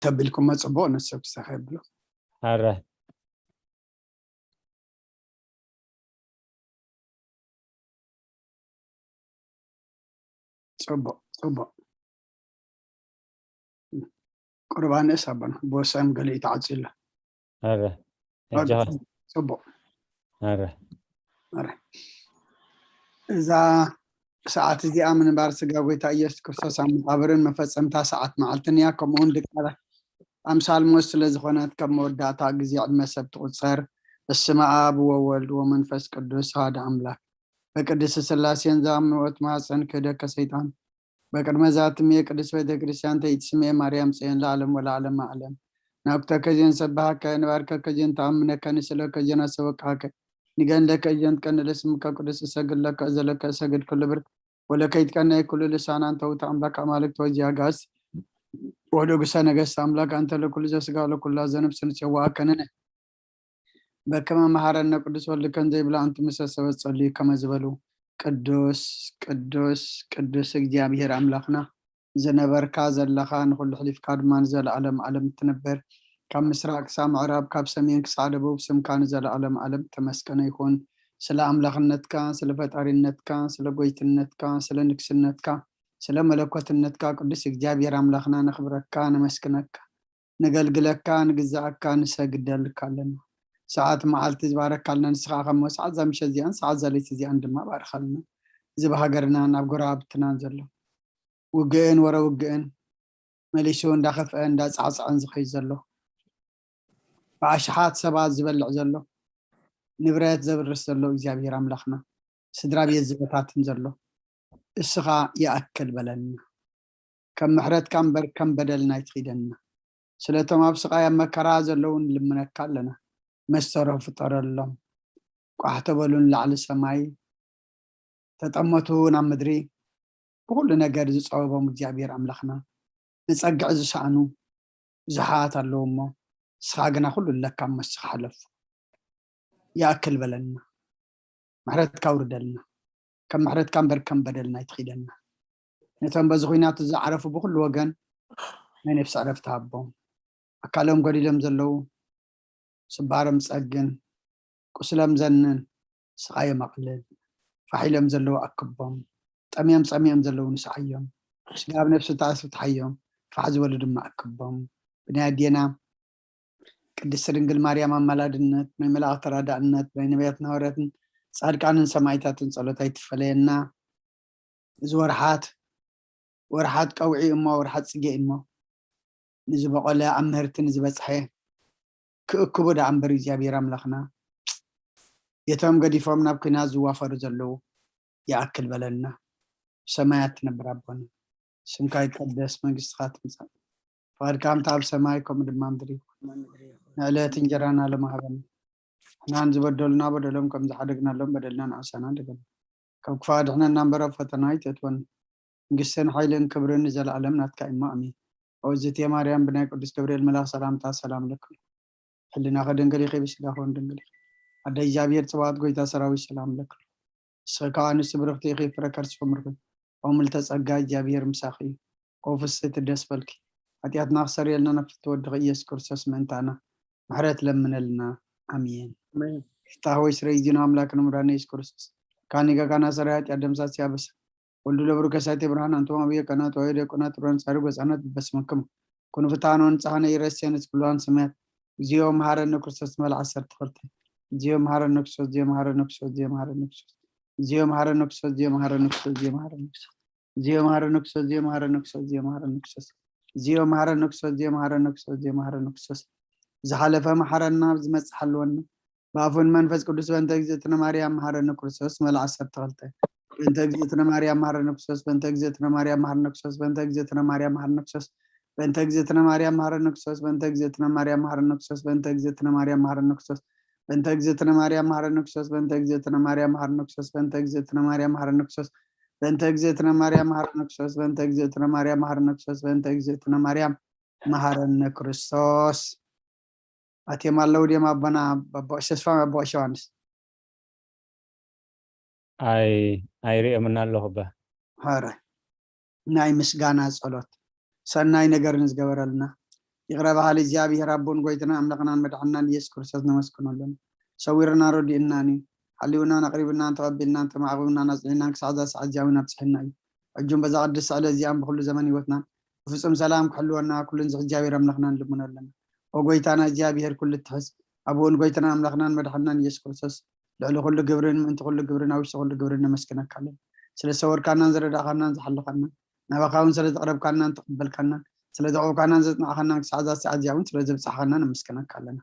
ተቢልኩሞ ጽቡቕ፣ ንሱ ክሳኸ የብሎ። ኣረ ጽቡቕ፣ ጽቡቕ። ቁርባን ንእስ ኣቦና፣ ብወሳም ገሊኡ ተዓጽዩ ኣሎ። ኣረ ኦኬ፣ እጃኻ ጽቡቕ። ኣረ ኣረ። እዛ ሰዓት እዚኣ ምንባር ስጋ ጎይታ ኢየሱስ ክርስቶስ ኣብ መቓብርን መፈጸምታ ሰዓት መዓልትን እያ። ከምኡ እውን ድቃላ ኣምሳል ሞት ስለ ዝኾነት፣ ከም መወዳእታ ግዜ ዕድመ ሰብ ትቑጸር። በስመ ኣብ ወወልድ ወመንፈስ ቅዱስ ኣሐዱ ኣምላክ። በቅድስት ሥላሴን ዛምንኦት ማሕፀን ክህደከ ሰይጣን። በቅድመ ዛትም የቅድስት ቤተ ክርስቲያን ተይትስሜ ማርያም ጽዮን ለዓለም ወለዓለም ዓለም። ናኩተከ ዜን ሰብሃከ ንባርከከ ዜን ተኣምነከ ንስእለከ ዜን ኣሰወቅሃከ ንገን ለከ ዜን ትቀንለ ስምከ ቅዱስ እሰግድ ለከ እዘለከ እሰግድ ኩሉ ብርክ ወለከ ይትቀነይ ኩሉ ልሳን አንተ ውእቱ አምላክ አማልክት ወእግዚአ አጋእዝት ወንጉሰ ነገስት አምላክ አንተ ለኩሉ ዘስጋ ለኩላ ዘነፍስ ንጽዋ ከነነ በከመ መሐረነ ቅዱስ ወልድከ እንዘ ይብላ እንቱ ምሰ ሰበት ጸልዩ ከመ ዝበሉ ቅዱስ ቅዱስ ቅዱስ እግዚኣብሔር ኣምላኽና ዝነበርካ ዘለኻ ንኹሉ ሕሊፍካ ድማ ንዘለኣለም ዓለም እትነብር ካብ ምስራቅ ክሳብ ምዕራብ ካብ ሰሜን ክሳብ ደቡብ ስምካ ንዘለኣለም ዓለም ተመስገነ ይኹን። ስለ ኣምላኽነትካ ስለ ፈጣሪነትካ ስለ ጎይትነትካ ስለ ንግስነትካ ስለ መለኮትነትካ ቅዱስ እግዚኣብሔር ኣምላኽና ነኽብረካ ነመስግነካ። ነገልግለካ ንግዛኣካ ንሰግደልካ ኣለና። ሰዓት መዓልቲ ዝባረካልና ንስኻ ከም ሰዓት እዛ ምሸት እዚኣን ሰዓት እዛ ለይቲ እዚኣን ድማ ባርኻልና። እዚ ብሃገርና ናብ ጎረባብትናን ዘሎ ውግእን ወረ ውግእን መሊሱ እንዳኸፍአ እንዳጻዕጸዐን ዝኸይድ ዘሎ ብኣሽሓት ሰባት ዝበልዕ ዘሎ ንብረት ዘብርስ ዘሎ እግዚኣብሔር ኣምላኽና ስድራ ቤት ዝበታትን ዘሎ እስኻ ይኣክል በለልና። ከም ምሕረትካ እምበር ከም በደልና ኣይትኺደና። ስለቶም ኣብ ስቓይ ኣብ መከራ ዘለዉ ንልምነካ ኣለና። መሰሮ ፍጠረሎም። ቋሕ ተበሉ ንላዕሊ ሰማይ ተጠመቱ ናብ ምድሪ። ብኹሉ ነገር ዝጸበቦም እግዚኣብሔር ኣምላኽና ንጸግዒ ዝሰኣኑ ብዙሓት ኣለዉ እሞ ንስኻ ግና ኩሉ ኣለካ እሞ ንስኻ ሓለፎ። ይኣክል በለና። ምሕረትካ ኣውርደልና። ከም ምሕረትካ እምበር ከም በደልና ኣይትኺደና። ነቶም በዚ ኹናት ዝዓረፉ ብኹሉ ወገን ናይ ነፍሲ ዕረፍቲ ሃቦም። ኣካሎም ጎዲሎም ዘለዉ ስባሮም ጸግን፣ ቁስሎም ዘንን፣ ስቓዮም ኣቕልል። ፋሕ ኢሎም ዘለዉ ኣክቦም። ጠምዮም ጸሚኦም ዘለዉ ንስዓዮም። ስጋብ ነፍሲ ተኣስፍትሓዮም። ፋሕ ዝበሉ ድማ ኣክቦም። ብናይ ኣዴና ቅድስቲ ድንግል ማርያም ኣማላድነት ናይ መላእኽቲ ተራዳእነት ናይ ነቢያትን ሃዋርያትን ጻድቃንን ሰማዕታትን ጸሎት ኣይትፈለየና። እዚ ወርሓት ወርሓት ቀውዒ እሞ ወርሓት ጽጌ እሞ ንዝበቆለ ኣብ ምህርቲ ንዝበጽሐ ክእክቡ ደኣ እምበር እግዚኣብሔር ኣምላኽና የቶም ገዲፎም ናብ ኲናት ዝዋፈሩ ዘለዉ ይኣክል በለና። ብሰማያት ትነብር ኣቦና ስምካ ይቀደስ መንግስትኻ ትምጻእ ፍቓድካ ከምቲ ኣብ ሰማይ ከምኡ ድማ ምድሪ ይኹን። ንዕለት እንጀራና ሎሚ ሃበና። ንሕናን ዝበደሉና በደሎም ከም ዝሓደግናሎም በደልና ንዓሳና ድገም ካብ ክፋ ድሕነና እምበር ኣብ ፈተና ኣይተእትወና። መንግስትን ሓይልን ክብርን ንዘለኣለም ናትካ እሞ ኣሜን። ኦዝትየ ማርያም ብናይ ቅዱስ ገብርኤል መልኣኽ ሰላምታ ሰላም ለክሉ ሕልናኸ ድንግል ኢኺ ብስጋኸ እውን ድንግል ኢኺ ኣደ እግዚኣብሔር ጽባኦት ጎይታ ሰራዊት ሰላም ለክሉ ንስኺ ከዓ ኣንስቲ ብርኽቲ ኢኺ ፍረ ከርስኺ ምርኩ ኦም ልተጸጋ እግዚኣብሔር ምሳኺ እዩ ኦ ፍስሕቲ ደስ በልኪ ሓጢኣትና ክሰርየልና ናብ ፍትወድኺ ኢየሱስ ክርስቶስ ምእንታና ምሕረት ለምነልና ኣሜን። ጌታ ሆይ ስረይ ዚኖ ኣምላክ ንምራን ኢየሱስ ክርስቶስ ካኒ ጋጋና ሰራይ ኃጢአት ደምሳስ ያበሳ ወልዱ ለብሩ ከሳቴ ብርሃን አንቱም አብየ ቀና ተዋሕዶ የቆና ጥሩን ሳሪ ጎጻናት በስመክሙ ኩኑ ፍትሐን ወንጽሐነ ይረሴን እስክሉዋን ስሜት እግዚኦ መሐረነ ክርስቶስ መል ዓሰርተ ክልተ እግዚኦ መሐረነ ክርስቶስ እግዚኦ መሐረነ ክርስቶስ እግዚኦ መሐረነ ክርስቶስ እግዚኦ መሐረነ ክርስቶስ እግዚኦ መሐረነ ክርስቶስ እግዚኦ መሐረነ ክርስቶስ እግዚኦ መሐረነ ክርስቶስ እግዚኦ መሐረነ ክርስቶስ እግዚኦ መሐረነ ክርስቶስ እግዚኦ መሐረነ ክርስቶስ እግዚኦ መሐረነ ክርስቶስ ዝሓለፈ መሐረና ዝመጽእ ሓልወና ብኣፉን መንፈስ ቅዱስ በእንተ እግዝእትነ ማርያም መሐረነ ክርስቶስ መል ዓሰርተ ክልተ በእንተ እግዝእትነ ማርያም መሐረነ ክርስቶስ በእንተ እግዝእትነ ማርያም መሐረነ ክርስቶስ በእንተ እግዝእትነ ማርያም መሐረነ ክርስቶስ በእንተ እግዝእትነ ማርያም መሐረነ ክርስቶስ በእንተ እግዝእትነ ማርያም መሐረነ ክርስቶስ በእንተ እግዝእትነ ማርያም መሐረነ ክርስቶስ በእንተ እግዝእትነ ማርያም መሐረነ ክርስቶስ በእንተ እግዝእትነ ማርያም መሐረነ ክርስቶስ በእንተ እግዝእትነ ማርያም መሐረነ ክርስቶስ በእንተ እግዝእትነ ማርያም መሐረነ ክርስቶስ በእንተ እግዝእትነ ማርያም መሐረነ ክርስቶስ በእንተ እግዝእትነ ማርያም መሐረነ ክርስቶስ ኣትዮም ኣለዉ ድዮም ኣቦና ኣቦ ተስፋ ኣቦ ዮሃንስ ኣይ ኣይሪኦምና ኣለኹ ባ ሐረ ናይ ምስጋና ጸሎት ሰናይ ነገር ንዝገበረልና ይቕረ በሃሊ እግዚኣብሔር ኣቦን ጎይታና ኣምላኽናን መድሓንናን ኢየሱስ ክርስቶስ ነመስግኖ ኣለና። ሰዊርና ረዲእናን እዩ። ሓልዩናን ኣቕሪብናን ተቐቢልናን ተማዕቑብናን ኣጽኒዕናን ክሳዕ እዛ ሰዓት እዚኣ እውን ኣብጽሐና እዩ። ሕጂ እውን በዛ ቅድስቲ ዕለት እዚኣን ብኹሉ ዘመን ህይወትናን ብፍጹም ሰላም ክሕልወና ኩሉ ንዝሒ እግዚኣብሔር ኣምላኽና ንልምኖ ኣለና። ኦ ጎይታና እግዚኣብሔር ኩሉ እትሕዝ ኣቦን ጎይታና ኣምላኽናን መድሓንናን ኢየሱስ ክርስቶስ ልዕሊ ኩሉ ግብርን ምእንቲ ኩሉ ግብርን ኣብ ውሽጢ ኩሉ ግብርን ነመስግነካ ኣለና። ስለ ዝሰወርካናን ዝረዳእካናን ዝሓለኻናን ናባኻ እውን ስለ ዘቕረብካናን ተቐበልካናን ስለ ዘቕረብካናን ዘጽናዕካናን ክሳዕ እዛ ሰዓት እዚኣ እውን ስለ ዘብጻሕካና ነመስግነካ ኣለና።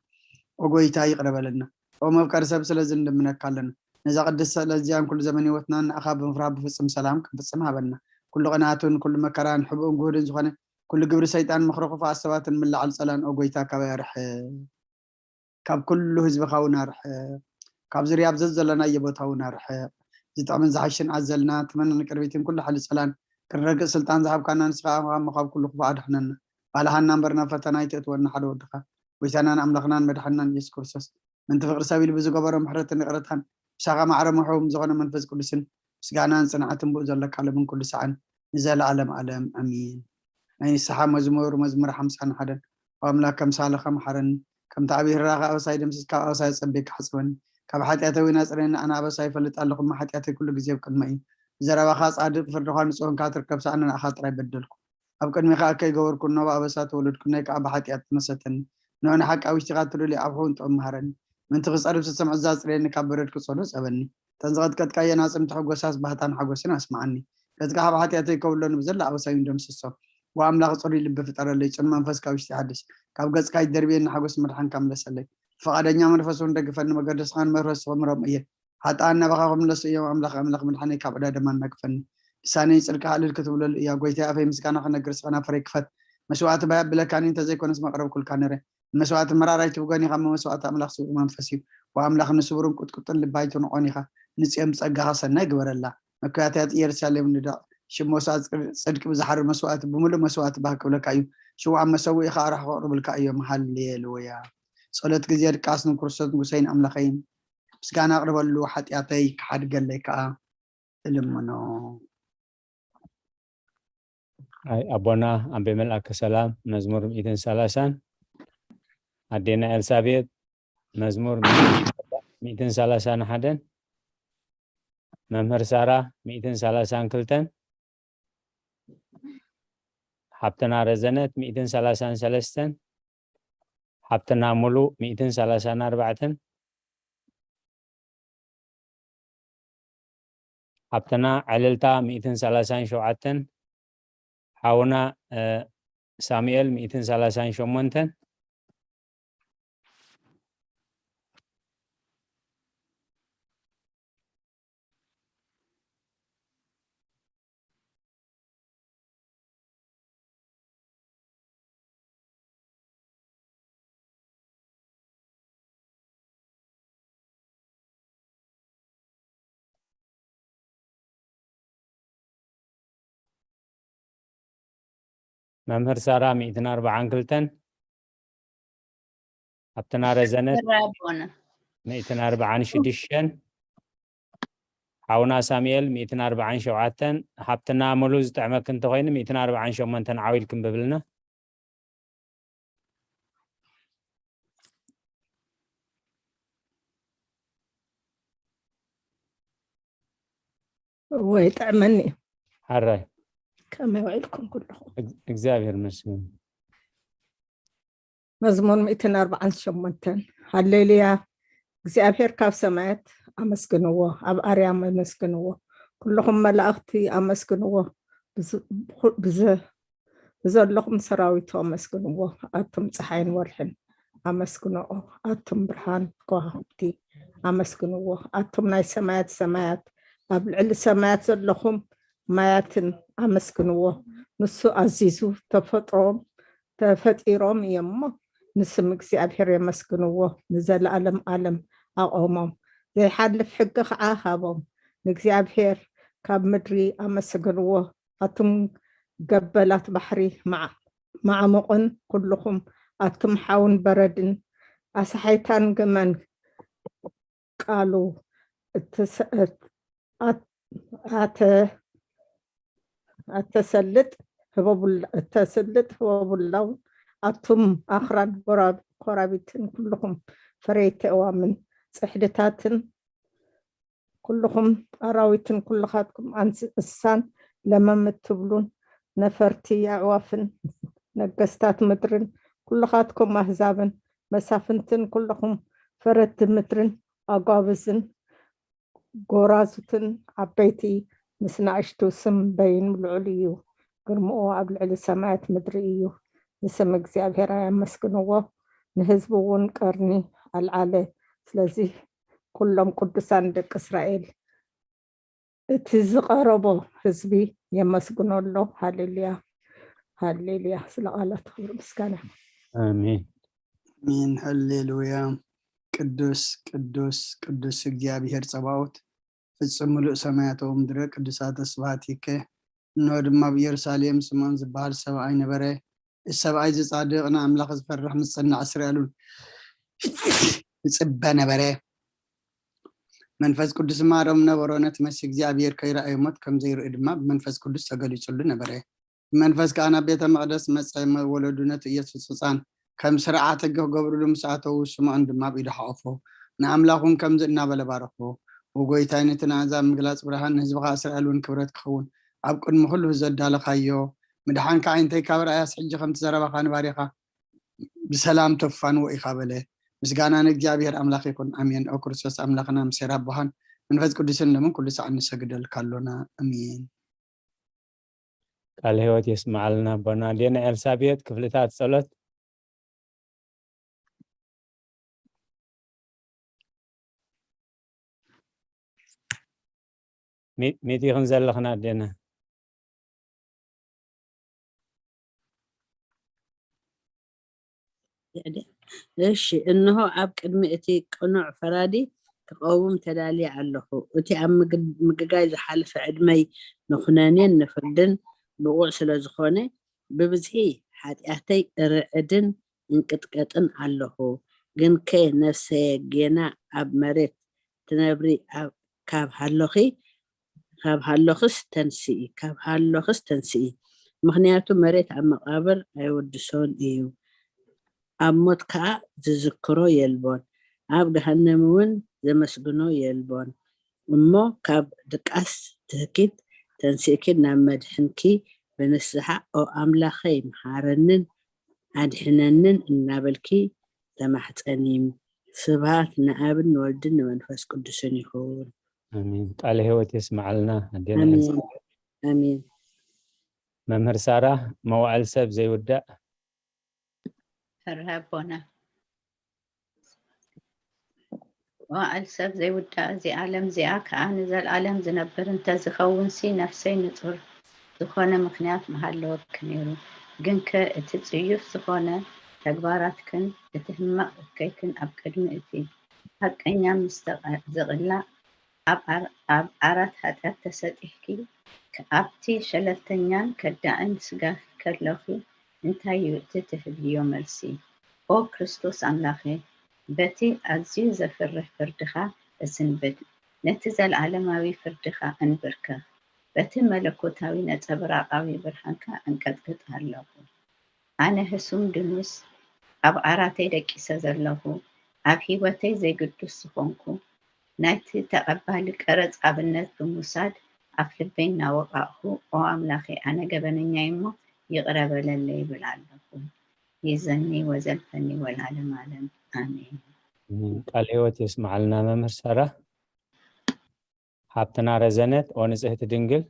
ኦ ጎይታ ይቕረ በለልና። ኦ መፍቀሪ ሰብ ስለዚ ንልምነካ ኣለና። ነዛ ቅድስቲ ዕለት እዚኣን ኩሉ ዘመን ህይወትናን ንኣኻ ብምፍራህ ብፍጹም ሰላም ክንፍጽም ሃበና። ኩሉ ቅንኣትን ኩሉ መከራን ሕቡእን ግሁድን ዝኾነ ኩሉ ግብሪ ሰይጣን ምኽሪ ክፉኣት ሰባትን ምላዓል ጸላን ኦ ጎይታ ካባይ ኣርሕቕ። ካብ ኩሉ ህዝብኻ እውን ኣርሕቕ። ካብ ዙርያ ኣብ ዘዘለናዮ ቦታ እውን ኣርሕቕ። ዝጥዕምን ዝሓሽን ኣዘልና ተመነን ቅርቢትን ኩሉ ሓይሊ ጸላን ክንረግጽ ስልጣን ዝሃብካና ንስኻ ኣኻ እሞ ካብ ኩሉ ክፉእ ኣድሕነና። ባልሃና እምበር ናብ ፈተና ኣይተእትወና ሓደ ወድኻ ጎይታናን ኣምላኽናን መድሓንናን ኢየሱስ ክርስቶስ ምንቲ ፍቕሪ ሰብ ኢሉ ብዝገበሮ ምሕረትን ይቕረታን ምሳኻ ማዕረ ምሕው ዝኾነ መንፈስ ቅዱስን ምስጋናን ጽንዓትን ብኡ ዘለካ ሎምን ኩሉ ሰዓን ንዘለኣለም ኣለም ኣሚን። ናይ ንስሓ መዝሙር መዝሙር ሓምሳን ሓደን። ኦ ኣምላክ ከምሳልኻ መሓረኒ፣ ከምቲ ኣብ ርህራኸ ኣበሳይ ደምሲስካ ኣብ ኣበሳይ ኣጸቢቅካ ሓጽበኒ። ካብ ሓጢኣተይ እውን ኣጽርየኒ፣ ኣነ ኣበሳይ ይፈልጥ ኣለኹ እሞ ሓጢኣተይ ኩሉ ግዜ ኣብ ቅድመይ እዩ። ብዘረባኻ ጻድቅ ብፍርድኻ ንጹህ እንካ ትርከብ ሰኣነ ንኣኻ ጥራይ በደልኩ። ኣብ ቅድሜኻ ከይገበርኩ እነሆ ብኣበሳ ተወለድኩ፣ ነይ ከኣ ብሓጢኣት ተመሰተኒ። እነሆ ንሓቂ ኣብ ውሽጢኻ ትልልዩ ኣብ ሕውን ጥዑም መሃረኒ። ምእንቲ ክጸርብ ስሰምዕ እዛ ኣጽርየኒ፣ ካብ በረድ ክጸሉ ጸበኒ። እተን ዝቐጥቀጥካየን ኣጽምቲ ሕጎሳስ ባህታን ሓጎስን ኣስምዓኒ። ገጽካ ካብ ሓጢኣተይ ከብሎ ንብዘላ ኣበሳይ እውን ደምስሶ። ዋ ኣምላኽ ጽሩይ ልቢ ፍጠረለይ፣ ጽኑ መንፈስ ካብ ውሽጢ ሓድስ። ካብ ገጽካ ኣይትደርብየኒ፣ ሓጎስ መድሓንካ ምለሰለይ። ብፍቓደኛ መንፈስ እውን ደግፈኒ፣ መገደስኻን መርሆ ስኽምሮም እየ። ሓጥኣን ናባኻ ክምለሱ እዮም፣ ኣምላኽ ኣምላኽ መድሓነይ ካብ ዕዳ ደማ እናግፈኒ። ልሳነይ ጽድቅኻ እልል ክትብለሉ እያ፣ ጎይታይ ኣፈይ ምስጋና ክነግር ስኻ ናፈረይ ክፈት። መስዋእቲ ባይ ኣብለካኒ፣ እንተዘይኮነስ መቕረብኩልካ ነረ። ንመስዋእቲ መራር ኣይትብጎን ኢኻ፣ እሞ መስዋእቲ ኣምላኽ ስዉእ መንፈስ እዩ። ወኣምላኽ ንስቡርን ቁጥቁጥን ልቢ ኣይትንቖን ኢኻ። ንጽዮን ብጸጋኻ ሰናይ ግበረላ። መካያትያት ኢየሩሳሌም ንደቕ። ሽም መስዋእቲ ጽድቂ ብዝሓርር መስዋእቲ ብምሉእ መስዋእቲ ባህ ክብለካ እዩ። ሽውዓን መሰውኢ ኸኣ ኣራሕቑ ክቕርብልካ እዮም። ሃሌሉያ። ጸሎት ግዜ ድቃስ ንክርስቶስ ንጉሰይን ኣምላኸይን። ምስጋና ኣቕርበሉ፣ ሓጢኣተይ ክሓድገለይ ከኣ እልምኖ። ኣይ ኣቦና ኣቤ መልኣከ ሰላም መዝሙር ሚእትን ሰላሳን ኣዴና ኤልሳቤጥ መዝሙር ሚእትን ሰላሳን ሓደን መምህር ሳራ ሚእትን ሰላሳን ክልተን ሓብትና ረዘነት ሚእትን ሰላሳን ሰለስተን ሓብትና ሙሉ ሚእትን ሰላሳን ኣርባዕተን ሓብትና ዕልልታ ሚእትን ሰላሳን ሸውዓተን ሓውና ሳሙኤል ሚእትን ሰላሳን ሸሞንተን መምህር ሳራ ሚእትን ኣርባዓን ክልተን ሓብትና ረዘነት ሚእትን ኣርባዓን ሽዱሽተን ሓውና ሳሙኤል ሚእትን ኣርባዓን ሸውዓተን ሓብትና ሙሉ ዝጥዕመክ እንተኮይኑ ሚእትን ኣርባዓን ሸሞንተን ዓው ኢልክ እንብብልና። ወይ ጥዕመኒ እዩ። ሓራይ ከመይ ውዒልኩም ኩልኹም? እግዚኣብሔር ይመስገን። መዝሙር ሚእትን ኣርባዓን ሸሞንተን። ሃሌሉያ። እግዚኣብሔር ካብ ሰማያት ኣመስግንዎ፣ ኣብ ኣርያም ኣመስግንዎ፣ ኩልኹም መላእኽቲ ኣመስግንዎ፣ ብዘለኹም ሰራዊቱ ኣመስግንዎ፣ ኣቱም ፀሓይን ወርሕን ኣመስግንኦ፣ ኣቱም ብርሃን ከዋኽብቲ ኣመስግንዎ፣ ኣቱም ናይ ሰማያት ሰማያት ኣብ ልዕሊ ሰማያት ዘለኹም ማያትን ኣመስግንዎ። ንሱ ኣዚዙ ተፈጥሮም ተፈጢሮም እዮም እሞ ንስም እግዚኣብሔር የመስግንዎ። ንዘለኣለም ኣለም ኣቖሞም። ዘይሓልፍ ሕጊ ኸዓ ሃቦም። ንእግዚኣብሔር ካብ ምድሪ ኣመስግንዎ። ኣቱም ገበላት ባሕሪ ማዕሙቕን ኩልኹም ኣቱም ሓውን በረድን ኣሳሓይታን ግመን ቃሉ ኣተሰልጥ ህበቡላ እተስልጥ ህበቡላውን ኣቱም ኣኽራን ጎራብ-፣ ኮራቢትን ኩልኹም ፈረይቲ ኣእዋምን ጽሕድታትን ኩልኹም ኣራዊትን ኩልኻትኩም ኣንስ-፣ እንስሳን ለመም እትብሉን ነፈርቲ ኣዕዋፍን ነገስታት ምድርን ኩልኻትኩም ኣህዛብን መሳፍንትን ኩልኹም ፈረድቲ ምድርን ኣጓብዝን ጎራዙትን ዓበይቲ ምስ ንኣሽቱ ስም በይኑ ልዑል እዩ። ግርምኡ ኣብ ልዕሊ ሰማያት ምድሪ እዩ። ንስም እግዚኣብሔር ኣመስግንዎ፣ ንህዝቡ እውን ቀርኒ ኣልዓለ። ስለዚ ኩሎም ቅዱሳን ደቂ እስራኤል እቲ ዝቐረቦ ህዝቢ የመስግኖ ኣሎ። ሃሌሉያ፣ ሃሌሉያ። ስለ ቃላት ክብሪ ምስጋና። ኣሜን። ኣሜን። ሃሌሉያ። ቅዱስ ቅዱስ ቅዱስ እግዚኣብሔር ጸባኦት፣ ፍጹም ምሉእ ሰማያት ወምድረ ቅዱሳተ ስብሐቲከ። እንሆ ድማ ኣብ ኢየሩሳሌም ስምዖን ዝበሃል ሰብኣይ ነበረ። እዚ ሰብኣይ እዚ ጻድቕ ንኣምላኽ ዝፈርሕ ምስ ጽናዕ እስራኤል እውን ይጽበ ነበረ። መንፈስ ቅዱስ ድማ ኣሮም ነበሮ። ነቲ መሲህ እግዚኣብሔር ከይረኣዩ ሞት ከም ዘይርኢ ድማ ብመንፈስ ቅዱስ ተገሊጹሉ ነበረ። ብመንፈስ ከኣ ናብ ቤተ መቕደስ መጸ። መወለዱ ነቲ ኢየሱስ ህጻን ከም ስርዓት ሕጊ ክገብሩሉ ምስ ኣተዉ፣ ስምዖን ድማ ኣብ ኢዱ ሓቖፎ። ንኣምላኽ እውን ከምዚ እናበለ ባረኾ። ኦ ጐይታይ፣ ነቲ ንኣህዛብ ምግላጽ ብርሃን፣ ንህዝብኻ እስራኤል እውን ክብረት ክኸውን ኣብ ቅድሚ ኩሉ ዘዳለኻዮ ምድሓንካ ዓይነተይ ካብ ረኣያስ፣ ሕጂ ከምቲ ዘረባኻ ንባሪኻ ብሰላም ተፋንዎ ኢኻ በለ። ምስጋና ንእግዚኣብሔር ኣምላኽ ይኹን። ኣሜን። ኦ ክርስቶስ ኣምላኽና፣ ምስ ኄር ኣቦኻን መንፈስ ቅዱስን ሎምን ኩሉ ሰዓት ንሰግደልካ ኣሎና። ኣሜን። ቃል ህይወት የስምዓልና ኣቦና። ኣዴና ኤልሳቤጥ ክፍልታት ጸሎት። ሚ-፣ ሚት ኢኽን ዘለኽና ኣዴና። እሺ፣ እንሆ ኣብ ቅድሚ እቲ ቅኑዕ ፈራዲ ክቐውም ተዳልየ ኣለኹ። እቲ ኣብ ምግድ-፣ ምግጋይ ዝሓለፈ ዕድመይ ንኹነኔን ንፍርድን ብቑዕ ስለ ዝኾነ፣ ብብዝሒ ሓጢኣተይ እርዕድን እንቅጥቀጥን ኣለኹ። ግንከ ነፍሰየ ጌና ኣብ መሬት ትነብሪ ኣብ-፣ ካብ ሃሎኺ፣ ካብ ሃሎኽስ ተንስኢ፣ ካብ ሃሎኽስ ተንስኢ። ምኽንያቱ መሬት ኣብ መቓብር ኣይወድሶን እዩ። ኣብ ሞት ከኣ ዝዝክሮ የልቦን፣ ኣብ ገሃነም እውን ዘመስግኖ የልቦን። እሞ ካብ ድቃስ ትህኪት ተንሲእኪ ናብ መድሕንኪ ብንስሓ "ኦ ኣምላኸይ፣ መሓረንን ኣድሕነንን" እናበልኪ ተማሕጸኒ። ስብሃት ንኣብን ንወልድን ንመንፈስ ቅዱስን ይኹን። ኣሜን። ቃለ ህይወት የስምዓልና ኣዴና ኣሜን። ኤልሳ። ኣሜን። መምህር ሳራ፣ መዋዕል ሰብ ዘይውዳእ። ፈርህ ኣቦና። መዋዕል ሰብ ዘይውዳእ፣ እዚ ዓለም እዚኣ ከኣ ንዘለኣለም ዝነብር እንተዝኸውንሲ፣ ነፍሰይ ንጹር ዝኾነ ምኽንያት ምሃለወኪ ነይሩ። ግንከ እቲ ጽዩፍ ዝኾነ ተግባራትክን እቲ ሕማቕ እከይክን ኣብ ቅድሚ እቲ ሓቀኛ ምስ ተቐ-፣ ዝቕላዕ፣ ኣብ ዓር-፣ ኣብ ዓራት ሓጢኣት ተሰጢሕኪ፣ ከ-፣ ኣብቲ ሸለልተኛን ከዳዕን ስጋኺ ከለኺ፣ እንታይ እዩ እቲ ትህብዮ መልሲ? ኦ ክርስቶስ ኣምላኸ፣ በቲ ኣዝዩ ዘፍርህ ፍርድኻ እስንብድ፣ ነቲ ዘለኣለማዊ ፍርድኻ እንብርከኽ፣ በቲ መለኮታዊ ነጸብራቓዊ ብርሃንካ እንቀጥቅጥ ኣለኹ። ኣነ ህሱም ድኑስ ኣብ ዓራተይ ደቂሰ ዘለኹ፣ ኣብ ህይወተይ ዘይግዱስ ዝኾንኩ፣ ናይቲ ተቐባሊ ቀረጽ ኣብነት ብምውሳድ ኣፍልበይ እናወቓቕኹ፣ ኦ ኣምላኸይ፣ ኣነ ገበነኛ እየ እሞ ይቕረ በለለይ ይብል ኣለኹ። ይዘኒ ወዘልፈኒ ወላለም ኣለም። ኣሜን። ቃል ህይወት የስምዓልና መምህር ሳራ። ሓብትና ረዘነት፣ ኦ ንጽህቲ ድንግል።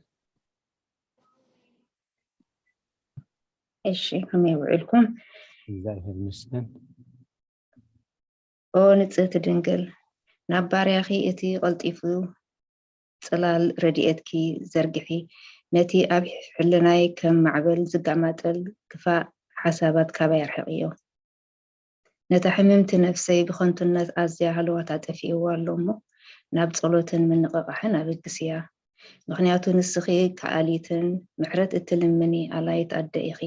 እሺ፣ ከመይ ውዒልኩም? እግዚኣብሔር ይመስገን። ኦ ንጽህቲ ድንግል፣ ናብ ባርያኺ እቲ ቀልጢፉ ጽላል ረድኤትኪ ዘርግሒ፣ ነቲ ኣብ ሕልናይ ከም ማዕበል ዝጋማጠል ክፋእ ሓሳባት ካባይ ኣርሕቕዮ። ነታ ሕምምቲ ነፍሰይ ብኸንቱነት ኣዝያ ሃለዋታ ጠፊእዋ ኣሎ እሞ፣ ናብ ጸሎትን ምንቕቓሕን ኣበግስያ። ምኽንያቱ ንስኺ ከኣሊትን ምሕረት እትልምኒ ኣላይት ኣደ ኢኺ።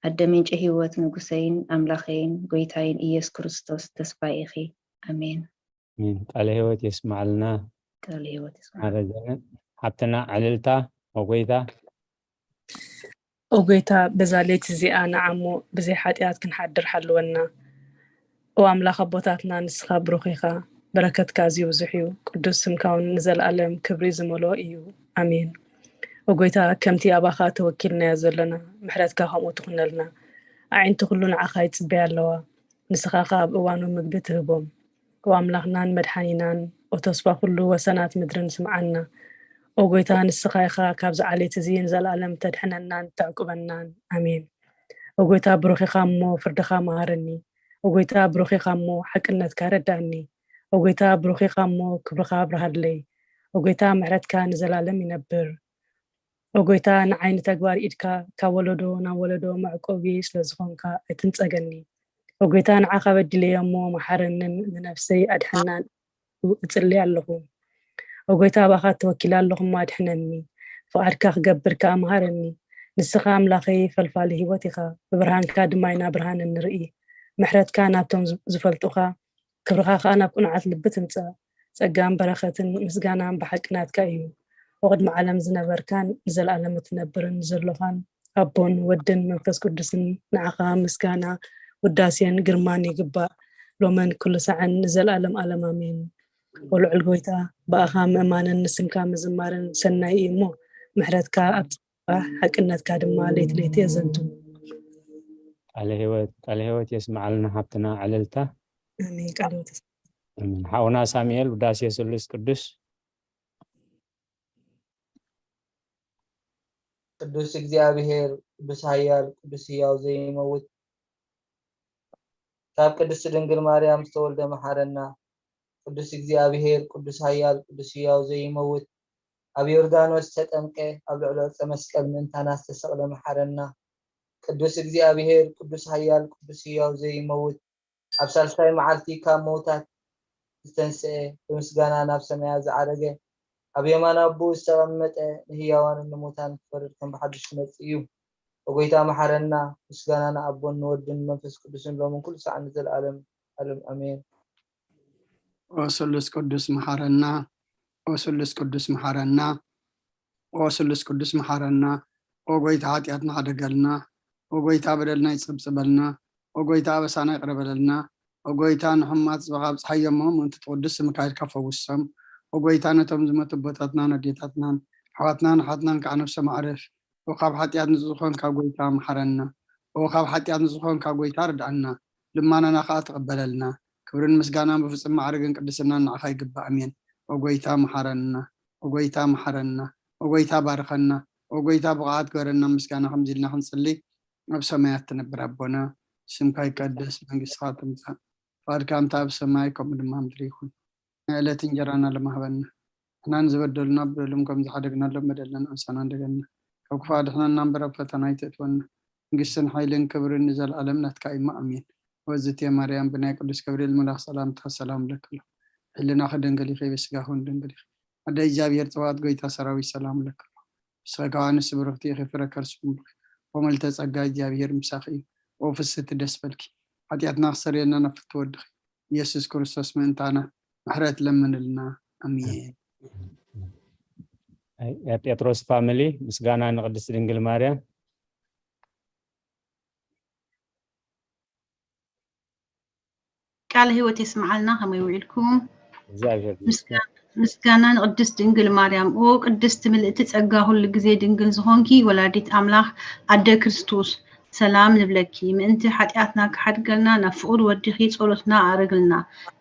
ኣደ ምንጪ ህይወት፣ ንጉሰይን ኣምላኸይን ጐይታይን ኢየሱስ ክርስቶስ ተስፋይ ኢኺ። ኣሜን። ኣሜን። ቃለ ህይወት የስምዓልና። ቃለ ህይወት ይስማ። ኣረዘነ ሓብትና ዕልልታ፣ ኦ ጐይታ። ኦ ጎይታ፣ በዛ ለይቲ እዚኣ ንዓሞ ብዘይ ሓጢኣት ክንሓድር ሓልወና። ኦ ኣምላኽ ኣቦታትና፣ ንስኻ ብሩኽ ኢኻ፣ በረከትካ ኣዝዩ ብዙሕ እዩ፣ ቅዱስ ስምካ እውን ንዘለኣለም ክብሪ ዝመልኦ እዩ። ኣሜን። ኦ ጎይታ፣ ከምቲ ኣባኻ ተወኪልናዮ ዘለና፣ ምሕረትካ ከምኡ ትኹነልና። ኣዒንቲ ኩሉ ንዓኻ ይጽበያ ኣለዋ፣ ንስኻ ኸኣ ኣብ እዋኑ ምግቢ ትህቦም። ኦ ኣምላኽናን መድሓኒናን፣ ኦ ተስፋ ኩሉ ወሰናት ምድርን ስምዓና። ኦ ጎይታ፣ ንስኻ ኢኻ ካብዚ ዓሌት እዚ ንዘለኣለም ተድሕነናን ተዕቁበናን። ኣሜን። ኦ ጎይታ፣ ብሩኽ ኢኻ እሞ ፍርድኻ መሃረኒ። ኦ ጎይታ፣ ብሩኽ ኢኻ እሞ ሓቅነትካ ረዳእኒ። ኦ ጎይታ፣ ብሩኽ ኢኻ እሞ ክብርኻ ኣብርሃለይ። ኦ ጎይታ፣ ምሕረትካ ንዘላለም ይነብር። ኦ ጎይታ፣ ንዓይ ንተግባር ኢድካ ካብ ወለዶ ናብ ወለዶ መዕቆቢ ስለ ዝኾንካ ኣይትንጸገኒ። ኦ ጎይታ፣ ንዓኻ በዲለዮ እሞ መሓረንን ንነፍሰይ ኣድሕናን እጽሊ ኣለኹ። ኦ ጎይታ፣ ኣባኻ ተወኪለ ኣለኹ እሞ ኣድሕነኒ። ፍቓድካ ክገብር ከኣ መሃረኒ። ንስኻ ኣምላኸይ ፈልፋሊ ህይወት ኢኻ፣ ብብርሃንካ ድማ ኢና ብርሃን እንርኢ። ምሕረትካ ናብቶም ዝ-፣ ዝፈልጡኻ፣ ክብርኻ ከኣ ናብ ቅኑዓት ልቢ ትምጻእ። ጸጋን በረኸትን ምስጋናን ብሓቂ ናትካ እዩ። ወቕድሚ ዓለም ዝነበርካን ንዘለኣለም እትነብርን ዘሎኻን ኣቦን ወድን መንፈስ ቅዱስን ንዓኻ ምስጋና፣ ውዳሴን ግርማን ይግባእ፣ ሎምን ኩሉ ሳዕን ንዘለኣለም ኣለም ኣሜን። ወልዑል ጎይታ፣ ብኣኻ ምእማንን ንስምካ ምዝማርን ሰናይ እዩ እሞ፣ ምሕረትካ ኣብ ጽባሕ፣ ሓቅነትካ ድማ ለይቲ ለይቲ የዘንቱ። ቃለ ህይወት፣ ቃለ ህይወት የስምዓልና ሓብትና ዕልልታ። ኣሜን። ቃለ ህይወት የስምዓልና። ኣሜን። ሓውና ሳሙኤል፣ ውዳሴ ስሉስ ቅዱስ። ቅዱስ እግዚኣብሔር፣ ቅዱስ ኃያል፣ ቅዱስ ሕያው ዘይመውት፣ ካብ ቅድስቲ ድንግል ማርያም ዝተወልደ መሓረና። ቅዱስ እግዚኣብሔር፣ ቅዱስ ኃያል፣ ቅዱስ ሕያው ዘይመውት፣ ኣብ ዮርዳኖስ ዝተጠምቀ፣ ኣብ ልዕሊ ዕፀ መስቀል ምእንታና ዝተሰቕለ መሓረና። ቅዱስ እግዚኣብሔር፣ ቅዱስ ኃያል፣ ቅዱስ ሕያው ዘይመውት፣ ኣብ ሳልሳይ መዓልቲ ካብ መውታት ዝተንስአ፣ ብምስጋና ናብ ሰማያት ዝዓረገ፣ ኣብ የማን ኣቦኡ ዝተቐመጠ፣ ንህያዋንን ንሙታን ክፈርድ ከም ብሓድሽ ክመጽእ እዩ። ኦ ጎይታ መሓረና። ምስጋና ንኣቦን ንወድን ንመንፈስ ቅዱስን ሎምን ኩሉ ሰዓት ንዘለኣለም ኣለም ኣሜን። ኦ ስሉስ ቅዱስ መሓረና። ኦ ስሉስ ቅዱስ መሓረና። ኦ ስሉስ ቅዱስ መሓረና። ኦ ጎይታ ሓጢኣትና ሓደገልና። ኦ ጎይታ በደልና ይጸብጸበልና። ኦ ጎይታ ኣበሳና ይቕረ በለልና። ኦ ጎይታ ንሕሙማት ህዝብኻ ኣብጽሓዮም እሞ ምእንቲ ትቕዱስ ስምካ ኢልካ ፈውሶም። ኦ ጎይታ ነቶም ዝሞቱ ኣቦታትናን ኣዴታትናን ኣሕዋትናን ኣሓትናን ከዓ ነፍሶም ኣዕርፍ። ኦ ካብ ሓጢኣት ንጹህ ዝኾንካ ጎይታ መሓረና። ኦ ካብ ሓጢኣት ንጹህ ዝኾንካ ጎይታ ርድኣና። ልማናና ከዓ ተቐበለልና። ክብርን ምስጋናን ብፍጹም ማዕርግን ቅድስናን ንዓኻ ይግባእ። ኣሜን። ኦ ጎይታ መሓረና። ኦ ጎይታ መሓረና። ኦ ጎይታ ባርኸና። ኦ ጎይታ ብቕዓት ግበረና። ምስጋና ከምዚ ኢልና ክንጽሊ። ኣብ ሰማያት ትነብር ኣቦና፣ ስምካ ይቀደስ፣ መንግስትኻ ትምጻእ፣ ፍቓድካ ከምታ ኣብ ሰማይ ከምኡ ድማ ኣብ ምድሪ ይኹን። ናይ ዕለት እንጀራና ሎሚ ሃበና። ንሕና ንዝበደሉና በደሎም ከም ዝሓደግናሎም በደልና ንኣንሳና እንደገና። ካብ ክፉእ ኣድሕነና እምበር ኣብ ፈተና ኣይተእትወና። መንግስትን ሓይልን ክብርን ንዘለኣለም ናትካ እዩ እሞ ኣሜን። ወዝቴ ማርያም ብናይ ቅዱስ ገብርኤል መልኣኽ ሰላምታ ሰላም እብለኪ ኣለኹ። ሕልናኺ ድንግል ኢኺ፣ ብስጋኺ እውን ድንግል ኢኺ። ኣደ እግዚኣብሔር ጸባኦት ጎይታ ሰራዊት ሰላም እብለኪ ኣለኹ። ንስኺ ካብ ኣንስቲ ብርኽቲ ኢኺ፣ ፍረ ከርስኺ እውን ብሩኽ እዩ። ኦ ምልዕተ ጸጋ እግዚኣብሔር ምሳኺ እዩ። ኦ ፍስህቲ ደስ በልኪ። ሓጢኣትና ክሰርየልና ናብ ፍትው ወድኺ ኢየሱስ ክርስቶስ ምእንታና ምሕረት ለምንልና። ኣሜን። ናይ ጴጥሮስ ፋሚሊ ምስጋና ንቅድስት ድንግል ማርያም። ቃለ ሕይወት የስምዓልና። ከመይ ውዒልኩም? እግዚኣብሔር ምስጋ-፣ ምስጋና ንቅድስት ድንግል ማርያም። ኦ ቅድስት ምልእቲ ጸጋ፣ ኩሉ ግዜ ድንግል ዝኾንኪ ወላዲት ኣምላኽ ኣደ ክርስቶስ፣ ሰላም ንብለኪ። ምእንቲ ሓጢኣትና ክሓድገልና ናብ ፍቑር ወድኺ ጸሎትና ኣዕርግልና።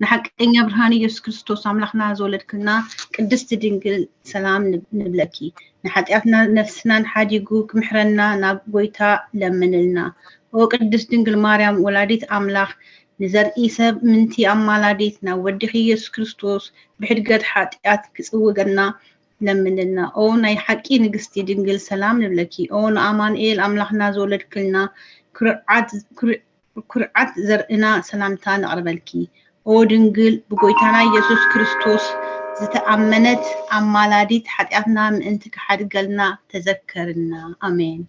ንሓቀኛ ብርሃን ኢየሱስ ክርስቶስ ኣምላኽና ዝወለድክልና ቅድስቲ ድንግል ሰላም ንብ-፣ ንብለኪ። ንሓጢኣትና ነፍስናን ሓዲጉ ክምሕረና ናብ ጎይታ ለምንልና። ኦ ቅድስት ድንግል ማርያም ወላዲት ኣምላኽ፣ ንዘርኢ ሰብ ምንቲ ኣማላዲት ናብ ወድኺ ኢየሱስ ክርስቶስ ብሕድገት ሓጢኣት ክጽውገና ለምንልና። ኦ ናይ ሓቂ ንግስቲ ድንግል ሰላም ንብለኪ። ኦ ንኣማኑኤል ኣምላኽና ዝወለድክልና ኩርዓት፣ ኩር-፣ ኩርዓት ዘርእና ሰላምታ ነቕርበልኪ። ኦ ድንግል ብጎይታና ኢየሱስ ክርስቶስ ዝተኣመነት ኣማላዲት ሓጢኣትና ምእንቲ ክሓድገልና ተዘከርና። ኣሜን።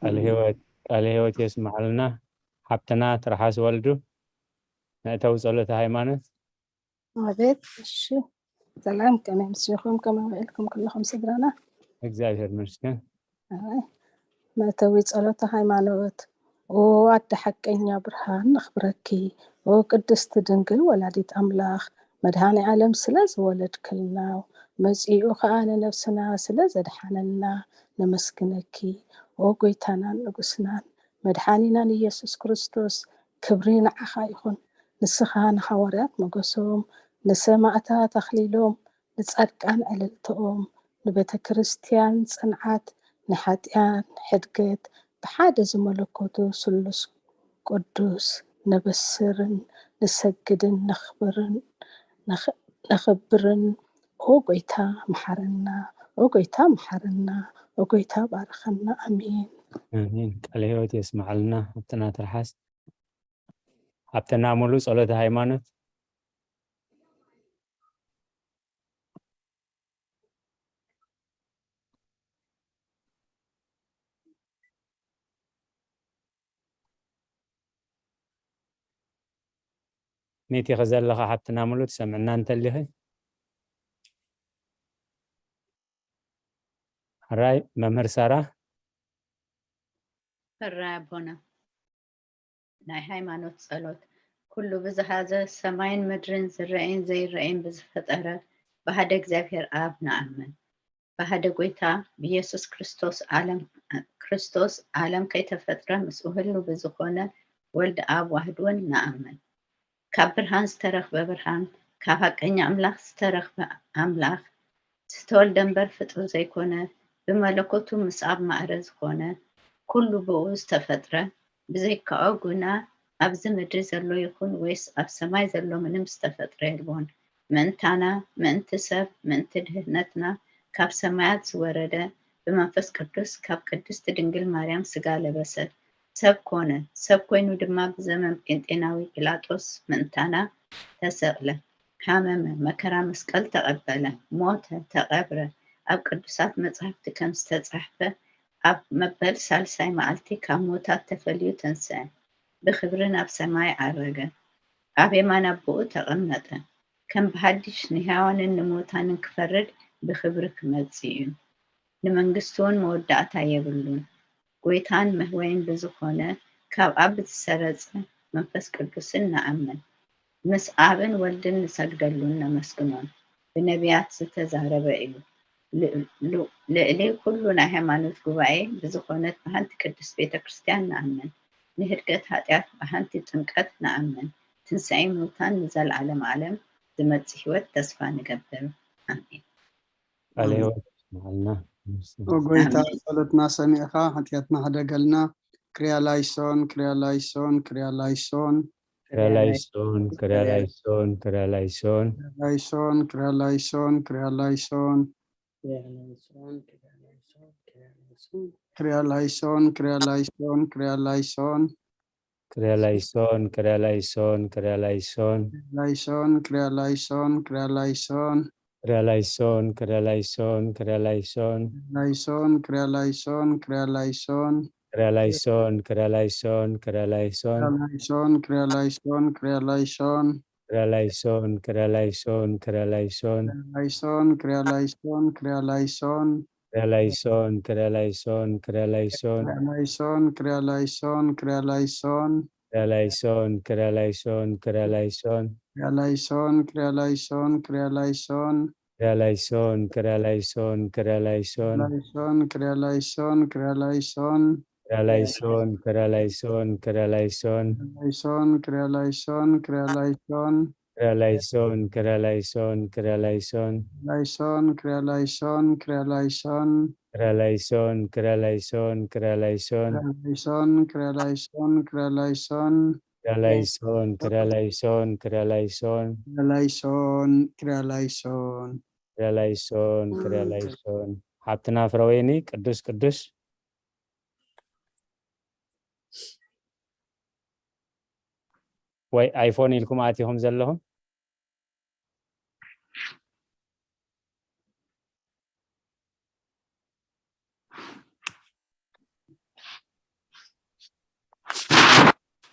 ቃለ ሕይወት፣ ቃለ ሕይወት የስምዓልና። ሓብትና ትርሓስ ወልዱ፣ መእተዊ ጸሎተ ሃይማኖት። ኣቤት፣ እሺ። ሰላም፣ ከመይ ኣምሲኹም? ከመይ ውዒልኩም ኩልኹም ስድራና? እግዚኣብሔር ይመስገን። ኣይ፣ መእተዊ ጸሎተ ሃይማኖት። ኦ ኣደ ሓቀኛ ብርሃን ነኽብረኪ። ኦ ቅድስቲ ድንግል ወላዲት ኣምላኽ፣ መድኃኔ ዓለም ስለ ዝወለድክልና፣ መጺኡ ኸኣ ንነፍስና ስለ ዘድሓነና ነመስግነኪ። ኦ ጎይታናን ንጉስናን መድሓኒናን ኢየሱስ ክርስቶስ፣ ክብሪ ንዓኻ ይኹን። ንስኻ ንሃዋርያት ሞገሶም፣ ንሰማእታት ኣኽሊሎም፣ ንጻድቃን ዕልልትኦም፣ ንቤተ ክርስቲያን ጽንዓት፣ ንሓጢኣን ሕድገት፣ ብሓደ ዝመለኮቱ ስሉስ ቅዱስ ነበስርን ንሰግድን ነኽብርን ነኽ- ነኽብርን። ኦ ጎይታ መሓረና፣ ኦ ጎይታ መሓረና፣ ኦ ጎይታ ባርኸና። ኣሜን። ኣሜን። ቃለ ሕይወት የስምዓልና። ሃብትና ትርሓስ። ሃብትና ሙሉ ጸሎተ ሃይማኖት። ሜት ኢኺ ዘለኻ ሓብትና ሙሉ ትሰምዕና እንተሊኺ? ሕራይ መምህር ሳራ። ሕራይ ኣቦና። ናይ ሃይማኖት ጸሎት። ኩሉ ብዝሃዘ ሰማይን ምድርን ዝረአይን ዘይረአይን ብዝፈጠረ ብሓደ እግዚኣብሔር ኣብ ንኣምን። ብሓደ ጎይታ ብኢየሱስ ክርስቶስ ዓለም ክርስቶስ ዓለም ከይተፈጥረ ምስኡ ህሉ ብዝኾነ ወልድ ኣብ ዋህድ እውን ንኣምን። ካብ ብርሃን ዝተረኽበ ብርሃን፣ ካብ ሓቀኛ ኣምላኽ ዝተረኽበ ኣምላኽ፣ ዝተወልደ እምበር ፍጡር ዘይኮነ፣ ብመለኮቱ ምስ ኣብ ማእረ ዝኾነ፣ ኩሉ ብኡ ዝተፈጥረ፣ ብዘይካኡ ግና ኣብዚ ምድሪ ዘሎ ይኹን ወይስ ኣብ ሰማይ ዘሎ ምንም ዝተፈጥረ የልቦን። ምእንታና፣ ምእንቲ ሰብ፣ ምእንቲ ድህነትና ካብ ሰማያት ዝወረደ፣ ብመንፈስ ቅዱስ ካብ ቅድስቲ ድንግል ማርያም ስጋ ለበሰ፣ ሰብ ኮነ። ሰብ ኮይኑ ድማ ብዘመን ጴንጤናዊ ጲላጦስ ምእንታና ተሰቕለ፣ ሃመመ፣ መከራ መስቀል ተቐበለ፣ ሞተ፣ ተቐብረ። ኣብ ቅዱሳት መጻሕፍቲ ከም ዝተጻሕፈ ኣብ መበል ሳልሳይ መዓልቲ ካብ ሙታት ተፈልዩ ተንስአ፣ ብኽብሪ ናብ ሰማይ ዓረገ፣ ኣብ የማን ኣቦኡ ተቐመጠ። ከም ብሓድሽ ንሕያዋንን ንሙታንን ክፈርድ ብኽብሪ ክመጽእ እዩ። ንመንግስቱ እውን መወዳእታ የብሉን። ጎይታን መህወይን ብዝኾነ ካብ ኣብ ዝሰረጸ መንፈስ ቅዱስን ንኣምን። ምስ ኣብን ወልድን ንሰግደሉን ነመስግኖን። ብነቢያት ዝተዛረበ እዩ። ል- ል- ልዕሊ ኩሉ ናይ ሃይማኖት ጉባኤ ብዝኾነት ብሓንቲ ቅድስት ቤተ ክርስቲያን ንኣምን። ንህድገት ኃጢአት ብሓንቲ ጥምቀት ንኣምን። ትንሳኤ ሙታን ንዘለዓለም ዓለም ዝመጽእ ሕይወት ተስፋ ንገብር። ኣሜን። ቃለ ሕይወት የስምዓልና። ኦ ጎይታ፣ ኣሜን። ጸሎትና ሰሚዕኻ ሓጢኣትና ሕደገልና። ክሪያ ላይሶን፣ ክሪያ ላይሶን፣ ክሪያ ላይሶን። ክሪያ ላይሶን፣ ክሪያ ላይሶን፣ ክሪያ ላይሶን። ክሪያ ላይሶን፣ ክሪያ ላይሶን፣ ክሪያ ላይሶን። ክሪያ ላይሶን፣ ክሪያ ላይሶን፣ ክሪያ ላይሶን። ክሪያ ላይሶን፣ ክሪያ ላይሶን፣ ክሪያ ላይሶን፣ ክሪያ ላይሶን። ላይሶን፣ ክሪያ ላይሶን፣ ክሪያ ላይሶን። ክሪያ ላይሶን፣ ክሪያ ላይሶን፣ ክሪያ ላይሶን። ላይሶን፣ ክሪያ ላይሶን፣ ክሪያ ላይሶን። ክሪያ ላይሶን፣ ክሪያ ላይሶን፣ ክሪያ ላይሶን። ክሪያ ላይሶን፣ ክሪያ ላይሶን፣ ክሪያ ላይሶን። ክሪያ ላይሶን፣ ክሪያ ላይሶን፣ ክሪያ ላይሶን። ክሪያ ላይሶን፣ ክሪያ ላይሶን፣ ክሪያ ላይሶን። ክሪያ ላይሶን፣ ክሪያ ላይሶን፣ ክሪያ ላይሶን። ክሪያ ላይሶን፣ ክሪያ ላይሶን፣ ክሪያ ላይሶን። ክሪያ ላይሶን፣ ክሪያ ላይሶን፣ ክሪያ ላይሶን። ክሪያ ላይሶን፣ ክሪያ ላይሶን፣ ክሪያ ላይሶን። ክሪያ ላይሶን፣ ክሪያ ላይሶን፣ ክሪያ ላይሶን። ላይሶን፣ ክሪያ ላይሶን፣ ክሪያ ላይሶን። ክሪያ ላይሶን፣ ክሪያ ላይሶን፣ ክሪያ ላይሶን። ላይሶን፣ ክሪያ ላይሶን፣ ክሪያ ላይሶን። ክሪያ ላይሶን፣ ክሪያ ላይሶን፣ ክሪያ ላይሶን። ላይሶን፣ ክሪያ ላይሶን፣ ክሪያ ላይሶን። ክሪያ ላይሶን፣ ክሪያ ላይሶን፣ ክሪያ ላይሶን። ክሪያ ላይሶን፣ ክሪያ ላይሶን፣ ክሪያ ላይሶን። ክሪያ ላይሶን፣ ክሪያ ላይሶን፣ ክሪያ ላይሶን። ክሪያ ላይሶን፣ ክሪያ ላይሶን። ክሪያ ላይሶን፣ ክሪያ ላይሶን። ሓብትና ፍረወይኒ፣ ቅዱስ ቅዱስ ወይ ኣይፎን ኢልኩም ኣቲኹም ዘለኹም?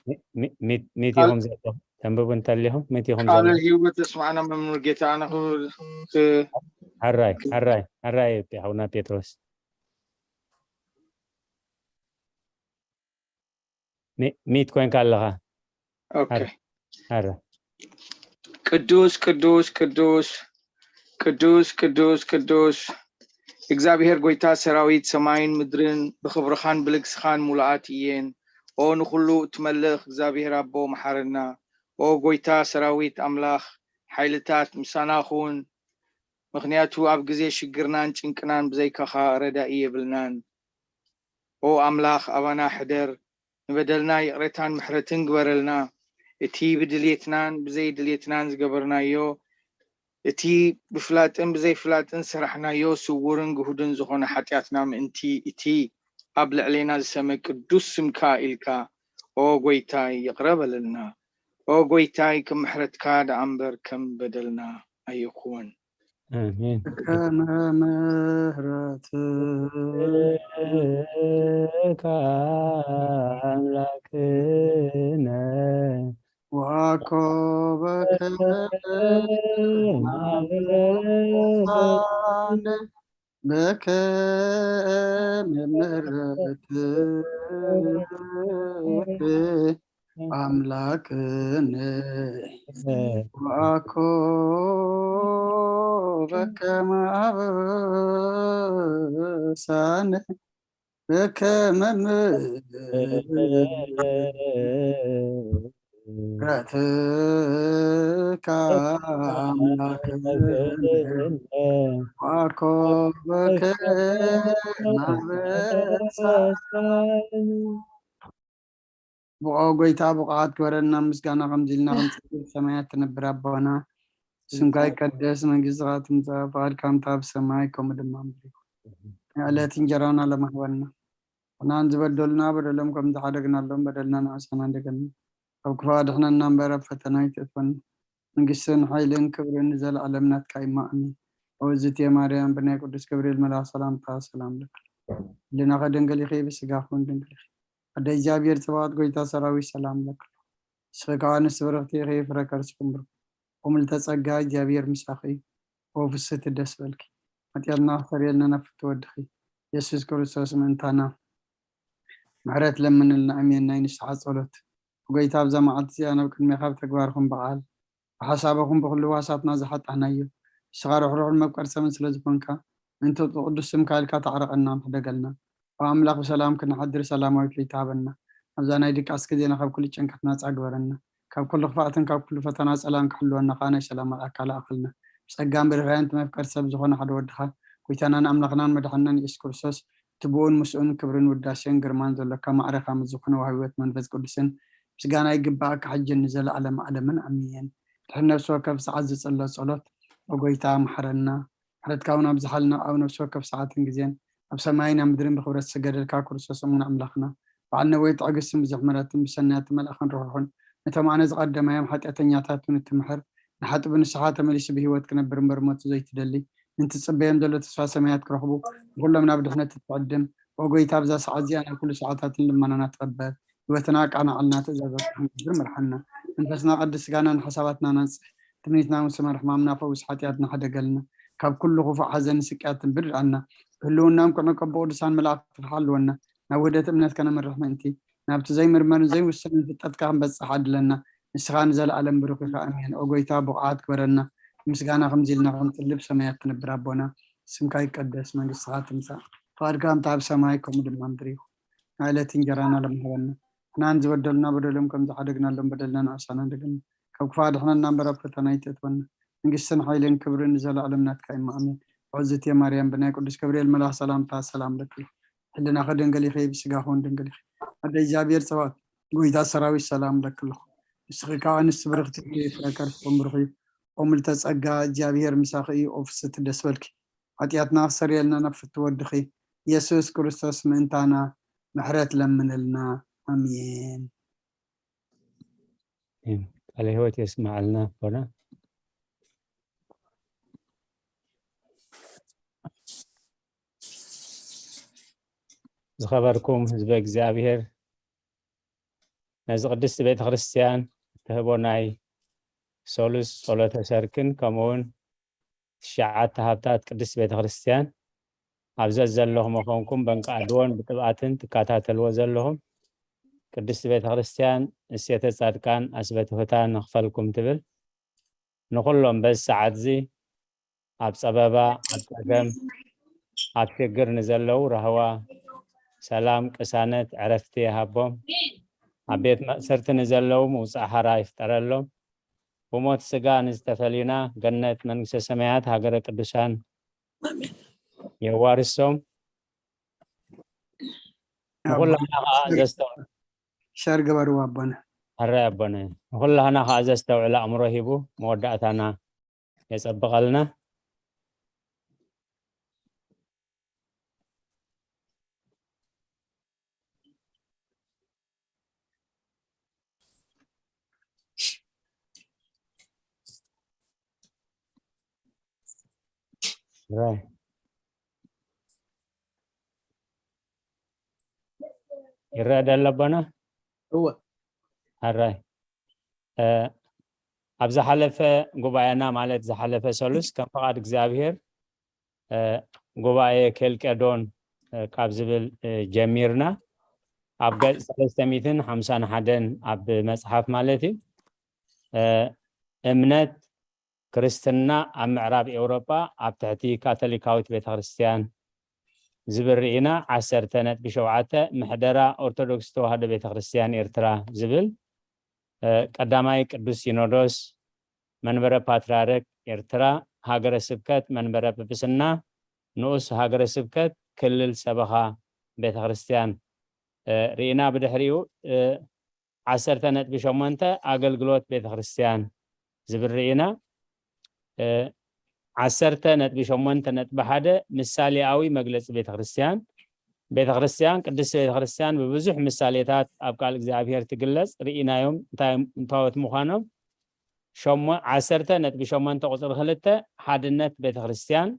ሚ- ሚ- ሚ- ሚት ኢኹም ዘለኹም? ተንብቡ እንተሊኹም፣ ሚት ኢኹም ቃለ ዘለኹም? ህይወት ተስማዕና መምህር ጌታ፣ ኣነ ክብል ክ- ሕራይ፣ ሕራይ፣ ሕራይ፣ ሓውና ጴጥሮስ። ሚት ኮንካ ኣለኻ። ኦኬ። ኣረ ቅዱስ ቅዱስ ቅዱስ ቅዱስ ቅዱስ ቅዱስ እግዚኣብሔር ጎይታ ሰራዊት፣ ሰማይን ምድርን ብኽብርኻን ብልግስኻን ሙሉኣት እየን። ኦ ንኹሉ እትመልኽ እግዚኣብሔር ኣቦ፣ መሓረና። ኦ ጎይታ ሰራዊት ኣምላኽ፣ ሓይልታት ምሳና ኹን፣ ምኽንያቱ ኣብ ግዜ ሽግርናን ጭንቅናን ብዘይካኻ ረዳኢ የብልናን። ኦ ኣምላኽ ኣባና ሕደር፣ ንበደልና ይቕሬታን ምሕረትን ግበረልና። እቲ ብድልየትናን ብዘይድልየትናን ዝገበርናዮ፣ እቲ ብፍላጥን ብዘይፍላጥን ዝሰራሕናዮ ስውርን ግሁድን ዝኾነ ሓጢኣትና ምእንቲ እቲ ኣብ ልዕሌና ዝሰመ ቅዱስ ስምካ ኢልካ፣ ኦ ጎይታይ፣ ይቕረ በለልና። ኦ ጎይታይ፣ ከም ምሕረትካ ደኣ እምበር ከም በደልና ኣይኹን። ኣሜን። ከመ ምሕረትከ ኣምላክነ ወአኮበከ ማበሳነ በከመ ምሕረትከ ኣምላክነ ወአኮበከ ማበሳነ በከመ ምሕረትከ ኣምላክነ ወአኮበከ ማበሳነ። ብኦ ጎይታ ብቑዓት ግበረና ምስጋና ከምዚ ኢልና ክንጽልይ ሰማያት ትነብር ኣቦና ስምካ ይቀደስ መንግስትኻ ትምጻእ ፍቓድካ ከምታ ኣብ ሰማይ ከምኡ ድማ ምድሪ ይኹን። ዕለት እንጀራና ለማህበና ንሕናን ዝበደሉና በደሎም ከም ዝሓደግናሎም በደልና ንዓሳና እንደገና ካብ ክፋ ድሕነና እምበር ኣብ ፈተና ይትእትወና መንግስትን ሓይልን ክብርን ንዘለኣለም ናትካ እዩ ኣሜን። ኦዝትየ ማርያም ብናይ ቅዱስ ገብርኤል መልኣኽ ሰላምታ ሰላም ለኪ ህልናኸ ድንግል ኢኺ ብስጋኹን ድንግል ኢኺ ኣደ እግዚኣብሔር ጽባኦት ጎይታ ሰራዊት ሰላም ለኪ ንስኺ ከዓ ንስብርኽቲ ኢኺ ፍረ ከርስኩም ብሩክ ኦምልተ ጸጋ እግዚኣብሔር ምሳኺ ኦፍስቲ ደስ በልኪ ሓጢኣትና ክሰርየልና ናብ ፍትወድኺ የሱስ ክርስቶስ ምእንታና ምሕረት ለምንልና ኣሜን። ናይ ንስሓ ጸሎት ጎይታ ኣብዛ መዓልቲ እዚኣ ናብ ቅድሜኻ ብተግባርኹም ብቓል ብሓሳብኹም ብኹሉ ዋሳትና ዝሓጣናዮ ንስኻ ርሕሩሕን መፍቀር ሰብን ስለ ዝኾንካ ምእንቲ ቅዱስ ስምካ ኢልካ ተዕረቐና ምሕደገልና ብኣምላኽ ብሰላም ክንሓድር ሰላማዊት ለይቲ ሃበና ኣብዛ ናይ ድቃስ ግዜና ካብ ኩሉ ጭንቀት ናጻ ግበረና ካብ ኩሉ ክፋእትን ካብ ኩሉ ፈተና ጸላም ክሕልወና ከዓ ናይ ሰላም መልኣካ ለኣኸልና ብጸጋን ብርህራን ትመፍቀር ሰብ ዝኾነ ሓደ ወድኻ ጎይታናን ኣምላኽናን መድሓንናን የሱስ ክርስቶስ እቲ ብኡን ምስኡን ክብርን ውዳሴን ግርማን ዘሎካ ማዕረኻ ምስ ዝኾነ ዋህብወት መንፈስ ቅዱስን ምስጋና ይግባኣካ ሕጅን ንዘለኣለም ኣለምን ኣሜን። ድሕሪ ነፍሲ ወከፍ ሰዓት ዝጸሎ ጸሎት ኦጎይታ መሓረና ምሕረትካ እውን ኣብዝሓልና ኣብ ነፍሲ ወከፍ ሰዓትን ግዜን ኣብ ሰማይን ኣብ ምድርን ብክብረት ዝሰገደልካ ክርስቶስ እሙን ኣምላኽና በዓል ነወይ ትዕግስትን ብዙሕ ምሕረትን ብሰናያት መልኣኽን ርሑሕን ነቶም ኣነ ዝቐደማዮም ሓጢኣተኛታት እውን እትምሕር ንሓጥብ ንስሓ ተመሊሱ ብህይወት ክነብር እምበር ሞት ዘይትደሊ ንትጽበዮም ዘሎ ተስፋ ሰማያት ክረኽቡ ንኹሎም ናብ ድሕነት እትዕድም ኦጎይታ ኣብዛ ሰዓት እዚኣ ናይ ኩሉ ሰዓታትን ልመናና ትቐበል ህይወትና ኣቃናዕልና ትእዛዛት ክንገብር ምርሓና መንፈስና ቀድስ ስጋና ንሓሳባትና ናንጽህ ትምኒትና ምስ መርሕማምና ፈውስ ሓጢኣትና ሓደገልና ካብ ኩሉ ክፉእ ሓዘን ስቅያትን ብድኣና ብህልውናን ክዕቀቦ ቅዱሳን መላእክቲ ክሓልወና ናብ ውህደት እምነት ከነምርሕ ምእንቲ ናብቲ ዘይምርመርን ዘይውሰንን ፍልጠትካ ክንበጽሕ ኣድለና ንስኻ ንዘለኣለም ብሩኽ ኢኻ ኣሜን ኦ ጎይታ ብቑዓት ግበረና ምስጋና ከምዚ ኢልና ክንጽልብ ሰማያት ትነብር ኣቦና ስምካ ይቀደስ መንግስትኻ ትምጻእ ፍቓድካ ከምታ ኣብ ሰማይ ከምኡ ድማ ምድሪ ይኹን ናይ ዕለት እንጀራና ለምሃበና ንሕናን ዝበደሉና በደሎም ከም ዝሓደግናሎም በደልና ንኣሳና እንደገና ካብ ክፋ ድሕነና እምበር ኣብ ፈተና ይትእትወና መንግስትን ሓይልን ክብርን ንዘለኣለም ናትካ እዩ ኣሜን። ኦዝትየ ማርያም ብናይ ቅዱስ ገብርኤል መልኣኽ ሰላምታ ሰላም ለኪ ህልናኺ ድንግል ኢኺ ብስጋኺ እውን ድንግል ኢኺ ኣደ እግዚኣብሔር ጸባኦት ጎይታ ሰራዊት ሰላም ለኪ ኣለኹ ንስኺ ከዓ ኣንስቲ ብርኽቲ ኢኺ ፍረ ከርስኪ እውን ብሩኽ እዩ ኦምልተ ጸጋ እግዚኣብሔር ምሳኺ እዩ ኦፍስቲ ደስ በልኪ ሓጢኣትና ክሰርየልና ናብ ፍቲ ወድኺ የሱስ ክርስቶስ ምእንታና ምሕረት ለምንልና ኣሜን። ቃለ ህይወት የስማዓልና ኣቦና። ዝኸበርኩም ህዝበ እግዚኣብሔር ነዚ ቅድስቲ ቤተ ክርስቲያን እትህቦ ናይ ሰሉስ ጸሎተ ሰርክን ከምኡውን ትሽዓተ ሃብታት ቅድስቲ ቤተ ክርስቲያን ኣብ ዘዘለኹም መኾንኩም በንቂ ኣድዎን ብጥብኣትን ትከታተልዎ ዘለኹም ቅድስቲ ቤተ ክርስቲያን እሴተ ጻድቃን ኣስበትሑታ ንኽፈልኩም ትብል። ንኹሎም በዚ ሰዓት እዚ ኣብ ጸበባ፣ ኣብ ጸገም፣ ኣብ ሽግር ንዘለዉ ራህዋ፣ ሰላም፣ ቅሳነት፣ ዕረፍቲ ይሃቦም። ኣብ ቤት ማእሰርቲ ንዘለዉ ምውጻእ ሓራ ይፍጠረሎም። ብሞት ስጋ ንዝተፈልዩና ገነት መንግስተ ሰማያት ሃገረ ቅዱሳን የዋርሶም። ንኹላህና ኸዓ ዘስተው ሸር ግበርዎ ኣቦና። ሕራይ ኣቦና። ንኹላህና ኸዓ ዘስተውዕል ኣእምሮ ሂቡ መወዳእታና የጸብቐልና። ሕራይ። ይረአ ደሎ ኣቦና? እወ። ሕራይ። እ፣ ኣብ ዝሓለፈ ጉባኤና፣ ማለት ዝሓለፈ ሰሉስ፣ ከም ፍቓድ እግዚኣብሔር፣ እ፣ ጉባኤ ኬልቄዶን፣ እ፣ ካብ ዝብል፣ እ፣ ጀሚርና፣ ኣብ ገጽ ሰለስተ ሚእትን ሓምሳን ሓደን ኣብ መጽሓፍ ማለት እዩ። እ፣ እምነት ክርስትና ኣብ ምዕራብ ኤውሮጳ ኣብ ትሕቲ ካቶሊካዊት ቤተክርስትያን ዝብል ርኢና፣ ዓሰርተ ነጥቢ ሸውዓተ ምሕደራ ኦርቶዶክስ ተዋህዶ ቤተክርስትያን ኤርትራ ዝብል፣ እ፣ ቀዳማይ ቅዱስ ሲኖዶስ፣ መንበረ ፓትርያርክ ኤርትራ፣ ሃገረ ስብከት፣ መንበረ ጵጵስና፣ ንኡስ ሃገረ ስብከት፣ ክልል ሰበኻ ቤተክርስትያን፣ እ፣ ርኢና። ብድሕሪኡ፣ እ፣ ዓሰርተ ነጥቢ ሸሞንተ ኣገልግሎት ቤተክርስትያን ዝብል ርኢና። እ፣ ዓሰርተ ነጥቢ ሸሞንተ ነጥቢ ሓደ ምሳሌኣዊ መግለጺ ቤተክርስትያን። ቤተክርስትያን፣ ቅድስቲ ቤተክርስትያን ብብዙሕ ምሳሌታት ኣብ ቃል እግዚኣብሔር ትግለጽ ርኢናዮም፣ እንታይ፣ እንታዎት ምዃኖም። ሸሞ-፣ ዓሰርተ ነጥቢ ሸሞንተ ቁጽሪ ክልተ ሓድነት ቤተክርስትያን፣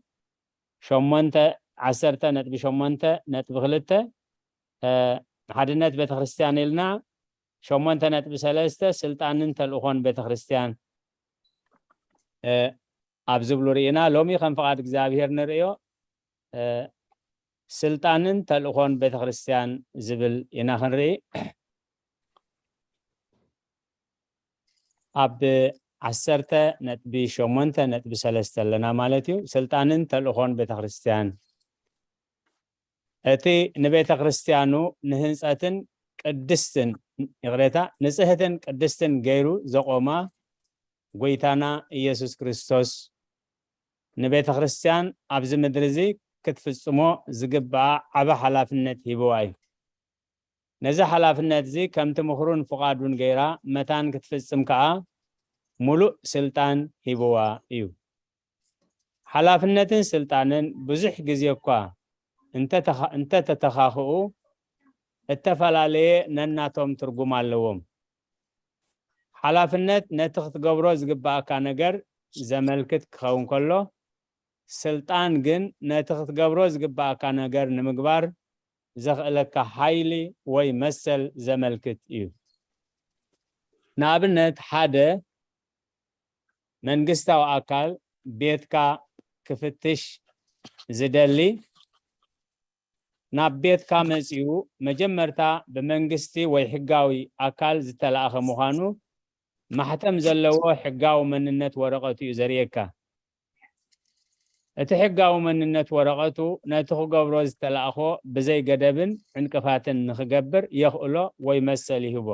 ሸሞንተ፣ ዓሰርተ ነጥቢ ሸሞንተ ነጥቢ ክልተ፣ እ፣ ሓድነት ቤተክርስትያን ኢልና፣ ሸሞንተ ነጥቢ ሰለስተ ስልጣንን ተልእኾን ቤተክርስትያን፣ እ፣ ኣብ ዝብሉ ርኢና። ሎሚ ከም ፍቓድ እግዚኣብሔር ንርእዮ፣ እ፣ ስልጣንን ተልእኾን ቤተክርስትያን ዝብል ኢና ክንርኢ። ኣብ ዓሰርተ ነጥቢ ሸሞንተ ነጥቢ ሰለስተ ኣለና ማለት እዩ። ስልጣንን ተልእኾን ቤተክርስትያን። እቲ ንቤተክርስትያኑ ንህንጸትን ቅድስትን፣ ይቕሬታ፣ ንጽህትን ቅድስትን ገይሩ ዘቆማ ጎይታና ኢየሱስ ክርስቶስ ንቤተክርስትያን ኣብዚ ምድሪ እዚ ክትፍጽሞ ዝግብኣ ዓቢ ሓላፍነት ሂብዋ እዩ። ነዚ ሓላፍነት እዚ ከምቲ ምኽሩን ፍቓዱን ገይራ መታን ክትፍጽም ከኣ ምሉእ ስልጣን ሂብዋ እዩ። ሓላፍነትን ስልጣንን ብዙሕ ግዜ እኳ እንተተኻ-፣ እንተተተኻኽኡ፣ እተፈላለየ ነናቶም ትርጉም ኣለዎም። ሓላፍነት ነቲ ክትገብሮ ዝግብኣካ ነገር ዘመልክት ክኸውን ከሎ፣ ስልጣን ግን ነቲ ክትገብሮ ዝግብኣካ ነገር ንምግባር ዘኽእለካ ሓይሊ ወይ መሰል ዘመልክት እዩ። ንኣብነት፣ ሓደ መንግስታዊ ኣካል ቤትካ ክፍትሽ ዝደሊ፣ ናብ ቤትካ መጺኡ መጀመርታ ብመንግስቲ ወይ ሕጋዊ ኣካል ዝተላእኸ ምዃኑ ማሕተም ዘለዎ ሕጋዊ መንነት ወረቐቱ እዩ ዘርእየካ። እቲ ሕጋዊ መንነት ወረቐቱ ነቲ ክገብሮ ዝተላእኾ ብዘይ ገደብን ዕንቅፋትን ንኽገብር የኽእሎ ወይ መሰል ይህቦ።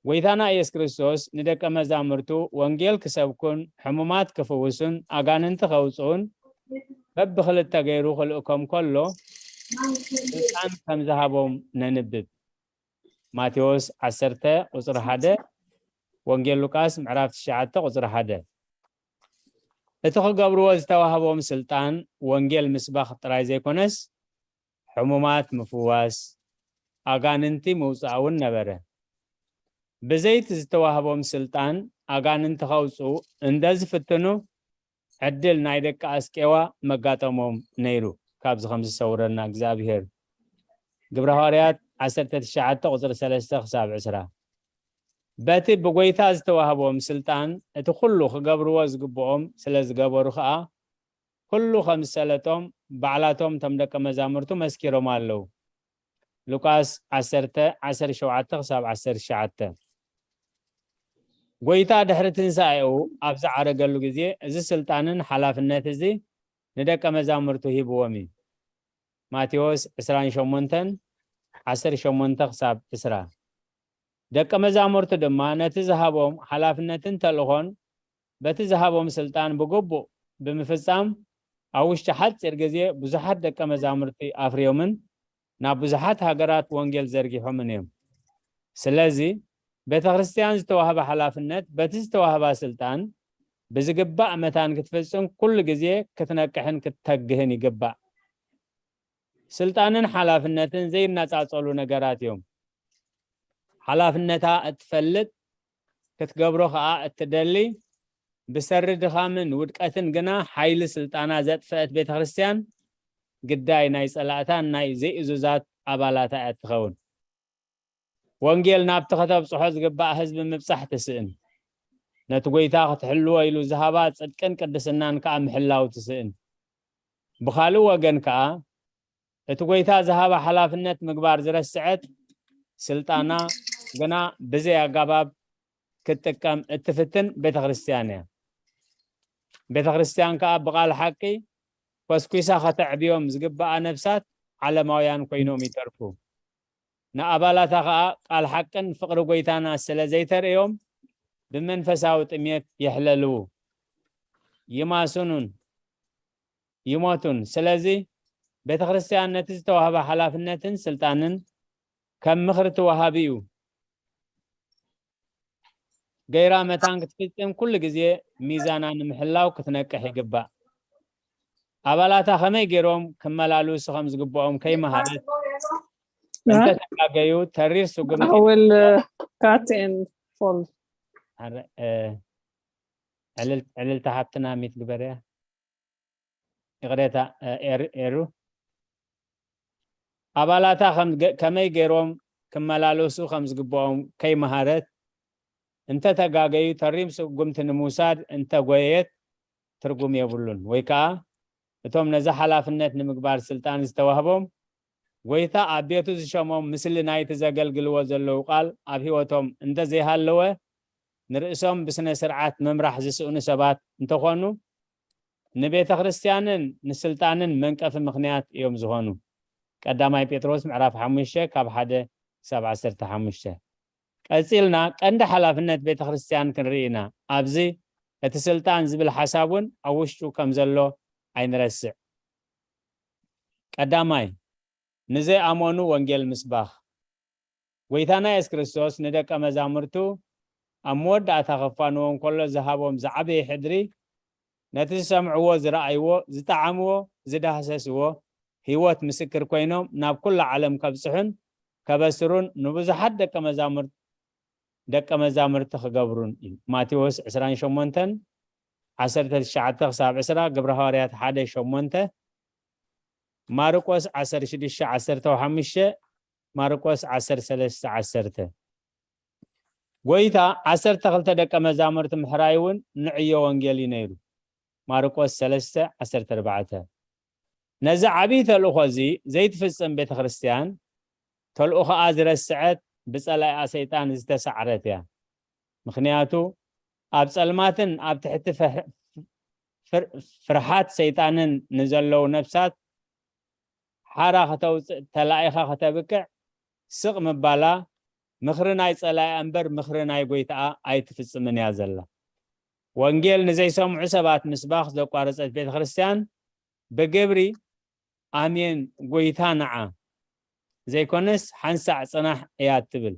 ጎይታና ኢየሱስ ክርስቶስ ንደቀ መዛሙርቱ ወንጌል ክሰብኩን ሕሙማት ክፍውሱን ኣጋንንቲ ከውጽኡን በብኽልተ ገይሩ ክልእኮም ከሎ ስልጣን ከም ዝሃቦም ነንብብ። ማቴዎስ ዓሰርተ ቁጽሪ ሓደ፣ ወንጌል ሉቃስ ምዕራፍ ትሽዓተ ቁጽሪ ሓደ። እቲ ክገብርዎ ዝተዋህቦም ስልጣን ወንጌል ምስባኽ ጥራይ ዘይኮነስ፣ ሕሙማት ምፍዋስ፣ ኣጋንንቲ ምውጻእ እውን ነበረ። ብዘይቲ ዝተዋህቦም ስልጣን ኣጋንንቲ ከውጽኡ እንደ ዝፍትኑ፣ ዕድል ናይ ደቂ ኣስቄዋ መጋጠሞም ነይሩ። ካብዚ ከም ዝሰውረና እግዚኣብሔር። ግብረ ሃዋርያት ዓሰርተ ትሽዓተ ቁጽሪ ሰለስተ ክሳብ ዕስራ። በቲ ብጎይታ ዝተዋህቦም ስልጣን እቲ ኩሉ ክገብርዎ ዝግብኦም ስለ ዝገበሩ ኸኣ፣ ኩሉ ከም ዝሰለጦም ባዕላቶም እቶም ደቀ መዛሙርቱ መስኪሮም ኣለዉ። ሉቃስ ዓሰርተ፣ ዓሰርተ ሸውዓተ ክሳብ ዓሰርተ ትሽዓተ። ጎይታ ድሕሪ ትንሳኤኡ ኣብ ዝዓረገሉ ግዜ፣ እዚ ስልጣንን ሓላፍነት እዚ ንደቀ መዛሙርቱ ሂብዎም እዩ። ማቴዎስ ዕስራን ሸሞንተን፣ ዓሰርተ ሸሞንተ ክሳብ ዕስራ። ደቀ መዛሙርቱ ድማ ነቲ ዝሃቦም ሓላፍነትን ተልእኾን በቲ ዝሃቦም ስልጣን ብግቡእ ብምፍጻም፣ ኣብ ውሽጢ ሓጺር ግዜ ብዙሓት ደቀ መዛሙርቲ ኣፍርዮምን ናብ ብዙሓት ሃገራት ወንጌል ዘርጊሖምን እዮም። ስለዚ፣ ቤተ ክርስቲያን ዝተዋህባ ሓላፍነት በቲ ዝተዋህባ ስልጣን ብዝግባእ መታን ክትፍጽም ኩሉ ግዜ ክትነቅሕን ክትተግህን ይግባእ። ስልጣንን ሓላፍነትን ዘይነጻጸሉ ነገራት እዮም። ሓላፍነታ እትፈልጥ፣ ክትገብሮ ከኣ እትደሊ፣ ብሰሪ ድኻምን ውድቀትን ግና ሓይሊ ስልጣና ዘጥፈአት ቤተ ክርስቲያን ግዳይ ናይ ጸላእታን ናይ ዘይእዙዛት ኣባላታ እያ እትኸውን። ወንጌል ናብቲ ከተብጽሖ ዝግባእ ህዝቢ ምብጻሕ ትስእን። ነቲ ጎይታ ክትሕልዎ ኢሉ ዝሃባ ጽድቅን ቅድስናን ከኣ ምሕላው ትስእን። ብኻልእ ወገን ከኣ እቲ ጎይታ ዝሃባ ሓላፍነት ምግባር ዝረስዐት፣ ስልጣና ግና ብዘይ ኣገባብ ክትጥቀም እትፍትን ቤተ ክርስቲያን እያ። ቤተ ክርስቲያን ከኣ ብቓል ሓቂ ኮስኲሳ ከተዕብዮም ዝግብኣ ነፍሳት ዓለማውያን ኮይኖም ይተርፉ። ንኣባላታ ከኣ ቃል ሓቅን ፍቕሪ ጎይታና ስለ ዘይተርእዮም ብመንፈሳዊ ጥሜት የሕለልዉ፣ ይማስኑን ይሞቱን። ስለዚ ቤተ ክርስቲያን ነቲ ዝተዋህባ ሓላፍነትን ስልጣንን ከም ምኽርቲ ወሃቢኡ ገይራ መታን ክትፍጽም ኩሉ ግዜ ሚዛና ንምሕላው ክትነቅሕ ይግባእ። ኣባላታ ከመይ ገይሮም ክመላለሱ ከም ዝግብኦም ከይመሃረት፣ እንተ ተጋገዩ ተሪር ስጉምቲ I will, uh, cut and fold. ኣረ፣ እ፣ ዕልል-፣ ዕልልታ ሓብትና ሚት ግበርያ። ይቕሬታ፣ እ፣ ኤር-፣ ኤሩ። ኣባላታ ከም ገ-፣ ከመይ ገይሮም ክመላለሱ ከም ዝግብኦም ከይመሃረት፣ እንተ ተጋገዩ ተሪር ስጉምቲ ንምውሳድ እንተ ጎየየት ትርጉም የብሉን። ወይ ከኣ እቶም ነዚ ሓላፍነት ንምግባር ስልጣን ዝተዋህቦም፣ ጎይታ ኣብ ቤቱ ዝሸሞም ምስሊ ናይቲ ዘገልግልዎ ዘለዉ ቃል ኣብ ህይወቶም እንተ ዘይሃለወ፣ ንርእሶም ብስነ ስርዓት ምምራሕ ዝስእኑ ሰባት እንተኾኑ፣ ንቤተ ክርስቲያንን ንስልጣንን መንቀፊ ምኽንያት እዮም ዝኾኑ። ቀዳማይ ጴጥሮስ ምዕራፍ ሓሙሽተ ካብ ሓደ ክሳብ ዓሰርተ ሓሙሽተ። ቀጺልና ቀንዲ ሓላፍነት ቤተ ክርስቲያን ክንርኢ ኢና። ኣብዚ እቲ ስልጣን ዝብል ሓሳብ እውን ኣብ ውሽጡ ከም ዘሎ ኣይንረስዕ። ቀዳማይ፣ ንዘይኣመኑ ወንጌል ምስባኽ። ጎይታና የሱስ ክርስቶስ ንደቀ መዛሙርቱ ኣብ መወዳእታ ከፋንዎም ከሎ ዝሃቦም ዝዓበየ ሕድሪ፣ ነቲ ዝሰምዕዎ፣ ዝረኣይዎ፣ ዝጠዓምዎ፣ ዝዳህሰስዎ ህይወት ምስክር ኮይኖም ናብ ኩላ ዓለም ከብጽሑን ከበስሩን ንብዙሓት ደቀ መዛሙርት-፣ ደቀ መዛሙርቲ ክገብሩን እዩ። ማቴዎስ ዕስራን ሸሞንተን፣ ዓሰርተ ትሽዓተ ክሳብ ዕስራ፣ ግብረ ሃዋርያት ሓደ ሸሞንተ፣ ማርቆስ ዓሰርተ ሽዱሽተ ዓሰርተ ሓሙሽተ፣ ማርቆስ ዓሰርተ ሰለስተ ዓሰርተ። ጎይታ ዓሰርተ ክልተ ደቀ መዛሙርቲ ምሕራይ እውን ንዕዮ ወንጌል እዩ ነይሩ። ማርቆስ ሰለስተ ዓሰርተ ኣርባዕተ። ነዚ ዓብዪ ተልእኾ እዚ ዘይትፍጽም ቤተ ክርስቲያን፣ ተልእኾኣ ዝረስዐት ብጸላኢኣ ሰይጣን ዝተሳዕረት እያ። ምኽንያቱ፣ ኣብ ጸልማትን ኣብ ትሕቲ ፍር-፣ ፍር-፣ ፍርሓት ሰይጣንን ንዘለዉ ነፍሳት ሓራ ከተውጽእ ተላኢኻ ከተብቅዕ ስቕ ምባላ፣ ምኽሪ ናይ ጸላኢኣ እምበር ምኽሪ ናይ ጎይታኣ ኣይትፍጽምን እያ ዘላ። ወንጌል ንዘይሰምዑ ሰባት ምስባኽ ዘቋረጸት ቤተ ክርስቲያን፣ ብግብሪ ኣሜን ጎይታ ንዓ ዘይኮነስ ሓንሳዕ ጽናሕ እያ እትብል፣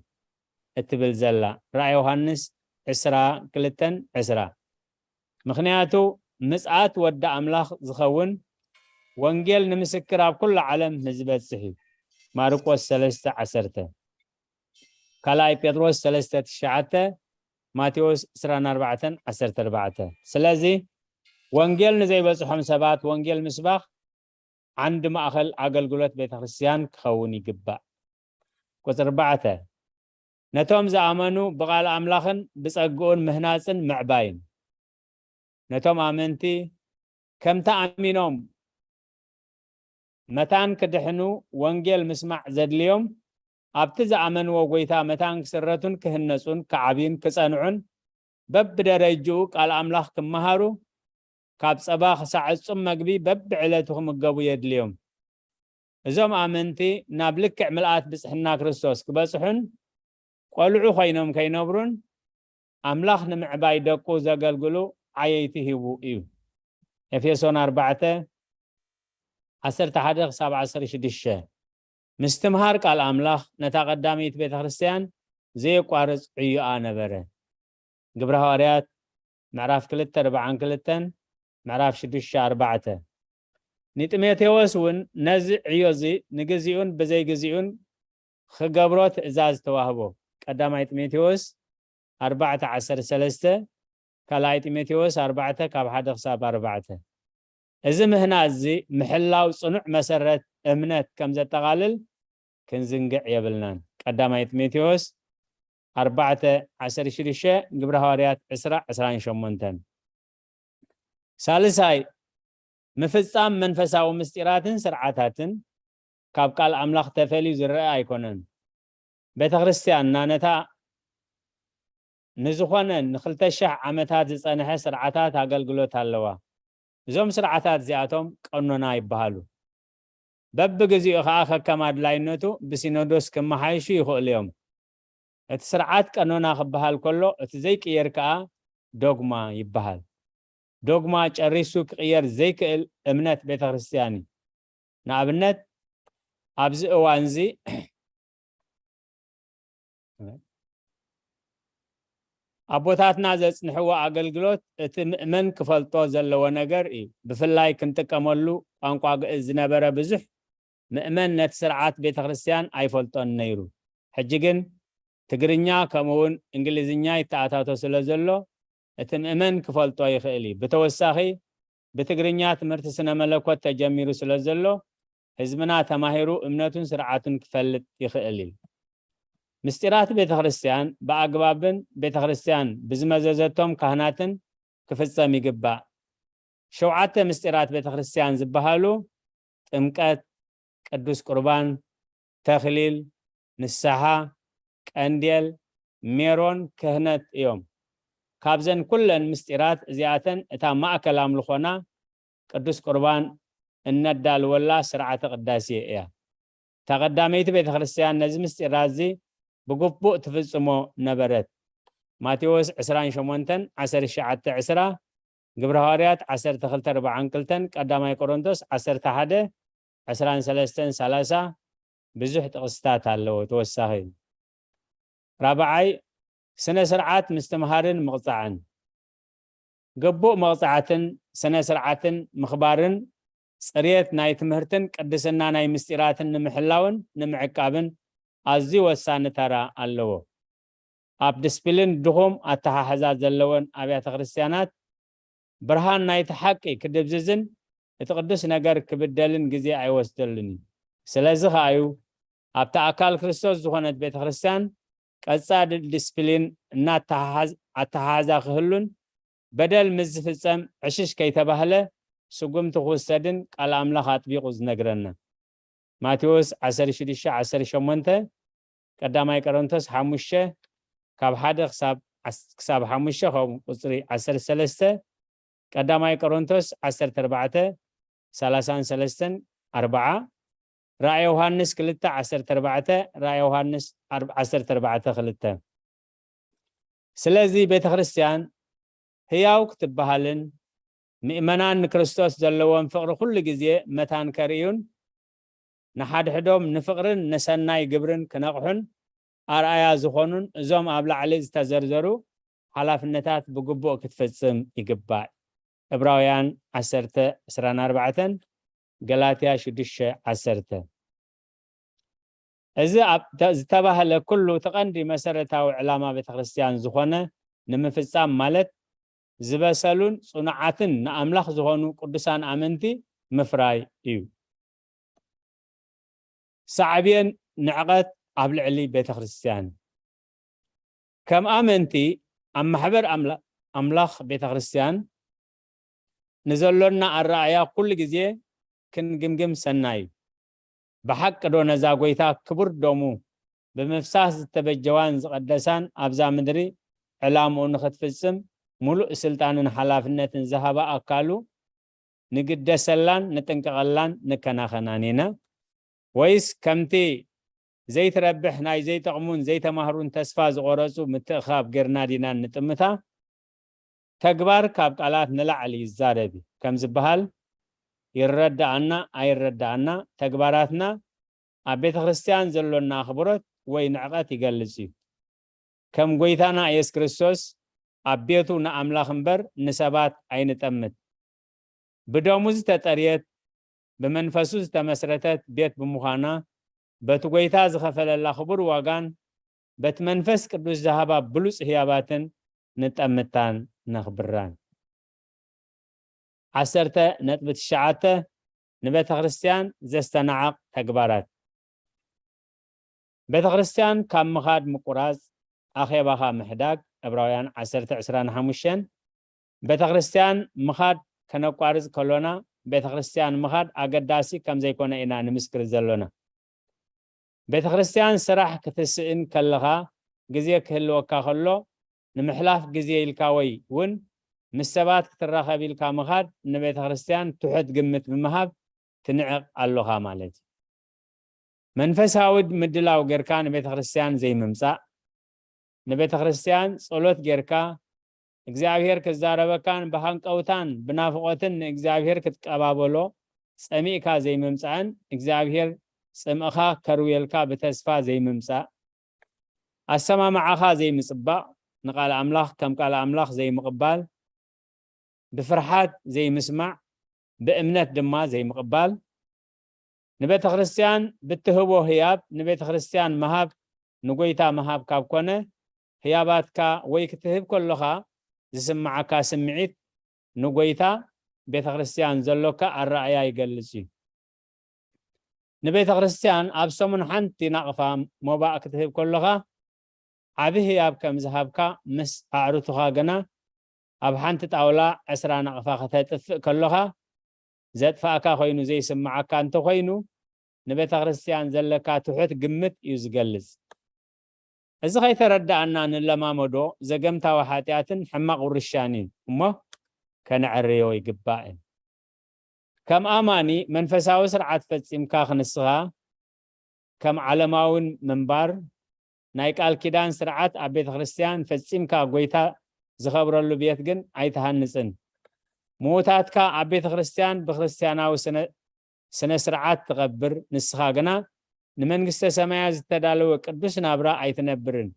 እትብል ዘላ። ራእይ ዮሃንስ ዕስራ ክልተን ዕስራ። ምኽንያቱ ምጽኣት ወዲ ኣምላኽ ዝኸውን ወንጌል ንምስክር ኣብ ኩሉ ዓለም ንዝበጽሕ እዩ። ማርቆስ ሰለስተ ዓሰርተ፣ ካልኣይ ጴጥሮስ ሰለስተ ትሽዓተ፣ ማቴዎስ ዕስራን ኣርባዕተን ዓሰርተ ኣርባዕተ። ስለዚ ወንጌል ንዘይበጽሖም ሰባት ወንጌል ምስባኽ ዓንዲ ማእኸል ኣገልግሎት ቤተ ክርስቲያን ክኸውን ይግባእ። ቁጽሪ ኣርባዕተ፣ ነቶም ዝኣመኑ ብቓል ኣምላኽን ብጸግኡን ምህናጽን ምዕባይን። ነቶም ኣመንቲ ከምቲ ኣሚኖም መታን ክድሕኑ ወንጌል ምስማዕ ዘድልዮም፣ ኣብቲ ዝኣመንዎ ጐይታ መታን ክስረቱን ክህነጹን ክዓብዩን ክጸንዑን፣ በብደረጅኡ ቃል ኣምላኽ ክመሃሩ፣ ካብ ጸባ ክሳዕ ዕጹም መግቢ በብዕለቱ ክምገቡ የድልዮም። እዞም ኣመንቲ ናብ ልክዕ ምልኣት ብጽሕና ክርስቶስ ክበጽሑን ቆልዑ ኮይኖም ከይነብሩን ኣምላኽ ንምዕባይ ደቁ ዘገልግሉ ዓየይቲ ሂቡ እዩ። ኤፌሶን ኣርባዕተ፣ ዓሰርተ ሓደ ክሳብ ዓሰርተ ሽዱሽተ። ምስትምሃር ቃል ኣምላኽ ነታ ቀዳመይቲ ቤተ ክርስቲያን ዘየቋርጽ ዕዮኣ ነበረ። ግብረ ሃዋርያት ምዕራፍ ክልተ ኣርባዓን ክልተን፣ ምዕራፍ ሽዱሽተ ኣርባዕተ። ንጢሞቴዎስ እውን ነዚ ዕዮ እዚ ንግዚኡን ብዘይግዚኡን ክገብሮ ትእዛዝ ተዋህቦ። ቀዳማይ ጢሞቴዎስ ኣርባዕተ ዓሰርተ ሰለስተ፣ ካልኣይ ጢሞቴዎስ ኣርባዕተ ካብ ሓደ ክሳብ ኣርባዕተ። እዚ ምህናጽ እዚ ምሕላው ጽኑዕ መሰረት እምነት ከም ዘጠቓልል ክንዝንግዕ የብልናን። ቀዳማይ ጢሞቴዎስ ኣርባዕተ ዓሰርተ ሽዱሽተ፣ ግብረ ሃዋርያት ዕስራ ዕስራን ሸሞንተን። ሳልሳይ፣ ምፍጻም መንፈሳዊ ምስጢራትን ስርዓታትን ካብ ቃል ኣምላኽ ተፈልዩ ዝረአ ኣይኮነን። ቤተ ክርስቲያንና ነታ ንዝኾነ ንኽልተ ሺሕ ዓመታት ዝጸንሐ ስርዓታት ኣገልግሎት ኣለዋ። እዞም ስርዓታት እዚኣቶም ቀኖና ይበሃሉ። በብግዜኡ ኸኣ ከከም ኣድላይነቱ ብሲኖዶስ ክመሓየሹ ይኽእሉ እዮም። እቲ ስርዓት ቀኖና ክበሃል ከሎ፣ እቲ ዘይቅየር ከኣ ዶግማ ይበሃል። ዶግማ ጨሪሱ ክቕየር ዘይክእል እምነት ቤተ ክርስቲያን እዩ። ንኣብነት፣ ኣብዚ እዋንዚ ኣቦታትና ዘጽንሕዎ ኣገልግሎት እቲ ምእመን ክፈልጦ ዘለዎ ነገር እዩ። ብፍላይ ክንጥቀመሉ ቋንቋ ግእዝ ዝነበረ ብዙሕ ምእመን ነቲ ስርዓት ቤተ ክርስቲያን ኣይፈልጦን ነይሩ። ሕጂ ግን ትግርኛ ከምኡ እውን እንግሊዝኛ ይተኣታቶ ስለ ዘሎ እቲ ምእመን ክፈልጦ ይኽእል እዩ። ብተወሳኺ ብትግርኛ ትምህርቲ ስነ መለኮት ተጀሚሩ ስለ ዘሎ ህዝብና ተማሂሩ እምነቱን ስርዓቱን ክፈልጥ ይኽእል እዩ። ምስጢራት ቤተ ክርስቲያን ብኣግባብን ቤተ ክርስቲያን ብዝመዘዘቶም ካህናትን ክፍጸም ይግባእ። ሸውዓተ ምስጢራት ቤተ ክርስቲያን ዝበሃሉ ጥምቀት፣ ቅዱስ ቁርባን፣ ተክሊል፣ ንስሓ፣ ቀንዴል፣ ሜሮን፣ ክህነት እዮም። ካብዘን ኩለን ምስጢራት እዚኣተን እታ ማእከል ኣምልኾና ቅዱስ ቁርባን እነዳልወላ ስርዓተ ቅዳሴ እያ። እታ ቀዳመይቲ ቤተ ክርስቲያን ነዚ ምስጢራት እዚ ብግቡእ ትፍጽሞ ነበረት። ማቴዎስ ዕስራን ሸሞንተን ዓሰርተ ትሽዓተ ዕስራ፣ ግብረ ሃዋርያት ዓሰርተ ክልተ ኣርባዓን ክልተን፣ ቀዳማይ ቆሮንቶስ ዓሰርተ ሓደ ዕስራን ሰለስተን ሰላሳ ብዙሕ ጥቕስታት ኣለዎ። ተወሳኺ ራብዓይ፣ ስነ ስርዓት ምስትምሃርን ምቕጻዕን። ግቡእ መቕጻዕትን ስነ ስርዓትን ምኽባርን ጽሬት ናይ ትምህርትን ቅድስና ናይ ምስጢራትን ንምሕላውን ንምዕቃብን ኣዝዩ ወሳኒ ተራ ኣለዎ። ኣብ ድስፕሊን ድኹም ኣተሓሕዛ ዘለወን ኣብያተ ክርስቲያናት ብርሃን ናይቲ ሓቂ ክድብዝዝን እቲ ቅዱስ ነገር ክብደልን ግዜ ኣይወስደሉን እዩ። ስለዚ ከኣ እዩ ኣብታ ኣካል ክርስቶስ ዝኾነት ቤተ ክርስቲያን ቀጻሊ ድስፕሊን እናተሓሓዝ-፣ ኣተሓሕዛ ክህሉን በደል ምስ ዝፍጸም ዕሽሽ ከይተባህለ ስጉምቲ ክውሰድን ቃል ኣምላኽ ኣጥቢቑ ዝነግረና። ማቴዎስ ዓሰርተ ሽዱሽተ ዓሰርተ ሸሞንተ፣ ቀዳማይ ቆሮንቶስ ሓሙሽተ ካብ ሓደ ክሳብ ዓስ-፣ ክሳብ ሓሙሽተ፣ ከምኡ ቁጽሪ ዓሰርተ ሰለስተ፣ ቀዳማይ ቆሮንቶስ ዓሰርተ ኣርባዕተ ሰላሳን ሰለስተን ኣርባዓ፣ ራእየ ዮሃንስ ክልተ ዓሰርተ ኣርባዕተ፣ ራእየ ዮሃንስ ዓሰርተ ኣርባዕተ ክልተ። ስለዚ ቤተ ክርስቲያን ህያው ክትበሃልን ምእመናን ንክርስቶስ ዘለዎም ፍቕሪ ኩሉ ግዜ መታን ከርእዩን ንሓድሕዶም ንፍቕርን ንሰናይ ግብርን ክነቕሑን ኣርኣያ ዝኾኑን እዞም ኣብ ላዕሊ ዝተዘርዘሩ ሓላፍነታት ብግቡእ ክትፍጽም ይግባእ። ዕብራውያን ዓሰርተ ዕስራን ኣርባዕተን፣ ገላትያ ሽዱሽተ ዓሰርተ። እዚ ኣብ ተ-፣ ዝተባህለ ኩሉ እቲ ቀንዲ መሰረታዊ ዕላማ ቤተ ክርስቲያን ዝኾነ ንምፍጻም ማለት ዝበሰሉን ጽኑዓትን ንኣምላኽ ዝኾኑ ቅዱሳን ኣመንቲ ምፍራይ እዩ። ሳዕቤን ንዕቐት ኣብ ልዕሊ ቤተ ክርስቲያን። ከም ኣመንቲ ኣብ ማሕበር ኣምላ-፣ ኣምላኽ ቤተ ክርስቲያን ንዘሎና ኣረኣእያ ኩሉ ግዜ ክንግምግም ሰናይ እዩ። ብሓቂ ዶ ነዛ ጐይታ ክቡር ደሙ ብምፍሳስ ዝተበጀዋን ዝቐደሳን ኣብዛ ምድሪ ዕላምኡ ንኽትፍጽም ምሉእ ስልጣንን ሓላፍነትን ዝሃባ ኣካሉ ንግደሰላን ንጥንቀቐላን ንከናኸናን ኢና? ወይስ ከምቲ ዘይትረብሕ ናይ ዘይጠቕሙን ዘይተማህሩን ተስፋ ዝቖረጹ ምትእኻብ ጌርና ዲና እንጥምታ? ተግባር ካብ ቃላት ንላዕሊ ይዛረብ እዩ ከም ዝበሃል፣ ይረዳኣና ኣይረዳኣና፣ ተግባራትና ኣብ ቤተ ክርስቲያን ዘሎና ኣኽብሮት ወይ ንዕቐት ይገልጽ እዩ። ከም ጐይታና ኢየሱስ ክርስቶስ ኣብ ቤቱ ንኣምላኽ እምበር ንሰባት ኣይንጠምት። ብደሙ ዝተጠርየት፣ ብመንፈሱ ዝተመስረተት ቤት ብምዃና፣ በቲ ጐይታ ዝኸፈለላ ክቡር ዋጋን በቲ መንፈስ ቅዱስ ዝሃባ ብሉጽ ህያባትን ንጠምታን ነኽብራን። ዓሰርተ ነጥቢ ትሽዓተ፣ ንቤተ ክርስቲያን ዘስተናዕቕ ተግባራት። ቤተ ክርስቲያን ካብ ምኻድ ምቁራጽ፣ ኣኼባኻ ምሕዳግ፣ ዕብራውያን ዓሰርተ ዕስራን ሓሙሽተን። ቤተ ክርስቲያን ምኻድ ከነቋርጽ ከሎና፣ ቤተ ክርስቲያን ምኻድ ኣገዳሲ ከም ዘይኮነ ኢና ንምስክር ዘሎና። ቤተ ክርስቲያን ስራሕ ክትስእን ከለኻ ግዜ ክህልወካ ከሎ፣ ንምሕላፍ ግዜ ኢልካ ወይ እውን ምስ ሰባት ክትራኸብ ኢልካ ምኻድ ንቤተ ክርስቲያን ትሑት ግምት ብምሃብ ትንዕቕ ኣሎኻ ማለት እዩ። መንፈሳዊ ምድላው ጌርካ ንቤተ ክርስቲያን ዘይምምጻእ፣ ንቤተ ክርስቲያን ጸሎት ጌርካ እግዚኣብሔር ክዛረበካን ብሃንቀውታን ብናፍቖትን ንእግዚኣብሔር ክትቀባበሎ ጸሚእካ ዘይምምጻእን እግዚኣብሔር ጽምእኻ ከርውየልካ ብተስፋ ዘይምምጻእ፣ ኣሰማምዓኻ ዘይምጽባቕ፣ ንቃል ኣምላኽ ከም ቃል ኣምላኽ ዘይምቕባል፣ ብፍርሓት ዘይምስማዕ፣ ብእምነት ድማ ዘይምቕባል፣ ንቤተ ክርስቲያን ብትህቦ ህያብ ንቤተ ክርስቲያን ምሃብ ንጎይታ ምሃብ ካብ ኮነ፣ ህያባትካ ወይ ክትህብ ከሎኻ ዝስምዓካ ስምዒት ንጎይታ ቤተ ክርስቲያን ዘሎካ ኣረኣእያ ይገልጽ እዩ። ንቤተ ክርስቲያን ኣብ ሰሙን ሓንቲ ናቕፋ መባእ ክትህብ ከሎኻ፣ ዓቢ ህያብ ከም ዝሃብካ ምስ ኣዕሩትኻ ግና ኣብ ሓንቲ ጣውላ ዕስራ ናቕፋ ከተጥፍእ ከሎኻ ዘጥፋእካ ኮይኑ ዘይስምዓካ እንተኾይኑ፣ ንቤተ ክርስቲያን ዘለካ ትሑት ግምት እዩ ዝገልጽ። እዚ ከይተረዳእና ንለማመዶ ዘገምታዊ ሓጢኣትን ሕማቕ ውርሻን እዩ እሞ ከነዕርዮ ይግባእ። ከም ኣማኒ መንፈሳዊ ስርዓት ፈጺምካ ክንስኻ ከም ዓለማውን ምንባር ናይ ቃል ኪዳን ስርዓት ኣብ ቤተ ክርስቲያን ፈጺምካ ጎይታ ዝኸብረሉ ቤት ግን ኣይትሃንጽን። ምዉታትካ ኣብ ቤተ ክርስቲያን ብክርስቲያናዊ ስነ ስነ ስርዓት ትቐብር፣ ንስኻ ግና ንመንግስተ ሰማያት ዝተዳለወ ቅዱስ ናብራ ኣይትነብርን።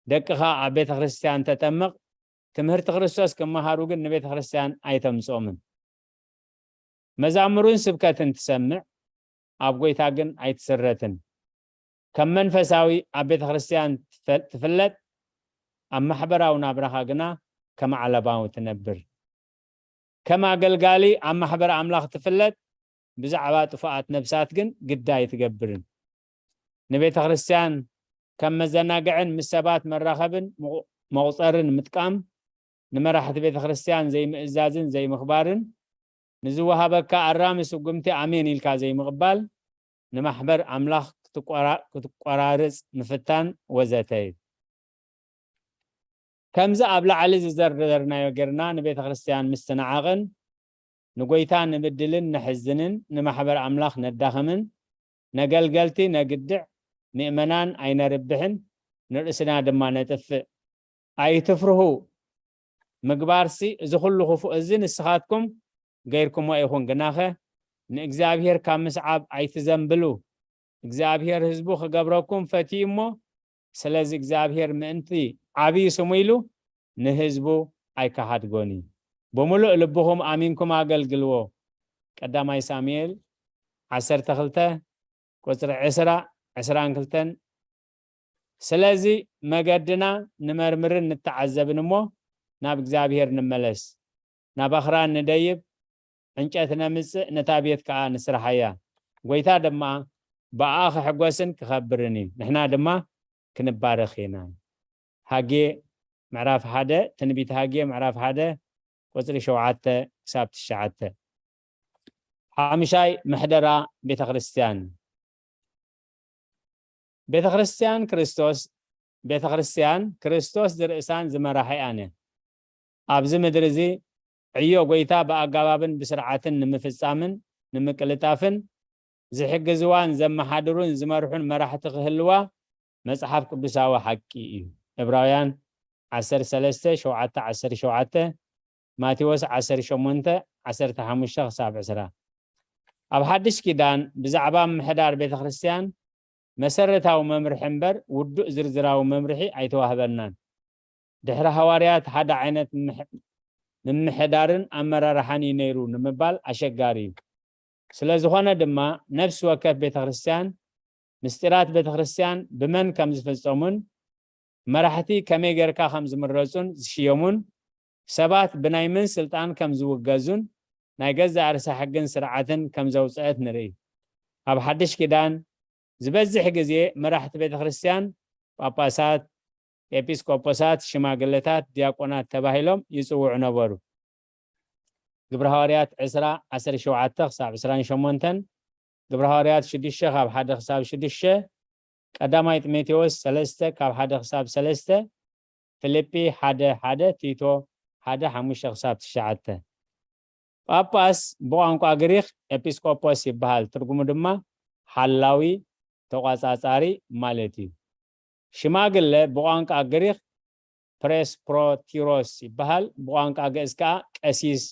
ደቅኻ ኣብ ቤተ ክርስቲያን ተጠምቕ፣ ትምህርቲ ክርስቶስ ክመሃሩ ግን ንቤተ ክርስቲያን ኣይተምጽኦምን። መዛሙርን ስብከትን ትሰምዕ፣ ኣብ ጎይታ ግን ኣይትስረትን። ከም መንፈሳዊ ኣብ ቤተ ክርስቲያን ትፈ- ትፍለጥ፣ ኣብ ማሕበራዊ ናብራኻ ግና ከም ዓለማዊ ትነብር። ከም ኣገልጋሊ ኣብ ማሕበር ኣምላኽ ትፍለጥ፣ ብዛዕባ ጥፉኣት ነብሳት ግን ግዳ ኣይትገብርን። ንቤተ ክርስቲያን ከም መዘናግዕን ምስ ሰባት መራኸብን ምቑ- መቑጸርን ምጥቃም፣ ንመራሕቲ ቤተ ክርስቲያን ዘይምእዛዝን ዘይምኽባርን፣ ንዝወሃበካ ኣራሚ ስጉምቲ ኣሜን ኢልካ ዘይምቕባል፣ ንማሕበር ኣምላኽ ክትቆራ- ክትቆራርጽ ምፍታን ወዘተ እዩ። ከምዚ ኣብ ላዕሊ ዝዘርዘርናዮ ጌርና ንቤተ ክርስቲያን ምስትንዓቕን ንጎይታ ንብድልን ነሕዝንን ንማሕበር ኣምላኽ ነዳኽምን ነገልገልቲ ነግድዕ ምእመናን ኣይነርብሕን ንርእስና ድማ ነጥፍእ። ኣይትፍርሁ። ምግባርሲ እዚ ኩሉ ክፉእ እዚ ንስኻትኩም ገይርኩሞ ኢኹን። ግናኸ ንእግዚኣብሔር ካብ ምስዓብ ኣይትዘንብሉ። እግዚኣብሔር ህዝቡ ክገብረኩም ፈትዩ እሞ፣ ስለዚ እግዚኣብሔር ምእንቲ ዓብዪ ስሙ ኢሉ ንህዝቡ ኣይከሓድጎን እዩ። ብምሉእ ልብኹም ኣሚንኩም ኣገልግልዎ። ቀዳማይ ሳሙኤል ዓሰርተ ክልተ ቁፅሪ ዕስራ፣ ዕስራን ክልተን። ስለዚ መገድና ንመርምርን ንተዓዘብን እሞ ናብ እግዚኣብሔር ንመለስ። ናብ ኣኽራን ንደይብ፣ ዕንጨት ነምጽእ፣ ነታ ቤት ከኣ ንስርሓያ። ጐይታ ድማ ብኣ ክሕጎስን ክኸብርን እዩ፣ ንሕና ድማ ክንባረኽ ኢና። ሃጌ ምዕራፍ ሓደ፣ ትንቢት ሃጌ ምዕራፍ ሓደ ቁጽሪ ሸውዓተ ክሳብ ትሽዓተ። ሓምሻይ፣ ምሕደራ ቤተ ክርስቲያን። ቤተ ክርስቲያን ክርስቶስ ቤተ ክርስቲያን ክርስቶስ ዝርእሳን ዝመራሕኣን እያ። ኣብዚ ምድሪ እዚ ዕዮ ጎይታ ብኣጋባብን ብስርዓትን ንምፍጻምን ንምቅልጣፍን ዝሕግዝዋን ዘመሓድሩን ዝመርሑን መራሕቲ ክህልዋ መጽሓፍ ቅዱሳዊ ሓቂ እዩ። ዕብራውያን ዓሰርተ ሰለስተ፣ ሸውዓተ ዓሰርተ ሸውዓተ፣ ማቴዎስ ዓሰርተ ሸሞንተ፣ ዓሰርተ ሓሙሽተ ክሳብ ዕስራ። ኣብ ሓድሽ ኪዳን ብዛዕባ ምሕዳር ቤተ ክርስቲያን መሰረታዊ መምርሒ እምበር ውዱእ ዝርዝራዊ መምርሒ ኣይተዋህበናን። ድሕሪ ሃዋርያት ሓደ ዓይነት ምምሕ- ምምሕዳርን ኣመራርሓን እዩ ነይሩ ንምባል ኣሸጋሪ እዩ። ስለ ዝኾነ ድማ ነፍሲ ወከፍ ቤተ ክርስቲያን ምስጢራት ቤተ ክርስቲያን ብመን ከም ዝፍጸሙን መራሕቲ ከመይ ጌርካ ከም ዝምረጹን ዝሽየሙን ሰባት ብናይ መን ስልጣን ከም ዝውገዙን ናይ ገዛእ ርእሳ ሕግን ስርዓትን ከም ዘውጸአት ንርኢ። ኣብ ሓድሽ ኪዳን ዝበዝሕ ግዜ መራሕቲ ቤተ ክርስቲያን ጳጳሳት፣ ኤጲስቆጶሳት፣ ሽማግለታት፣ ዲያቆናት ተባሂሎም ይጽውዑ ነበሩ። ግብረ ሃዋርያት ዕስራ ዓሰርተ ሸውዓተ ክሳብ ዕስራን ሸሞንተን፣ ግብረ ሃዋርያት ሽዱሽተ ካብ ሓደ ክሳብ ሽዱሽተ፣ ቀዳማይ ጢሞቴዎስ ሰለስተ ካብ ሓደ ክሳብ ሰለስተ፣ ፊልጲ ሓደ ሓደ፣ ቲቶ ሓደ ሓሙሽተ ክሳብ ትሽዓተ። ጳጳስ ብቋንቋ ግሪኽ ኤጲስቆጶስ ይበሃል። ትርጉሙ ድማ ሓላዊ፣ ተቋጻጻሪ ማለት እዩ። ሽማግለ ብቋንቋ ግሪኽ ፕሬስፖቲሮስ ይበሃል። ብቋንቋ ግእዝ ከኣ ቀሲስ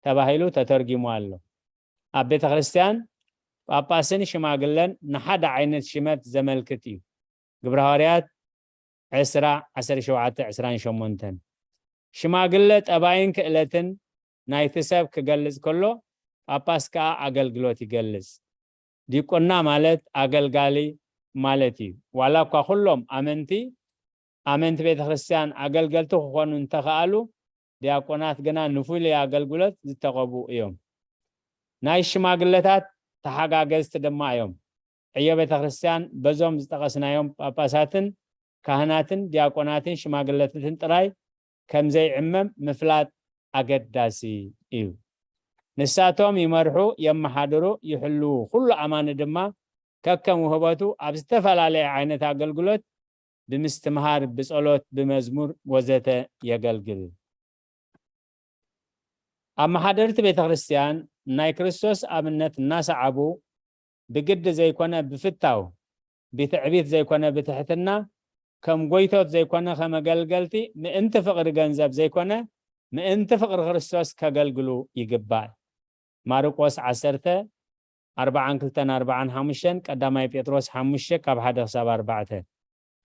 ተባሂሉ ተተርጊሙ ኣሎ። ኣብ ቤተ ክርስቲያን ጳጳስን ሽማግለን ንሓደ ዓይነት ሽመት ዘመልክት እዩ። ግብረ ሃዋርያት ዕስራ ዓሰርተ ሸውዓተ ዕስራን ሸሞንተን። ሽማግለ ጠባይን ክእለትን ናይቲ ሰብ ክገልጽ ከሎ፣ ጳጳስ ከኣ ኣገልግሎት ይገልጽ። ዲቁና ማለት ኣገልጋሊ ማለት እዩ። ዋላ እኳ ኩሎም ኣመንቲ ኣመንቲ ቤተ ክርስቲያን ኣገልገልቲ ክኾኑ እንተኸኣሉ፣ ዲያቆናት ግና ንፍሉይ ኣገልግሎት ዝተቐብኡ እዮም። ናይ ሽማግለታት ተሓጋገዝቲ ድማ እዮም። ዕዮ ቤተ ክርስቲያን በዞም ዝጠቐስናዮም ጳጳሳትን ካህናትን ዲያቆናትን ሽማግለታትን ጥራይ ከም ዘይዕመም ምፍላጥ ኣገዳሲ እዩ። ንሳቶም ይመርሑ፣ የመሓድሩ፣ ይሕልዉ። ኩሉ ኣማኒ ድማ ከከም ውህበቱ ኣብ ዝተፈላለየ ዓይነት ኣገልግሎት ብምስትምሃር፣ ብጸሎት፣ ብመዝሙር ወዘተ የገልግል። ኣመሓደርቲ ቤተ ክርስቲያን ናይ ክርስቶስ ኣብነት እናሰዓቡ ብግዲ ዘይኮነ ብፍታው፣ ብትዕቢት ዘይኮነ ብትሕትና፣ ከም ጎይቶት ዘይኮነ ከም ኣገልገልቲ፣ ምእንቲ ፍቕሪ ገንዘብ ዘይኮነ ምእንቲ ፍቕሪ ክርስቶስ ከገልግሉ ይግባእ። ማርቆስ ዓሰርተ፣ ኣርባዓን ክልተን ኣርባዓን ሓሙሽተን፣ ቀዳማይ ጴጥሮስ ሓሙሽተ ካብ ሓደ ክሳብ ኣርባዕተ።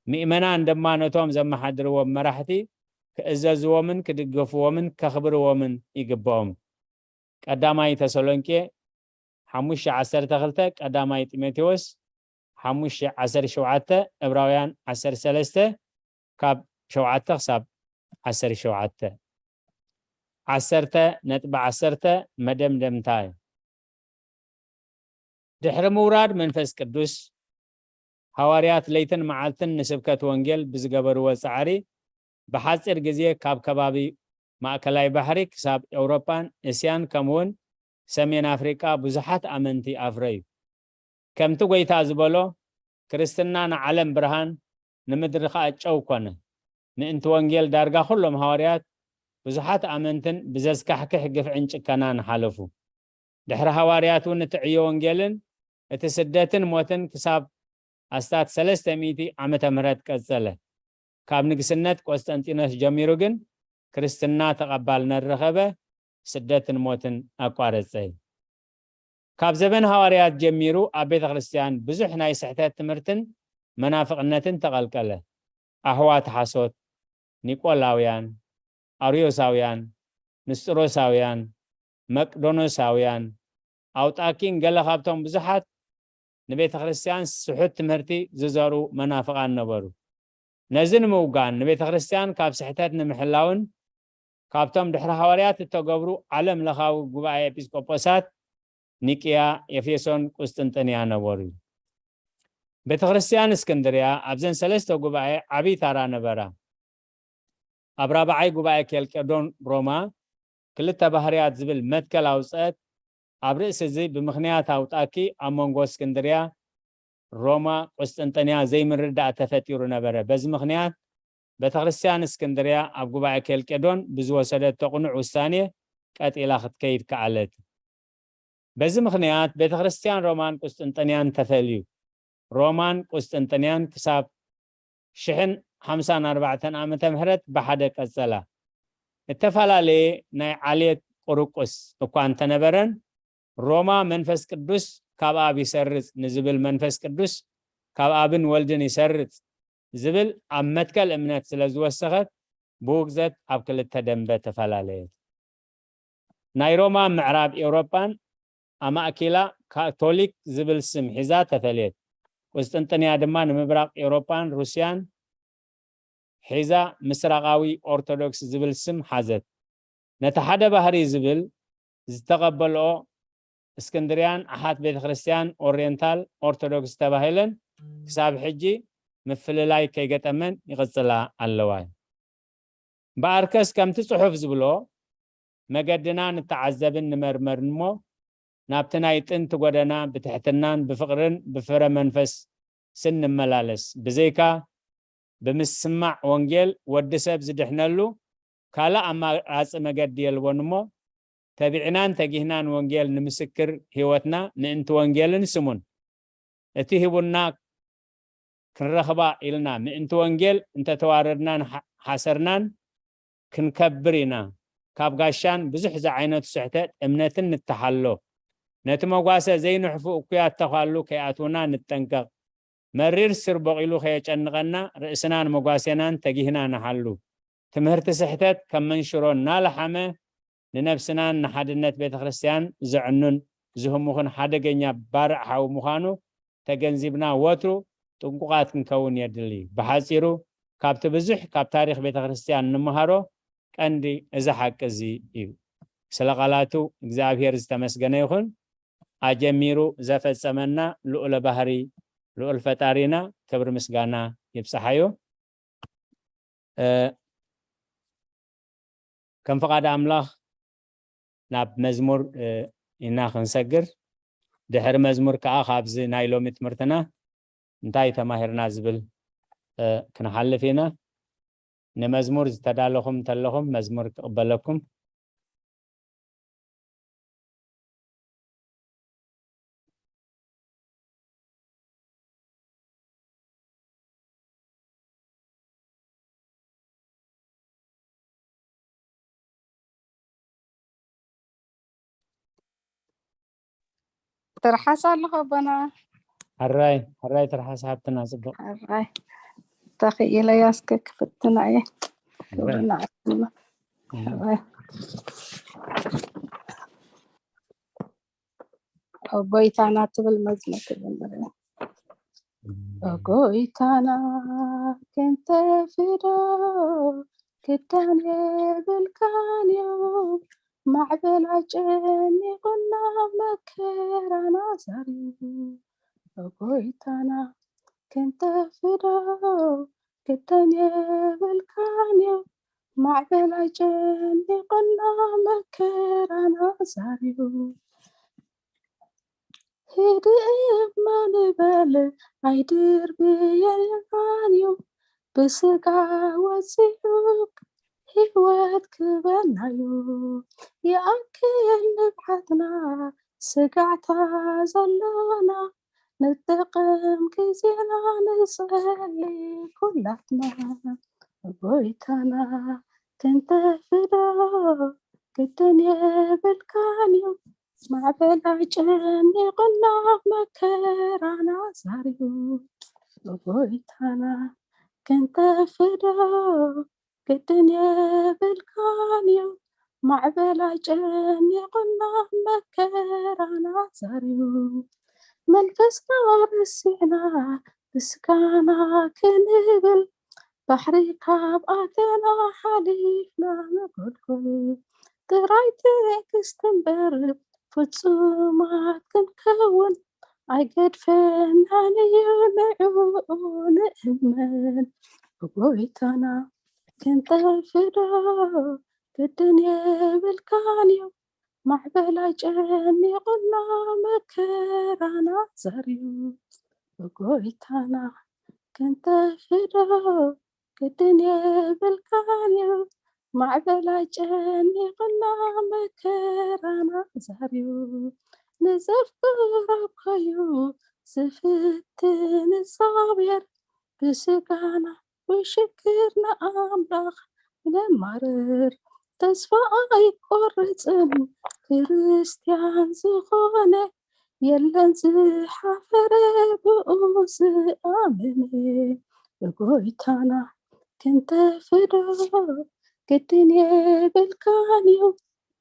ምእመናን ድማ ነቶም ዘመሓድርዎም መራሕቲ ክእዘዝዎምን ክድግፍዎምን ከኽብርዎምን ይግብኦም። ቀዳማይ ተሰሎንቄ ሓሙሽተ ዓሰርተ ክልተ፣ ቀዳማይ ጢሞቴዎስ ሓሙሽተ ዓሰርተ ሸውዓተ፣ ዕብራውያን ዓሰርተ ሰለስተ ካብ ሸውዓተ ክሳብ ዓሰርተ ሸውዓተ። ዓሰርተ ነጥቢ ዓሰርተ መደምደምታ እዩ። ድሕሪ ምውራድ መንፈስ ቅዱስ፣ ሃዋርያት ለይትን መዓልትን ንስብከት ወንጌል ብዝገበርዎ ጻዕሪ፣ ብሓጺር ግዜ ካብ ከባቢ ማእከላይ ባሕሪ ክሳብ ኤውሮጳን እስያን ከምኡውን ሰሜን ኣፍሪቃ ብዙሓት ኣመንቲ ኣፍረዩ። ከምቲ ጐይታ ዝበሎ፣ ክርስትና ንዓለም ብርሃን፣ ንምድሪ ኸኣ ጨው ኰነ። ምእንቲ ወንጌል ዳርጋ ኵሎም ሃዋርያት ብዙሓት ኣመንትን ብዘስካሕክሕ ግፍዕን ጭከናን ሓለፉ። ድሕሪ ሃዋርያት እውን እቲ ዕዮ ወንጌልን እቲ ስደትን ሞትን ክሳብ ኣስታት ሰለስተ ሚእቲ ዓመተ ምህረት ቀጸለ። ካብ ንግስነት ቆስጠንጢኖስ ጀሚሩ ግን ክርስትና ተቐባልነት ረኸበ፣ ስደትን ሞትን ኣቋረጸ። ካብ ዘበን ሃዋርያት ጀሚሩ ኣብ ቤተ ክርስቲያን ብዙሕ ናይ ስሕተት ትምህርትን መናፍቕነትን ተቐልቀለ። ኣሕዋት ሓሶት፣ ኒቆላውያን፣ ኣርዮሳውያን፣ ንስጥሮሳውያን፣ መቅዶኖሳውያን፣ ኣውጣኪን ገለ ካብቶም ብዙሓት ንቤተ ክርስቲያን ስሑት ትምህርቲ ዝዘርኡ መናፍቓን ነበሩ። ነዚ ንምውጋን ንቤተ ክርስቲያን ካብ ስሕተት ንምሕላውን ካብቶም ድሕሪ ሃዋርያት እተገብሩ ዓለም ለኻዊ ጉባኤ ኤጲስቆጶሳት ኒቅያ፣ ኤፌሶን፣ ቁስጥንጥንያ ነበሩ። ቤተ ክርስቲያን እስክንድርያ ኣብዘን ሰለስተ ጉባኤ ዓብዪ ታራ ነበራ። ኣብ ራብዓይ ጉባኤ ኬልቄዶን ሮማ ክልተ ባህርያት ዝብል መትከል ኣውፀአት። ኣብ ርእሲ እዚ ብምኽንያት ኣውጣኪ ኣብ መንጎ እስክንድርያ ሮማ ቁስጥንጥንያ ዘይምርዳእ ተፈጢሩ ነበረ። በዚ ምኽንያት ቤተክርስትያን እስክንድርያ ኣብ ጉባኤ ኬልቄዶን ብዝወሰደቶ ቅኑዕ ውሳኔ ቀጥ ኢላ ክትከይድ ከኣለት። በዚ ምኽንያት ቤተክርስትያን ሮማን ቁስጥንጥንያን ተፈልዩ። ሮማን ቁስጥንጥንያን ክሳብ ሽሕን ሓምሳን ኣርባዕተን ዓመተ ምህረት ብሓደ ቀጸላ። እተፈላለየ ናይ ዓሌት ቁርቁስ እኳ እንተነበረን፣ ሮማ መንፈስ ቅዱስ ካብ ኣብ ይሰርጽ ንዝብል መንፈስ ቅዱስ ካብ ኣብን ወልድን ይሰርጽ ዝብል ኣብ መትከል እምነት ስለ ዝወሰኸት ብውግዘት ኣብ ክልተ ደንበ ተፈላለየት። ናይ ሮማ ምዕራብ ኤውሮጳን ኣማእኪላ ካቶሊክ ዝብል ስም ሒዛ ተፈልየት። ቁስጥንጥንያ ድማ ንምብራቕ ኤውሮጳን ሩስያን ሒዛ ምስራቓዊ ኦርቶዶክስ ዝብል ስም ሓዘት። ነቲ ሓደ ባህሪ ዝብል ዝተቐበልኦ እስክንድርያን ኣሓት ቤተ ክርስቲያን ኦሪየንታል ኦርቶዶክስ ተባሂለን ክሳብ ሕጂ ምፍልላይ ከይገጠመን ይቕጽላ ኣለዋ። እምበኣርከስ ከምቲ ጽሑፍ ዝብሎ መገድና ንተዓዘብን ንመርመርን እሞ ናብቲ ናይ ጥንቲ ጎደና ብትሕትናን ብፍቕርን ብፍረ መንፈስ ስንመላለስ ብዘይካ ብምስማዕ ወንጌል ወዲ ሰብ ዝድሕነሉ ካልእ ኣማራጺ መገዲ የልቦን እሞ ተቢዕናን ተጊህናን ወንጌል ንምስክር ህይወትና ምእንቲ ወንጌልን ስሙን እቲ ሂቡና ክንረኽባ ኢልና ምእንቲ ወንጌል እንተተዋረድናን ሓ- ሓሰርናን ክንከብር ኢና። ካብ ጋሻን ብዙሕ ዝዓይነቱ ስሕተት እምነትን ንተሓሎ። ነቲ መጓሰ ዘይንሕፉ እኩያት ተዃሉ ከይኣትውና ንጠንቀቕ። መሪር ስር ቦቒሉ ከየጨንቐና ርእስናን መጓሴናን ተጊህና ንሓሉ። ትምህርቲ ስሕተት ከም መንሽሮ እናለሓመ ንነብስናን ንሓድነት ቤተ ክርስቲያን ዘዕኑን ዝህሙኽን ሓደገኛ ባርዕ ሓዊ ምዃኑ ተገንዚብና ወትሩ ጥንቁቓት ክንከውን የድሊ። ብሓጺሩ ካብቲ ብዙሕ ካብ ታሪኽ ቤተ ክርስቲያን እንመሃሮ ቀንዲ እዚ ሓቂ እዚ እዩ። ስለ ቃላቱ እግዚኣብሔር ዝተመስገነ ይኹን። ኣጀሚሩ ዘፈጸመና ልዑለ ባህሪ ልዑል ፈጣሪና ክብሪ ምስጋና ይብጽሓዮ። እ፣ ከም ፍቓድ ኣምላኽ ናብ መዝሙር እ፣ ኢና ክንሰግር። ድሕሪ መዝሙር ከኣ ካብዚ ናይ ሎሚ ትምህርትና እንታይ ተማሂርና ዝብል እ፣ ክንሓልፍ ኢና። ንመዝሙር ዝተዳለኹም እንተለኹም መዝሙር ክቕበለኩም። ትርሓስ ኣለኹ ኣቦና። ሕራይ ሕራይ ትርሓስ ሓብትና፣ ጽቡቕ። ሕራይ ተኽኢለያ እስከ ክፍትና እየ። ሕራይ። ክብርና ዓስልና። እም። ሕራይ። ኦ ጎይታና ትብል መዝሙር ትዘምር። ኦ ጎይታና ክንተፍዶ ክዳን የብልካን እዩ፣ ማዕበል ኣጨኒቑና መከራና ዛርዩ። ኦ ጎይታና ክንተፍዶ ክዳን የብልካን እዩ፣ ማዕበል ኣጨኒቑና መከራና ዛርዩ። ሂድ እማ ንበል ኣይድርብየልናን እዩ፣ ብስጋ ወፂኡ ህይወት ክበናዩ። ይኣክል ንብዓትና ስጋዕታ ዘሎና ንጠቐም ግዜና ንጸሊ ኩላትና። ጎይታና ክንተፍዶ ግድን የብልካን እዩ፣ ማዕበል ኣጨኒቑና መከራና ዛርዩ። ጎይታና ክንተፍዶ ግድን የብልካን እዩ፣ ማዕበል ኣጨኒቑና መከራና ዛርዩ። መንፈስና ረሲዕና ብስጋና ክንብል ባሕሪ ካብ ኣቴና ሓሊፍና ንጎልጎል። ጥራይ ትዕግስቲ እምበር ፍጹማት ክንከውን ኣይገድፈናን እዩ ንዕኡ ንእመን። ብጎይታና ክንጠፍእ ዶ ግድን የብልካን እዩ፣ ማዕበል ኣጨኒቑና መከራና ዛርዩ። ብጎይታና ክንጠፍእ ዶ ግድን የብልካን እዩ። ማዕበል ኣጨኒቕና መከራና ዛርዩ። ንዘፍቅሮ እኮ እዩ ዝፍትን እግዚኣብሔር። ብስጋና ወይ ሽግር ንኣምላኽ ነማርር። ተስፋ ኣይቆርጽን ክርስትያን ዝኾነ፣ የለን ዝሓፈረ ብኡ ዝኣመነ። ብጎይታና ክንጠፍእ ዶ ግድን የብልካን እዩ።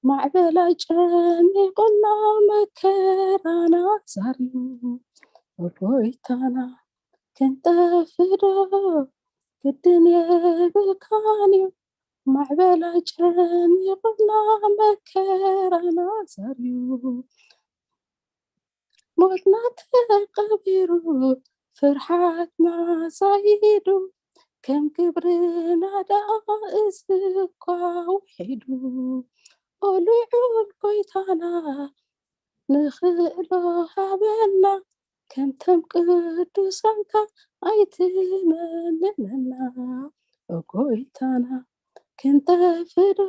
ማዕበል ኣጨኒቑና መከራና ዛርዩ። ብጎይታና ክንጠፍእ ዶ ግድን የብልካን እዩ። ማዕበል ኣጨኒቑና መከራና ዛርዩ። ሞትና ተቐቢሩ ፍርሓትና ዛይዱ፣ ከም ግብርና ደኣ እዚ እኳ ውሒዱ። ኦ ልዑል ጎይታና ንኽእሎ ሃበና፣ ከምቶም ቅዱሳንካ ኣይትመንነና። ኦ ጎይታና ክንጠፍእ ዶ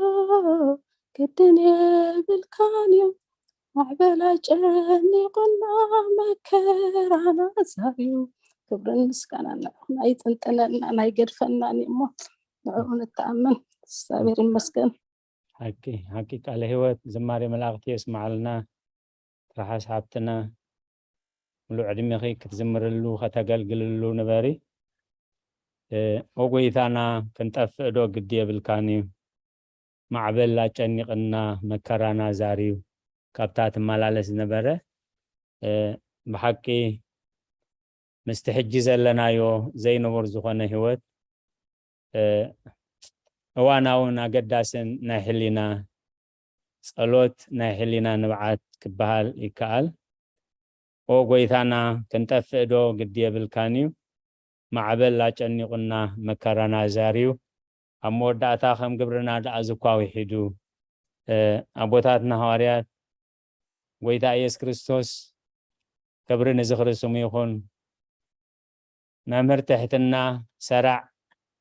ግድን የብልካን እዩ። ማዕበል ኣጨኒቑና መከራና ዛርዩ። ክብርን ምስጋናን ንዕኹም። ኣይጥንጥነልናን ኣይገድፈናን እዩ እሞ ንዕኡ ንተኣመን። እግዚኣብሔር ይመስገን። ሓቂ ሓቂ ቃለ ህይወት ዝማሬ መላእኽቲ የስምዓልና። ትርሓስ ሓብትና፣ ሙሉእ ዕድሜኺ ክትዝምርሉ ከተገልግልሉ ንበሪ። እ፣ ኦ ጎይታና፣ ክንጠፍእ ዶ ግዲ የብልካን እዩ። ማዕበል ኣጨኒቕና፣ መከራና ዛርዩ፣ ካብታ ትመላለስ ዝነበረ፣ እ፣ ብሓቂ ምስቲ ሕጂ ዘለናዮ ዘይንቡር ዝኾነ ህይወት፣ እ፣ እዋናውን ኣገዳስን ናይ ሕሊና ጸሎት፣ ናይ ሕሊና ንብዓት ክበሃል ይከኣል። ኦ ጎይታና፣ ክንጠፍእ ዶ ግዲ የብልካን እዩ። ማዕበል ኣጨኒቑና፣ መከራና ዛርዩ፣ ኣብ መወዳእታ ከም ግብርና ደኣ ዝኳ ውሒዱ። እ፣ ኣቦታትና ሃዋርያት፣ ጎይታ ኢየሱስ ክርስቶስ፣ ክብሪ ንዝኽሪ ስሙ ይኹን፣ መምህር ትሕትና፣ ሰራዕ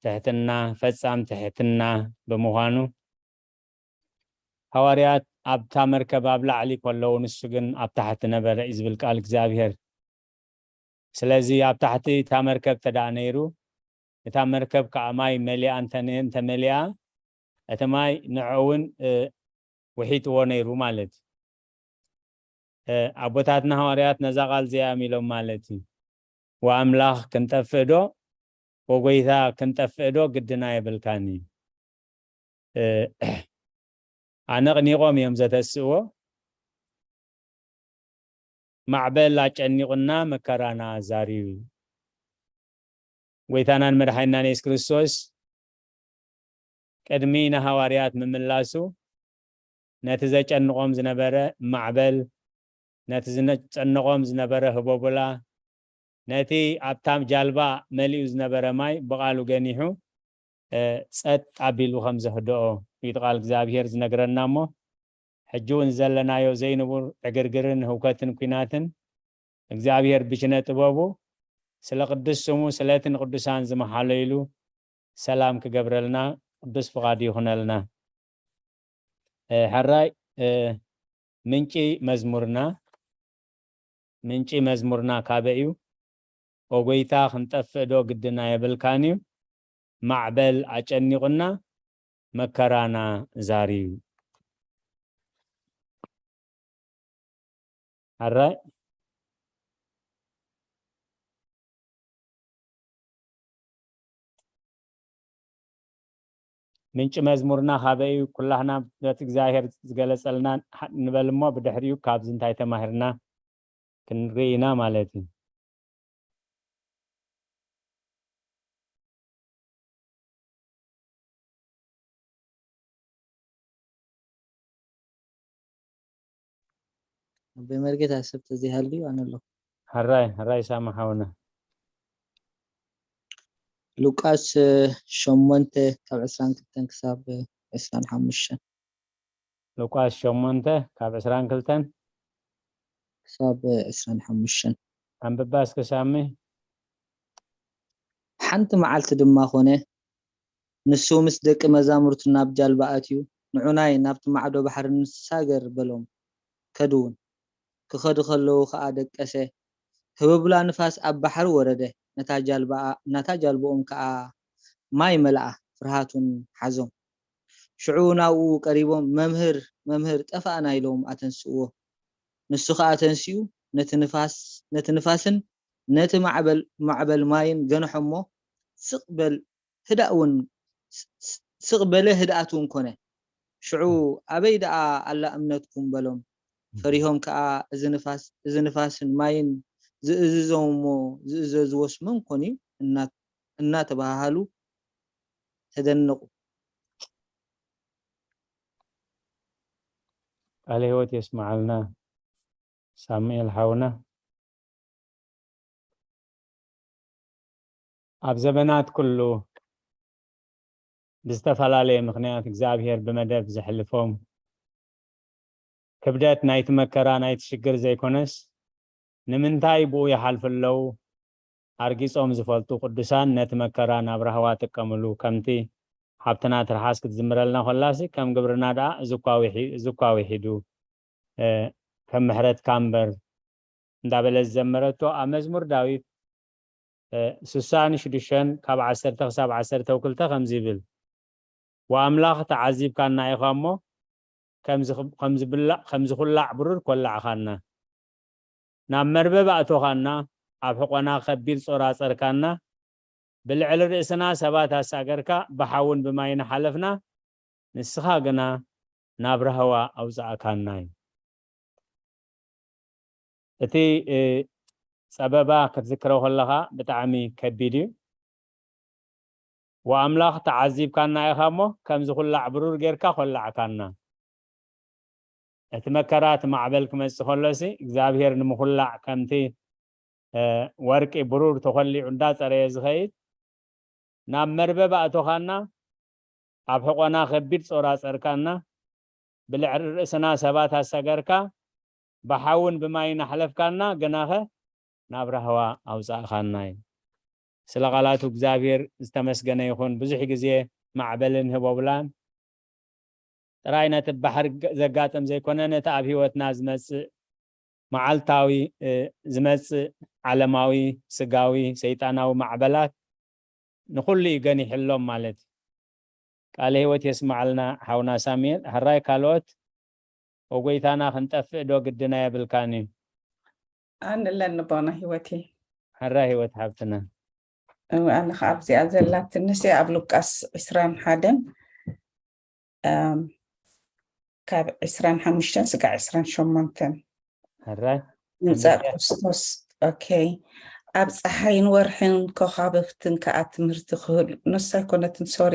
ትሕትና፣ ፈጻም ትሕትና ብምዃኑ፣ ሃዋርያት ኣብታ መርከብ ኣብ ላዕሊ ከለዉ፣ ንሱ ግን ኣብ ታሕቲ ነበረ እዩ ዝብል ቃል እግዚኣብሔር። ስለዚ ኣብ ታሕቲ እታ መርከብ ተደኣ ነይሩ፣ እታ መርከብ ከኣ ማይ መሊኣ እንተ-፣ እንተመሊኣ፣ እቲ ማይ ንዕኡ እውን፣ እ፣ ውሒጥዎ ነይሩ ማለት እዩ። እ፣ ኣቦታትና ሃዋርያት ነዛ ቃል እዚኣ እዮም ኢሎም ማለት እዩ። "ወኣምላኽ ክንጠፍእ ዶ? ወጎይታ ክንጠፍእ ዶ? ግድና የብልካን እዩ።" እ፣ ኣነቕኒቖም እዮም ዘተስእዎ። ማዕበል ኣጨኒቑና መከራና ኣዛርዩ። ጎይታናን መድሓኒናን የሱስ ክርስቶስ ቅድሚ ንሃዋርያት ምምላሱ፣ ነቲ ዘጨንቖም ዝነበረ ማዕበል፣ ነቲ ዝነጨንቖም ዝነበረ ህቦብላ፣ ነቲ ኣብታ ጃልባ መሊኡ ዝነበረ ማይ ብቓሉ ገኒሑ፣ እ፣ ጸጥ ኣቢሉ ከም ዘህድኦ እዩ እቲ ቃል እግዚኣብሄር ዝነግረና። እሞ ሕጂ እውን ዘለናዮ ዘይንቡር ዕግርግርን ህውከትን ኲናትን እግዚኣብሄር ብሽነ ጥበቡ ስለ ቅዱስ ስሙ ስለቲ ንቅዱሳን ዝመሓለይሉ ሰላም ክገብረልና ቅዱስ ፍቓዱ ይኹነልና። እ፣ ሕራይ፣ እ፣ ምንጪ መዝሙርና፣ ምንጪ መዝሙርና ካበይ እዩ? "ኦ ጎይታ፣ ክንጠፍእ ዶ ግድና የብልካን እዩ? ማዕበል ኣጨኒቑና፣ መከራና ዛርዩ." ሕራይ። ምንጪ መዝሙርና ካበይ እዩ? ኩላህና በቲ እግዚኣብሔር ዝገለጸልና ንበል እሞ፣ ብድሕሪኡ ካብዚ እንታይ ተማሂርና ክንርኢ ኢና ማለት እዩ። ኣቦይ መርጌታ፣ ሰብ ተዘይሃልዩ ኣነ ኣለኹ። ሕራይ፣ ሕራይ ሳሚ ሓውና። ሉቃስ፣ እ፣ ሸሞንተ ካብ ዕስራን ክልተን ክሳብ፣ እ፣ ዕስራን ሓሙሽተን። ሉቃስ ሸሞንተ ካብ ዕስራን ክልተን ክሳብ፣ እ፣ ዕስራን ሓሙሽተን። ኣንብባ እስከ ሳሚ። ሓንቲ መዓልቲ ድማ ኾነ፣ ንሱ ምስ ደቂ መዛሙርቱ ናብ ጃልባ ኣትዩ፣ ንዑናይ ናብቲ ማዕዶ ባሕሪ ንሳገር በሎም። ከድውን። ክኸዱ ከለዉ ኸኣ ደቀሰ። ህብብላ ንፋስ ኣብ ባሕሪ ወረደ፣ ነታ ጃልባኣ ናታ ጃልባኦም ከኣ ማይ መልኣ፣ ፍርሃት እውን ሓዞም። ሽዑ ናብኡ ቀሪቦም፣ መምህር፣ መምህር፣ ጠፋእና ኢሎም ኣተንስእዎ። ንሱ ኸኣ ተንሲኡ፣ ነቲ ንፋስ፣ ነቲ ንፋስን ነቲ ማዕበል፣ ማዕበል ማይን ገንሖሞ፣ ስቕ በል፣ ህዳእ እውን፣ ስ-፣ ስ-፣ ስቕ በለ፣ ህድኣት እውን ኮነ። ሽዑ፣ ኣበይ ደኣ ኣላ እምነትኩም? በሎም። ፈሪሆም ከኣ፣ እዚ ንፋስ፣ እዚ ንፋስን ማይን ዝእዝዞም እሞ ዝእዘዝዎስ መን ኮን እዩ? እና-፣ እናተባሃሃሉ ተደነቑ። ቃለ ህይወት የስምዓልና ሳሙኤል ሓውና። ኣብ ዘበናት ኩሉ ብዝተፈላለየ ምኽንያት እግዚኣብሔር ብመደብ ዘሕልፎም ክብደት ናይቲ መከራ ናይቲ ሽግር ዘይኮነስ ንምንታይ ብኡ ይሓልፉ ኣለዉ ኣርጊጾም ዝፈልጡ ቅዱሳን ነቲ መከራ ናብ ራህዋ ጥቀምሉ ከምቲ ሓብትና ትርሓስ ክትዝምረልና ኮላሲ ከም ግብርና ደኣ እዚ እኳ ውሒ- እዚ እኳ ውሒዱ እ፣ ከም ምሕረትካ እምበር እንዳበለ ዝዘመረቶ ኣብ መዝሙር ዳዊት እ፣ ስሳን ሽዱሽተን ካብ ዓሰርተ ክሳብ ዓሰርተ ክልተ ከምዚ ይብል፣ ወኣምላኽ ተዓዚብካና ኢኻ እሞ ከም ዝኽ- ከም ዝብላዕ ከም ዝኹላዕ ብሩር ኮላዕኻና። ናብ መርበብ ኣእቶኻና፣ ኣብ ሕቖና ከቢድ ጾር ኣጸርካና፣ ብልዕሊ ርእስና ሰባት ኣሳገርካ፣ ብሓውን ብማይን ሓለፍና፣ ንስኻ ግና ናብ ራህዋ ኣውጻእካና እዩ። እቲ እ፣ ጸበባ ክትዝክሮ ከለኻ ብጣዕሚ ከቢድ እዩ። ወኣምላኽ ተዓዚብካና ኢኻ እሞ ከምዚ ኩላዕ ብሩር ጌርካ ኮላዕካና። እቲ መከራ እቲ ማዕበል ክመጽእ ከሎሲ እግዚኣብሔር ንምኹላዕ ከምቲ እ፣ ወርቂ ብሩር ተኾሊዑ እንዳጸረየ ዝኸይድ ናብ መርበብ ኣእቶኻና ኣብ ሕቖና ከቢድ ጾር ኣጸርካና ብልዕሊ ርእስና ሰባት ኣሰገርካ ብሓውን ብማይን ኣሕለፍካና ግናኸ ናብ ራህዋ ኣውጻእኻና እዩ። ስለ ቃላቱ እግዚኣብሔር ዝተመስገነ ይኹን። ብዙሕ ግዜ ማዕበልን ህቦብላን ጥራይ ነቲ ባሕሪ ዘጋጥም ዘይኮነ ነቲ ኣብ ህይወትና ዝመጽእ መዓልታዊ ዝመጽእ ዓለማዊ ስጋዊ ሰይጣናዊ ማዕበላት ንኹሉ እዩ ገኒሕሎም ማለት እዩ። ቃለ ህይወት የስምዓልና ሓውና ሳሙኤል። ሕራይ ካልኦት ወጎይታና ክንጠፍእ ዶ ግድና የብልካን እዩ? ኣንለን ንቦና ህይወት እዩ። ሕራይ ህይወት ሓብትና። እወ፣ ኣነ ከዓ ኣብዚኣ ዘላትንስ ኣብ ሉቃስ ዕስራን ሓደን ካብ ዕስራን ሓሙሽተን ስጋዕ ዕስራን ሸሞንተን ሕራይ ምምፃእ ክርስቶስ። ኦኬ። ኣብ ፀሓይን ወርሕን ኮኻብብትን ከዓ ትምህርቲ ክህሉ፣ ንሳ ኣይኮነትን፣ ሶሪ።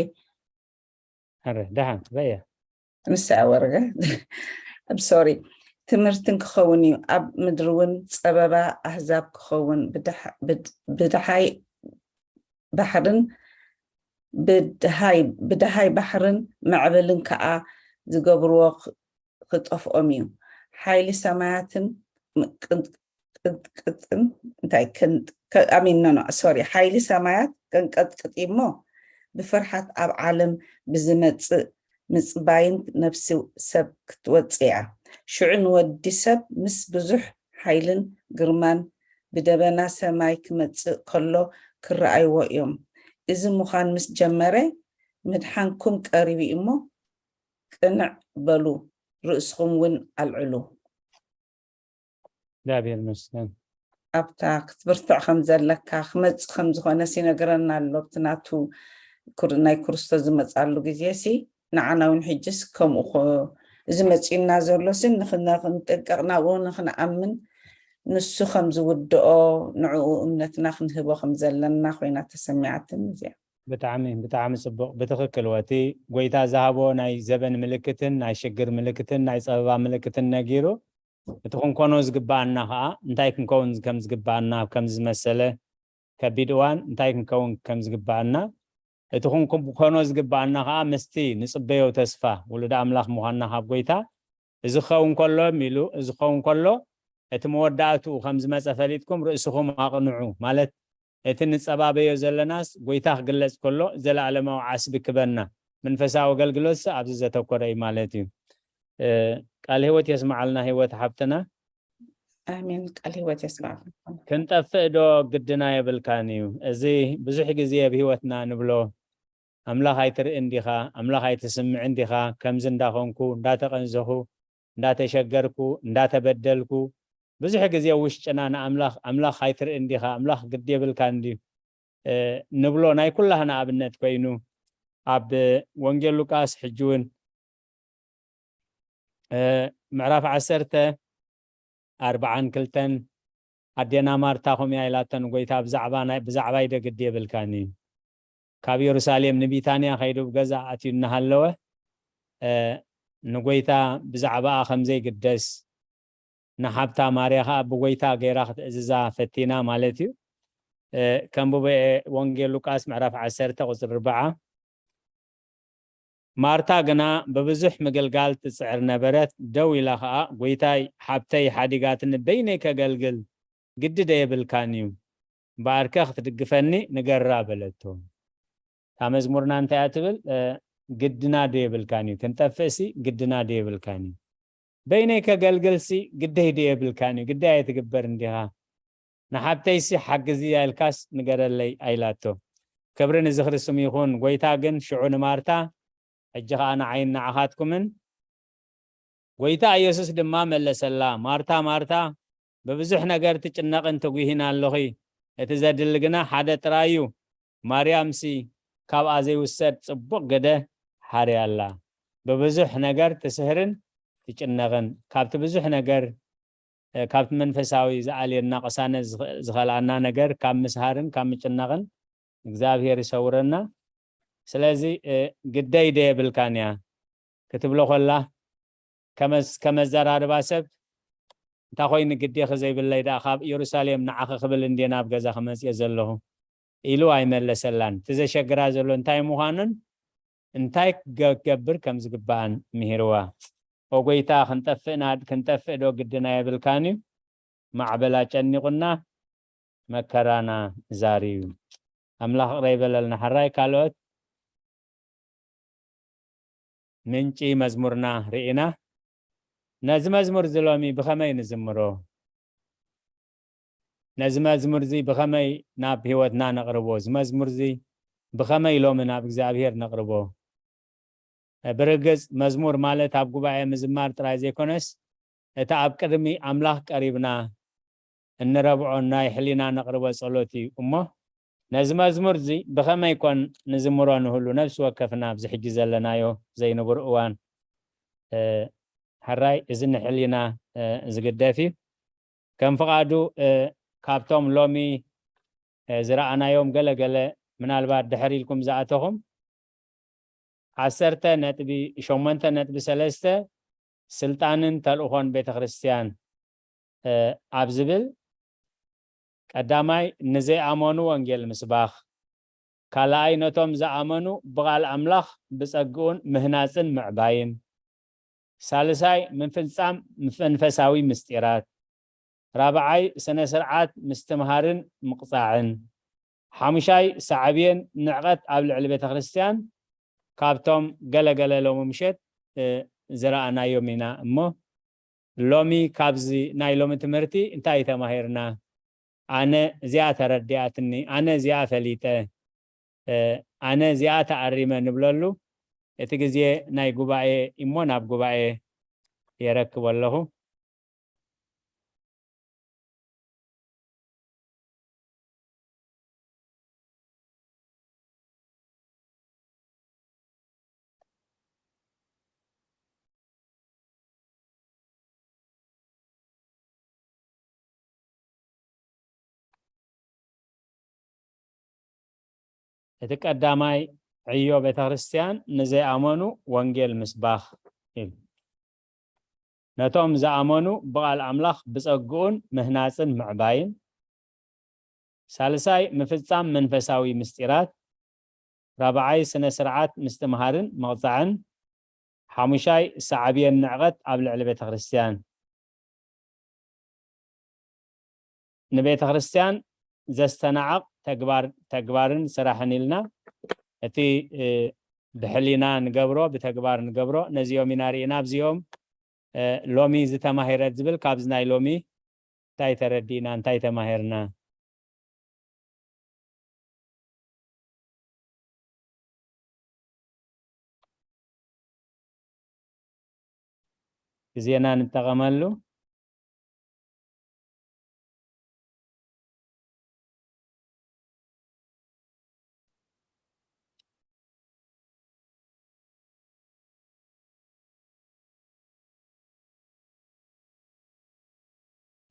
ሕራይ ደሓን በያ ንሳ ወርገ ሶሪ። ትምህርትን ክኸውን እዩ፣ ኣብ ምድሪ እውን ፀበባ ኣህዛብ ክኸውን። ብድሓይ ባሕርን ብድሃይ ባሕርን መዕበልን ከዓ ዝገብርዎ ክጠፍኦም እዩ። ሓይሊ ሰማያትን ቅጥቅጥን እንታይ ኣሚን ኖ ሶሪ ሓይሊ ሰማያት ከንቀጥቅጥ እሞ ብፍርሓት ኣብ ዓለም ብዝመፅእ ምፅባይን ነፍሲ ሰብ ክትወፅእ እያ። ሽዑ ንወዲ ሰብ ምስ ብዙሕ ሓይልን ግርማን ብደበና ሰማይ ክመፅእ ከሎ ክረኣይዎ እዮም። እዚ ምዃን ምስ ጀመረ ምድሓንኩም ቀሪቡ እሞ ቅንዕ በሉ፣ ርእስኹም እውን ኣልዕሉ። እግዚኣብሔር ይመስገን። ኣብታ ክትብርትዕ ከም ዘለካ ክመፅእ ከም ዝኾነስ ይነግረና ኣሎ። ኣብቲ ናቱ ናይ ክርስቶስ ዝመፅኣሉ ግዜ ሲ ንዓና እውን ሕጅስ ከምኡ እዚ መፂኡና ዘሎ ሲ ንክንጥንቀቕ ናብኡ ንክንኣምን ንሱ ከም ዝውድኦ ንዕኡ እምነትና ክንህቦ ከም ዘለና ኮይና ተሰሚዓትኒ እዚኣ። ብጣዕሚ ብጣዕሚ ፅቡቕ ብትኽክል ወቲ ጎይታ ዝሃቦ ናይ ዘበን ምልክትን ናይ ሽግር ምልክትን ናይ ፀበባ ምልክትን ነጊሩ እቲ ክንኮኖ ዝግባኣና ከዓ እንታይ ክንከውን ከም ዝግባኣና ከም ዝመሰለ ከቢድ እዋን እንታይ ክንከውን ከም ዝግባኣና እቲ ክንኮኖ ዝግባኣና ከዓ ምስቲ ንፅበዮ ተስፋ ውሉድ ኣምላኽ ምዃንና ካብ ጎይታ እዚ ክኸውን ከሎ ኢሉ እዚ ክኸውን ከሎ እቲ መወዳእትኡ ከም ዝመጸ ፈሊጥኩም ርእስኹም ኣቕንዑ። ማለት እቲ ንጸባበዮ ዘለናስ ጎይታ ክግለጽ ከሎ ዘለኣለማዊ ዓስቢ ክበና። መንፈሳዊ ኣገልግሎትስ ኣብዚ ዘተኮረ እዩ ማለት እዩ። እ፣ ቃል ህይወት የስምዓልና ህይወት ሓብትና። ኣሜን። ቃል ህይወት የስምዓልና። ክንጠፍእ ዶ ግድና የብልካን እዩ? እዚ ብዙሕ ግዜ ኣብ ህይወትና ንብሎ፣ ኣምላኽ ኣይትርእን ዲኻ? ኣምላኽ ኣይትስምዕን ዲኻ? ከምዚ እንዳኾንኩ፣ እንዳተቐንዘኹ፣ እንዳተሸገርኩ፣ እንዳተበደልኩ፣ ብዙሕ ግዜ ውሽጥና ንኣምላኽ፣ ኣምላኽ ኣይትርእን ዲኻ? ኣምላኽ ግዲ የብልካን ድዩ? እ፣ ንብሎ ናይ ኩላህና ኣብነት ኮይኑ፣ ኣብ ወንጌል ሉቃስ ሕጂ እውን፣ እ፣ ምዕራፍ ዓሰርተ ኣርባዓን ክልተን፣ ኣዴና ማርታ ከምኡ እያ ኢላቶ ንጎይታ፣ "ብዛዕባ ናይ፣ ብዛዕባይ ዶ ግዲ የብልካን እዩ?" ካብ የሩሳሌም ንቢታንያ ከይዱ ኣብ ገዛ ኣትዩ እናሃለወ፣ እ፣ ንጎይታ ብዛዕባኣ ከም ዘይግደስ፣ ንሓብታ ማርያ ኸኣ ብጎይታ ገይራ ክትእዝዛ ፈቲና ማለት እዩ። እ፣ ከንብቦ እየ፣ ወንጌል ሉቃስ ምዕራፍ ዓሰርተ ቁጽሪ ኣርብዓ። ማርታ ግና ብብዙሕ ምግልጋል ትጽዕር ነበረት፣ ደው ኢላ ኸኣ፣ "ጎይታይ፣ ሓብተይ ሓዲጋትኒ በይነይ ከገልግል ግዲ ዶ የብልካን እዩ? እምበኣርከ ክትድግፈኒ ንገራ" በለቶ። እታ መዝሙርና እንታይ እያ ትብል? እ፣ ግድና ዶ የብልካን እዩ? ክንጠፍእሲ ግድና ዶ የብልካን እዩ? በይነይ ከገልግልሲ ግደይ ዶ የብልካን እዩ? ግደይ ኣይትግበር እንዲኻ? ንሓብተይሲ ሓግዝያ ኢልካስ ንገረለይ ኣይላቶ። ክብሪ ንዝኽሪ ስሙ ይኹን። ጎይታ ግን ሽዑ ንማርታ፣ ሕጂ ኸኣ ንዓይን ንዓኻትኩምን። ጎይታ ኢየሱስ ድማ መለሰላ፣ "ማርታ፣ ማርታ፣ ብብዙሕ ነገር ትጭነቕን ትጉሂን ኣለኺ። እቲ ዘድሊ ግና ሓደ ጥራይ እዩ። ማርያምሲ ካብኣ ዘይውሰድ ጽቡቕ ግደ ሓርያ ኣላ።" ብብዙሕ ነገር ትስህርን ትጭነቕን። ካብቲ ብዙሕ ነገር፣ እ፣ ካብቲ መንፈሳዊ ዝኣልየና ቅሳነት ዝኸ-፣ ዝኸልኣና ነገር ካብ ምስሃርን ካብ ምጭናቕን እግዚኣብሔር ይሰውረና። ስለዚ፣ እ፣ ግደይ ዶ የብልካን እያ ክትብሎ ከላ፣ ከመዝ-፣ ከመዘራርባ ሰብ፣ "እንታይ ኮይኑ ግዴኺ ዘይብለይ ደኣ፣ ካብ ኢየሩሳሌም ንዓኺ ክብል እንድየ ናብ ገዛኺ መጽየ ዘለኹ?" ኢሉ ኣይመለሰላን። እቲ ዘሸግራ ዘሎ እንታይ ምዃኑን እንታይ ክገ-፣ ክገብር ከም ዝግባኣን ምሂርዋ። "ኦ ጎይታ፣ ክንጠፍእና፣ ክንጠፍእ ዶ ግድና የብልካን እዩ? ማዕበል ኣጨኒቑና፣ መከራና ዛርዩ." ኣምላኽ ይቕረ ይበለልና። ሕራይ ካልኦት ምንጪ መዝሙርና ርኢና። ነዚ መዝሙር እዚ ሎሚ ብኸመይ ንዝምሮ? ነዚ መዝሙር እዚ ብኸመይ ናብ ህይወትና ነቕርቦ? እዚ መዝሙር እዚ ብኸመይ ሎሚ ናብ እግዚኣብሔር ነቕርቦ? ብርግጽ መዝሙር ማለት ኣብ ጉባኤ ምዝማር ጥራይ ዘይኮነስ፣ እቲ ኣብ ቅድሚ ኣምላኽ ቀሪብና እንረብዖ ናይ ሕሊና ነቕርቦ ጸሎት እዩ እሞ፣ ነዚ መዝሙር እዚ ብኸመይ ኮን ንዝምሮ ንህሉ ነፍሲ ወከፍና ኣብዚ ሕጂ ዘለናዮ ዘይንቡር እዋን፣ እ፣ ሕራይ እዚ ንሕሊና፣ እ፣ ዝግደፍ እዩ። ከም ፍቓዱ፣ እ፣ ካብቶም ሎሚ፣ እ፣ ዝረኣናዮም ገለ ገለ ምናልባት ድሕር ኢልኩም ዝኣተኹም፣ ዓሰርተ ነጥቢ ሸሞንተ ነጥቢ ሰለስተ ስልጣንን ተልእኾን ቤተ ክርስቲያን፣ እ፣ ኣብ ዝብል፣ ቀዳማይ ንዘይኣመኑ ወንጌል ምስባኽ፣ ካልኣይ ነቶም ዝኣመኑ ብቓል ኣምላኽ ብጸግኡን ምህናጽን ምዕባይን፣ ሳልሳይ ምፍጻም መንፈሳዊ ምስጢራት፣ ራብዓይ ስነ ስርዓት ምስትምሃርን ምቕጻዕን፣ ሓሙሻይ ሳዕቤን ንዕቐት ኣብ ልዕሊ ቤተ ክርስቲያን፣ ካብቶም ገለ ገለ ሎሚ ምሸት፣ እ፣ ዝረኣናዮም ኢና እሞ፣ ሎሚ ካብዚ ናይ ሎሚ ትምህርቲ እንታይ ተማሂርና? ኣነ እዚኣ ተረዲኣትኒ፣ ኣነ እዚኣ ፈሊጠ፣ እ፣ ኣነ እዚኣ ተኣሪመ ንብለሉ እቲ ግዜ ናይ ጉባኤ እሞ ናብ ጉባኤ የረክቦ ኣለኹ። እቲ ቀዳማይ ዕዮ ቤተ ክርስቲያን ንዘይኣመኑ ወንጌል ምስባኽ እዩ። ነቶም ዝኣመኑ ብቓል ኣምላኽ ብጸግኡን ምህናጽን ምዕባይን፣ ሳልሳይ ምፍጻም መንፈሳዊ ምስጢራት፣ ራብዓይ ስነ ስርዓት ምስትምሃርን ምቕጻዕን፣ ሓሙሻይ ሳዕብየን ንዕቐት ኣብ ልዕሊ ቤተ ክርስቲያን። ንቤተ ክርስቲያን ዘስተናዕቕ ተግባር፣ ተግባርን ስራሕን ኢልና እቲ፣ እ፣ ብሕሊና ንገብሮ፣ ብተግባር ንገብሮ፣ ነዚኦም ኢና ርኢና። ኣብዚኦም፣ እ፣ ሎሚ ዝተማሂረት ዝብል ካብዚ ናይ ሎሚ እንታይ ተረዲእና፣ እንታይ ተማሂርና? ግዜና ንጠቐመሉ።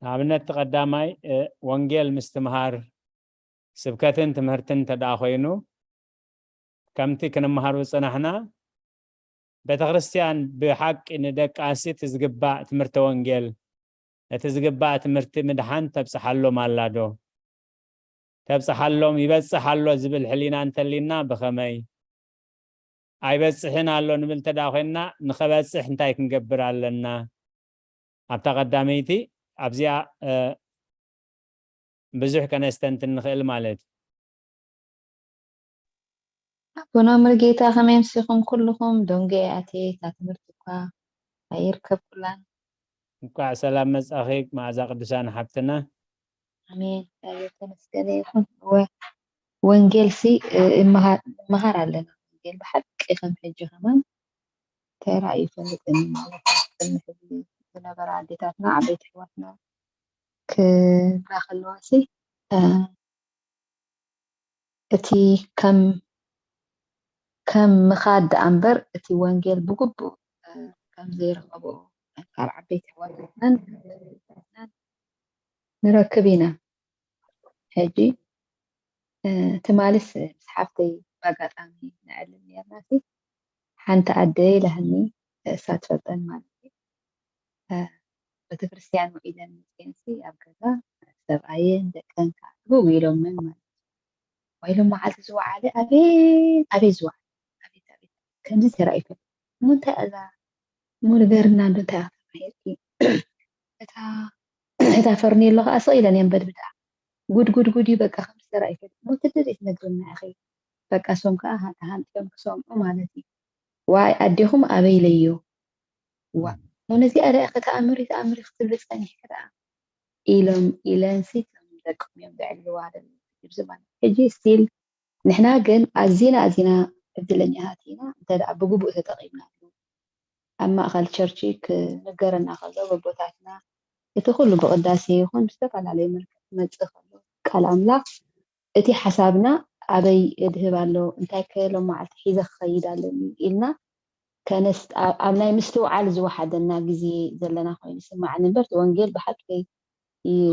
ንኣብነት፣ እቲ ቀዳማይ፣ እ፣ ወንጌል ምስትምሃር፣ ስብከትን ትምህርትን እንተ ደኣ ኮይኑ፣ ከምቲ ክንመሃር ዝጸናሕና፣ ቤተ ክርስቲያን ብሓቂ ንደቃ እቲ ዝግባእ ትምህርቲ ወንጌል፣ እቲ ዝግባእ ትምህርቲ ምድሓን ተብጽሓሎም ኣላ ዶ? ተብጽሓሎም፣ ይበጽሕ ኣሎ ዝብል ሕሊና እንተሊና ብኸመይ? ኣይበጽሕን ኣሎ ንብል እንተ ደኣ ኮይንና፣ ንኸበጽሕ እንታይ ክንገብር ኣለና? ኣብታ ቀዳመይቲ፣ ኣብዚኣ፣ እ፣ ብዙሕ ከነስተንትን ንኽእል ማለት እዩ። ኣቦና መርጌታ፣ ከመይ ኣምሲኹም ኩልኹም? ደንጎየ ኣትየ፣ እታ ትምህርቲ እኳ ኣይርከብኩላን። እንኳዕ ሰላም መጻኺ መዓዛ ቅዱሳን ሓብትና። ኣሜን። እግዚኣብሔር ተመስገነ ይኹን። እወ፣ ወንጌልሲ፣ እ፣ እመሃ-፣ ንመሃር ኣለና። ወንጌል ብሓቂ ከም ሕጂ ከማን ተራእዩ ይፈልጥን ማለት እዩ። ቅድሚ ሕጂ ዝነበራ ኣዴታትና፣ ዓበይቲ ኣሕዋትና ክብላ ከለዋሲ፣ እ፣ እቲ ከም፣ ከም ምኻድ ደኣ እምበር፣ እቲ ወንጌል ብግቡእ፣ እ፣ ከም ዘይረኸብኦ ካብ ዓበይቲ ኣሕዋታትናን ኣዴታትናን ንረክብ ኢና። ሕጂ፣ እ፣ ትማልስ ምስ ሓፍተይ ብኣጋጣሚ ነዕልል ኔርናሲ፣ ሓንቲ ኣደ ኢላትኒ፣ እሳ ትፈልጠን ማለት እዩ። እ፣ ቤተክርስትያን ውዒለን መፅኤንሲ ኣብ ገዛ ሰብኣየን ደቀን ከዓ ትህው ኢሎመን ማለት እዩ። ዋይሎም መዓልቲ ዝወዓለ ኣቤት ኣቤት ዝወዓለ ኣቤት ኣቤት ከምዚ ተራእዩ ይፈልጥ። እሞ እንታይ እዛ እሞ ንገርና እንዶ እንታይ እያ ተባሂልኪ? እታ እታ ፈርኔሎ ከዓ ስቕ ኢለን እየን በድብድኣ። ጉድ ጉድ ጉድ እዩ በቃ ከምዚ ተራእዩ ይፈልጥ። እሞ ትደልይ ትነግርና ኢኺ። በቃ እሶም ከዓ ሃ-፣ ተሃንጥዮም ክሰምዑ ማለት እዩ። ዋይ ኣዴኹም ኣበይ ኢለዮ። ዋ፣ እሞ ነዚኣ ደኣ ከተኣምሪ ተኣምሪ ክትብሊ ጸኒሕኪ ደኣ ኢሎም ኢለንሲ እቶም ደቆም እዮም ዘዕልልዋ ዘለዉ። ሕጂ ማለት ሕጂ ስቲል ንሕና ግን ኣዚና ኣዚና ዕድለኛታት ኢና፣ እንተ ደኣ ብግቡእ ተጠቒምናሉ። ኣብ ማእከል ቸርች ክንገረና ከሎ፣ በቦታትና እቲ ኩሉ ብቅዳሴ ይኹን ብዝተፈላለየ መልክዕ ክመጽእ ከሎ፣ ቃል ኣምላኽ እቲ ሓሳብና ኣበይ እድህብ ኣሎ፣ እንታይ ከ ሎም መዓልቲ ሒዘ ክኸይድ ኣለኒ ኢልና ከነስ-፣ ኣብ፣ ኣብ ናይ ምስትውዓል ዝወሓደና ግዜ ዘለና ኮይኑ ይስምዓኒ እምበር፣ እቲ ወንጌል ብሓቂ ይ-፣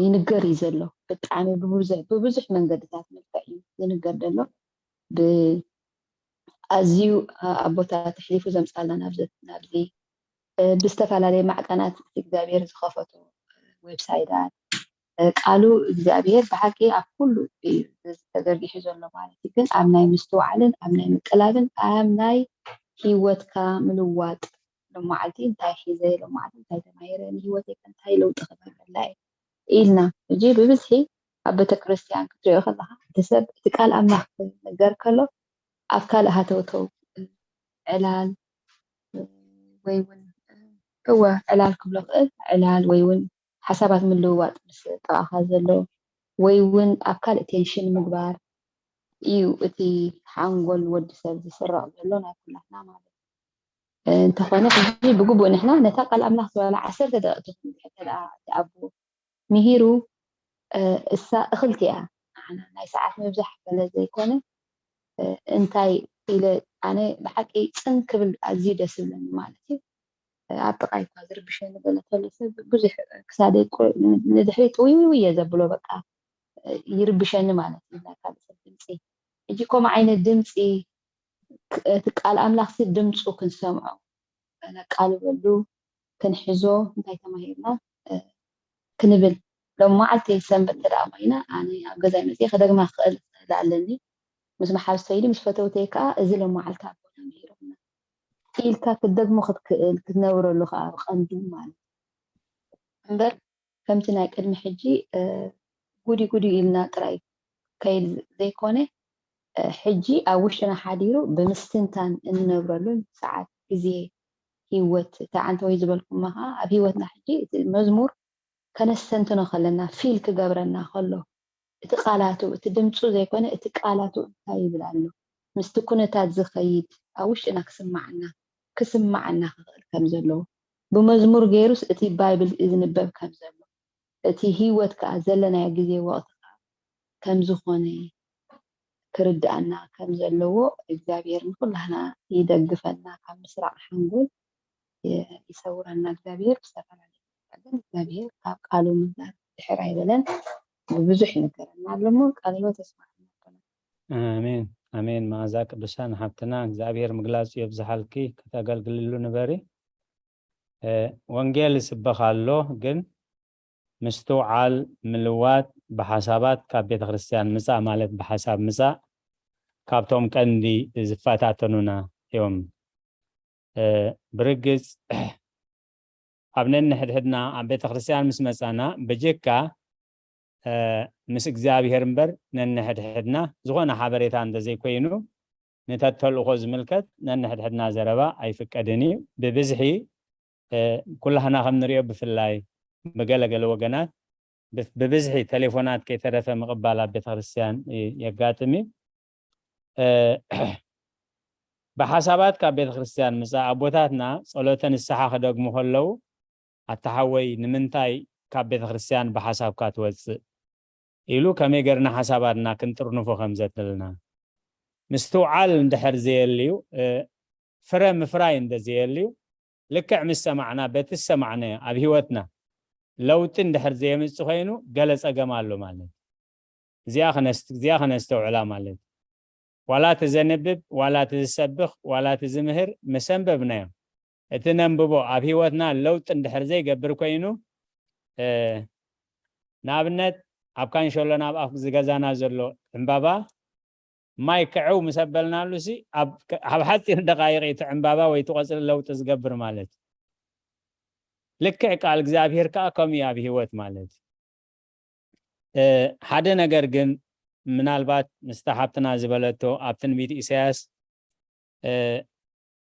ይንገር እዩ ዘሎ። ብጣዕሚ ብብዙሕ፣ ብብዙሕ መንገድታት መልክዕ እዩ ዝንገር ዘሎ። ብ-፣ ኣዝዩ፣ ኣ-፣ ኣቦታት ኣሕሊፉ ዘምጻልና ናብዚ፣ ናብዚ፣ እ፣ ብዝተፈላለየ ማዕቀናት እግዚኣብሔር ዝኸፈቶ ዌብሳይታት፣ እ፣ ቃሉ እግዚኣብሔር ብሓቂ ኣብ ኩሉ እዩ ተዘርጊሑ ዘሎ ማለት እዩ። ግን ኣብ ናይ ምስትውዓልን ኣብ ናይ ምቅላብን ኣብ ናይ ህይወትካ ምልዋጥ፣ ሎመዓልቲ እንታይ ሒዘ፣ ሎመዓልቲ እንታይ ተማሂረ፣ ንህይወተይ ከ እንታይ ለውጢ ክገብረላ እየ ኢልና። ሕጂ ብብዝሒ ኣብ ቤተክርስትያን ክትሪኦ ከለኻ፣ እቲ ሰብ እቲ ቃል ኣምላኽ ክነገር ከሎ፣ ኣብ ካልእ ሃተውተው፣ ዕላል ወይ እውን፣ እወ፣ ዕላል ክብሎ ክእል፣ ዕላል ወይ እውን ሓሳባት ምልውዋጥ ምስ ጥቓኻ ዘሎ፣ ወይ እውን ኣብ ካልእ ቴንሽን ምግባር እዩ እቲ ሓንጎል ወዲ ሰብ ዝስረቕ ዘሎ ናይ ኩላትና ማለት እዩ። እንተኾነ ሕጂ ብግቡእ ንሕና ነታ ቃል ኣምላኽ ዝበላ ዓሰርተ ደቂቕ ትኹን እንድሕር እንተ ደኣ እቲ ኣቦ ምሂሩ፣ እ፣ እሳ እኽልቲ እያ። ንዓና ናይ ሰዓት ምብዛሕ ገለ ዘይኮነ፣ እ፣ እንታይ ኢለ ኣነ ብሓቂ ጽን ክብል ኣዝዩ ደስ ዝብለኒ ማለት እዩ። እ፣ ኣብ ጥቓይ እኳ ዝርብሸኒ ገለ ከሎ ሰብ ብዙሕ ክሳደይ ቁ-፣ ንድሕሪት ጥውይውይ እየ ዘብሎ በቃ፣ እ፣ ይርብሸኒ ማለት እዩ ናይ ካልእ ሰብ ድምጺ። ሕጂ ከምኡ ዓይነት ድምጺ ክ-፣ እቲ ቃል ኣምላኽሲ ድምጹ ክንሰምዖ፣ ነቃልበሉ፣ ክንሕዞ፣ እንታይ ተማሂርና፣ እ፣ ክንብል። ሎም መዓልቲ ሰንበት እንተ ደኣ ኮይና፣ ኣነ ኣብ ገዛይ መጺኤ ክደግማ ክኽእል፣ ክኽእል ኣለኒ። ምስ መሓዙተይ ምስ ፈተውተይ ከኣ፣ እዚ ሎም መዓልቲ ኣቦና ምሂሩና ኢልካ ክትደግሞ ክትክእል፣ ክትነብረሉ ከኣ ብቐንዱ ማለት እዩ። እምበር ከምቲ ናይ ቅድሚ ሕጂ፣ እ፣ ጉዲ ጉዲ ኢልና ጥራይ ከይድ ዘይኮነ፣ ሕጂ ኣብ ውሽጥና ሓዲሩ ብምስትንታን እንነብረሉን ሰዓት፣ ግዜ፣ ህይወት፣ እታ ዓንተወይ ዝበልኩማ ከዓ ኣብ ህይወትና ሕጂ እቲ መዝሙር ከነስተንትኖ ከለና፣ ፊል ክገብረና ከሎ፣ እቲ ቃላቱ፣ እቲ ድምፁ ዘይኮነ እቲ ቃላቱ እንታይ ይብል ኣሎ፣ ምስቲ ኩነታት ዝኸይድ ኣብ ውሽጥና ክስማዓና ክስማዓና ክኽእል ከም ዘለዎ፣ ብመዝሙር ገይሩስ እቲ ባይብል ዝንበብ ከም ዘሎ፣ እቲ ህይወት ከዓ ዘለናዮ ግዜ ወቕቲ ከዓ ከም ዝኾነ ክርድኣና ከም ዘለዎ፣ እግዚኣብሔር ንኩላህና ይደግፈና፣ ካብ ምስራቕ ሓንጎል ይሰውረና እግዚኣብሔር። ብዝተፈላለየ ግን እግዚኣብሔር ካብ ቃሉ ምንጋር ድሕር ኣይበለን። ብብዙሕ ይነገረና ኣሎ እሞ ቃለ ህይወት የስማዕና። ኣሜን ኣሜን። መዓዛ ቅዱሳን ሓብትና እግዚኣብሔር ምግላጹ የብዝሓልኪ። ከተገልግልሉ ንበሪ። ወንጌል ይስበኽ ኣሎ፣ ግን ምስትውዓል፣ ምልዋጥ፣ ብሓሳባት ካብ ቤተ ክርስቲያን ምጻእ ማለት ብሓሳብ ምጻእ ካብቶም ቀንዲ ዝፈታተኑና እዮም። ብርግጽ ኣብ ነንሕድሕድና ኣብ ቤተ ክርስቲያን ምስ መጻና ብጀካ ምስ እግዚኣብሔር እምበር ነንሕድሕድና ዝኾነ ሓበሬታ እንተዘይኮይኑ ንተተልእኾ ዝምልከት ነንሕድሕድና ዘረባ ኣይፍቀድን እዩ። ብብዝሒ ኩላህና ከም ንሪኦ ብፍላይ ብገለገለ ወገናት ብብዝሒ ቴሌፎናት ከይተረፈ ምቕባል ኣብ ቤተክርስትያን የጋጥም እዩ። ብሓሳባት ካብ ቤተክርስትያን ምፃእ ኣቦታትና ጸሎተ ንስሓ ክደግሙ ከለዉ ኣተሓወይ ንምንታይ ካብ ቤተክርስትያን ብሓሳብካ ትወፅእ ኢሉ ከመይ ገርና ሓሳባትና ክንጥርንፎ ከም ዘድልና ምስትውዓል እንድሕር ዘየልዩ ፍረ ምፍራይ እንተዘየልዩ ልክዕ ምስ ሰማዕና በቲ ዝሰማዕናዮ ኣብ ህይወትና ለውጢ እንድሕር ዘየምፅእ ኮይኑ ገለ ፀገም ኣሎ ማለት እዚኣ ከነስተውዕላ ማለት ዋላ እቲ ዘንብብ ዋላ እቲ ዝሰብኽ ዋላ እቲ ዝምህር ምስ ኣንበብናዮ እቲ ነንብቦ ኣብ ህይወትና ለውጢ እንድሕር ዘይገብር ኮይኑ ንኣብነት ኣብ ካንሸሎን ኣብ ኣፍ ዝገዛና ዘሎ ዕምባባ ማይ ክዕው ምስ ኣበልናሉ ሲ ኣብ ሓፂር ደቃይቅ እቲ ዕምባባ ወይ እቲ ቆፅሊ ለውጢ ዝገብር ማለት ልክዕ ቃል እግዚኣብሔር ከዓ ከምኡ ኣብ ህይወት ማለት ሓደ ነገር ግን ምናልባት ምስታ ሓብትና ዝበለቶ ኣብ ትንቢት ኢሳያስ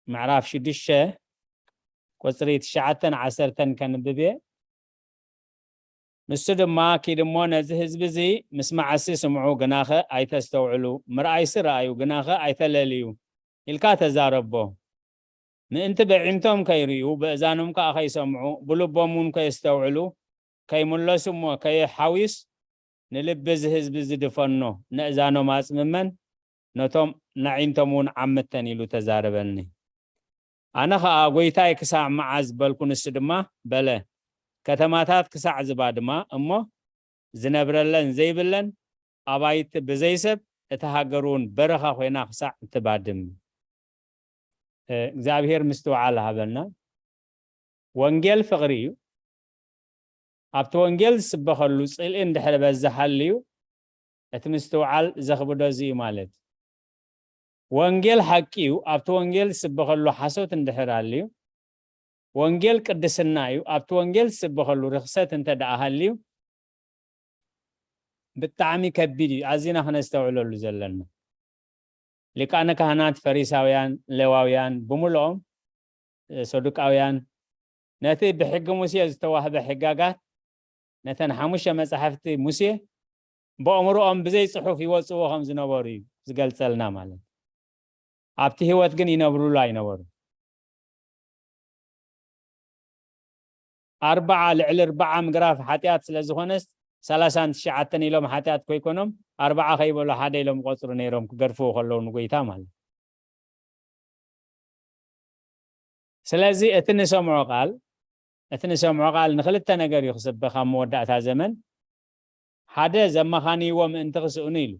ምዕራፍ ሽዱሽተ ቁፅሪ ትሽዓተን ዓሰርተን ከንብብ እየ። ንሱ ድማ ኪድ እሞ ነዚ ህዝቢ እዚ ምስ መዓሲ ስምዑ ግናኸ ኣይተስተውዕሉ፣ ምርኣይሲ ረኣዩ ግናኸ ኣይተለልዩ ኢልካ ተዛረቦ። ምእንቲ በዒንቶም ከይርእዩ ብእዛኖም ከኣ ከይሰምዑ ብልቦም እውን ከየስተውዕሉ ከይምለሱ እሞ ከየሓውዩስ ንልቢ እዚ ህዝቢ ዝድፈኖ ነእዛኖም ኣጽምመን ነቶም ነዒንቶም እውን ዓምተን ኢሉ ተዛረበኒ። ኣነ ኸኣ ጐይታይ ክሳዕ መዓዝ በልኩ፣ ንሱ ድማ በለ፣ ከተማታት ክሳዕ ዝባድማ እሞ ዝነብረለን ዘይብለን ኣባይቲ ብዘይሰብ እታ ሃገር እውን በረኻ ኮይና ክሳዕ እትባድም እግዚኣብሔር ምስትውዓል ሃበና። ወንጌል ፍቕሪ እዩ። ኣብቲ ወንጌል ዝስበኸሉ ጽልኢ እንድሕር በዝሕ ሃልዩ እቲ ምስትውዓል ዘኽብዶ እዚ እዩ ማለት ወንጌል ሓቂ እዩ። ኣብቲ ወንጌል ዝስበኸሉ ሓሶት እንድሕር ሃልዩ ወንጌል ቅድስና እዩ። ኣብቲ ወንጌል ዝስበኸሉ ርኽሰት እንተ ደኣ ሃልዩ ብጣዕሚ ከቢድ እዩ። ኣዚና ክነስተውዕለሉ ዘለና ሊቃነ ካህናት ፈሪሳውያን ሌዋውያን ብምልኦም ሰዱቃውያን ነቲ ብሕጊ ሙሴ ዝተዋህበ ሕጋጋት ነተን ሓሙሽተ መጻሕፍቲ ሙሴ ብኣእምሮኦም ብዘይ ጽሑፍ ይወጽዎ ከም ዝነበሩ እዩ ዝገልጸልና ማለት ኣብቲ ህይወት ግን ይነብሩሉ ኣይነበሩ ኣርባዓ ልዕሊ ኣርባዓ ምግራፍ ሓጢኣት ስለ ዝኾነስ ሰላሳን ትሽዓተን ኢሎም ሓጢኣት ኮይኮኖም ኣርባዓ ከይበሉ ሓደ ኢሎም ቆፅሩ ነይሮም ክገድፍዎ ከለዉ ንጎይታ ማለት ስለዚ እቲ ንሰምዖ ቃል እቲ ንሰምዖ ቃል ንክልተ ነገር እዩ ክስበኽ ኣብ መወዳእታ ዘመን ሓደ ዘመኻንይዎ ምእንቲ ክስእኑ ኢሉ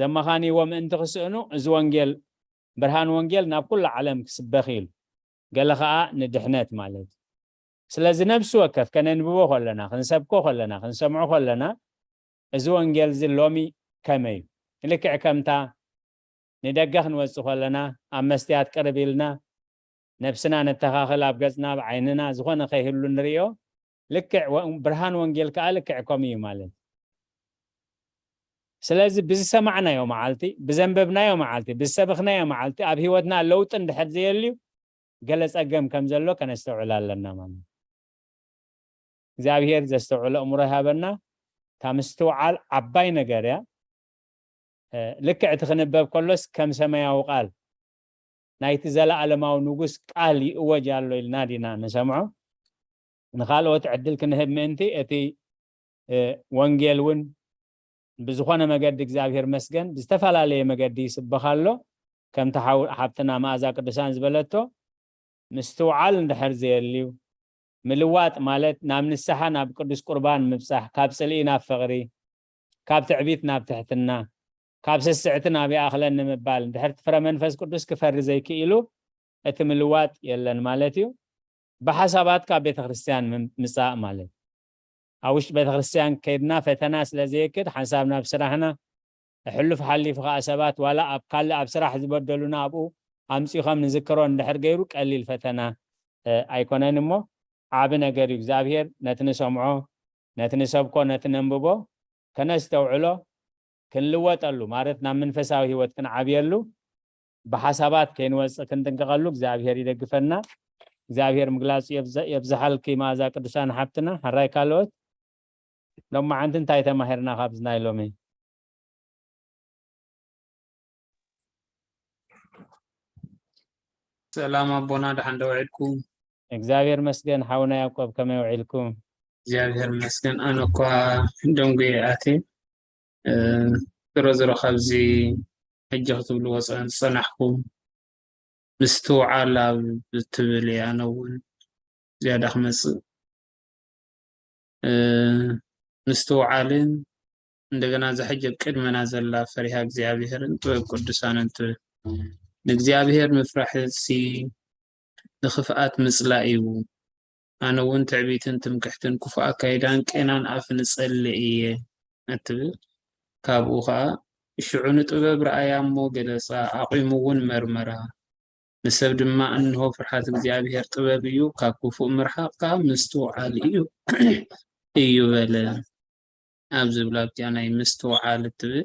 ዘመኻንይዎ ምእንቲ ክስእኑ እዚ ወንጌል ብርሃን ወንጌል ናብ ኩሉ ዓለም ክስበኽ ኢሉ ገለ ኸዓ ንድሕነት ማለት እዩ ስለዚ ነብሲ ወከፍ ከነንብቦ ከለና ክንሰብኮ ከለና ክንሰምዖ ከለና እዚ ወንጌል እዚ ሎሚ ከመይ እዩ ልክዕ ከምታ ንደገ ክንወፅእ ከለና ኣብ መስትያት ቅርብ ኢልና ነብስና ነተኻኽል ኣብ ገፅና ኣብ ዓይንና ዝኾነ ከይህሉ ንርእዮ ልክዕ ወ- ብርሃን ወንጌል ከዓ ልክዕ ከምኡ እዩ ማለት። ስለዚ ብዝሰማዕናዮ መዓልቲ፣ ብዘንበብናዮ መዓልቲ፣ ብዝሰበኽናዮ መዓልቲ ኣብ ህይወትና ለውጢ እንድሕር ዘየልዩ፣ ገለ ጸገም ከም ዘሎ ከነስተውዕል ኣለና ማለት እዩ። እግዚኣብሔር ዘስተውዕሎ እምሮ ይሃበና። እታ ምስትውዓል ዓባይ ነገር እያ። ልክዕ እቲ ክንበብ ከሎስ ከም ሰማያዊ ቃል ናይቲ ዘለኣለማዊ ንጉስ ቃል ይእወጅ ኣሎ ኢልና ዲና ንሰምዖ? ንኻልኦት ዕድል ክንህብ ምእንቲ እቲ ወንጌል እውን ብዝኾነ መገዲ እግዚኣብሔር መስገን ብዝተፈላለየ መገዲ ይስበኽ ኣሎ። ከምቲ ሓው- ሓብትና መኣዛ ቅዱሳን ዝበለቶ ምስትውዓል እንድሕር ዘየልዩ፣ ምልዋጥ ማለት ናብ ንስሓ ናብ ቅዱስ ቁርባን ምብጻሕ፣ ካብ ጽልኢ ናብ ፍቕሪ፣ ካብ ትዕቢት ናብ ትሕትና፣ ካብ ስስዕቲ ናብ ይኣኽለኒ ምባል እንድሕር ፍረ መንፈስ ቅዱስ ክፈሪ ዘይክኢሉ እቲ ምልዋጥ የለን ማለት እዩ። ብሓሳባት ካብ ቤተ ክርስቲያን ምም- ምጻእ ማለት ኣብ ውሽጢ ቤተ ክርስቲያን ከይድና ፈተና ስለ ዘየክድ ሓንሳብ ናብ ስራሕና ሕሉፍ ሓሊፉ ከዓ ሰባት ዋላ ኣብ ካልእ ኣብ ስራሕ ዝበደሉና ኣብኡ ኣምፂኡ ከም ንዝክሮ እንድሕር ገይሩ ቀሊል ፈተና ኣይኮነን እሞ ዓብ ነገር እዩ። እግዚኣብሔር ነቲ ንሰምዖ ነቲ ንሰብኮ ነቲ ነንብቦ ከነስተውዕሎ ክንልወጠሉ ማለት ናብ መንፈሳዊ ህይወት ክንዓብየሉ ብሓሳባት ከይንወፅእ ክንጥንቀቐሉ እግዚኣብሔር ይደግፈና። እግዚኣብሔር ምግላፁ የብዝሐልኪ መኣዛ ቅዱሳን ሓብትና። ሕራይ ካልኦት ሎማዓንቲ እንታይ ተማሂርና ካብዚ ናይ ሎሚ? ሰላም ኣቦና፣ ደሓን ዶ ውዒልኩም? እግዚኣብሔር መስገን ሓውና ያዕቆብ፣ ከመይ ውዒልኩም? እግዚኣብሔር መስገን፣ ኣነ እኳ ደንጉየ ኣትየ። ዝሮ ዝሮ ካብዚ ሕጂ ክትብልዎ ዝፀናሕኩም ምስትውዓል ኣብ ትብል እየ ኣነ እውን ዝያዳ ክመፅእ። ምስትውዓልን እንደገና እዛ ሕጂ ኣብ ቅድመና ዘላ ፈሪሃ እግዚኣብሔርን ጥበብ ቅዱሳንን ትብል። ንእግዚኣብሔር ምፍራሕሲ ንኽፍኣት ምፅላእ እዩ። ኣነ እውን ትዕቢትን ትምክሕትን ክፉእ ኣካይዳን ቄናን ኣፍንፀሊ እየ እትብል። ካብኡ ኸዓ ሽዑ ንጥበብ ረኣያ እሞ ገለፃ፣ ኣቑሙ እውን መርመራ። ንሰብ ድማ እንሆ ፍርሃት እግዚኣብሔር ጥበብ እዩ፣ ካብ ክፉእ ምርሓቕ ከዓ ምስትውዓል እዩ እዩ በለ። ኣብ ዝብል ኣብዚኣ ናይ ምስትውዓል እትብል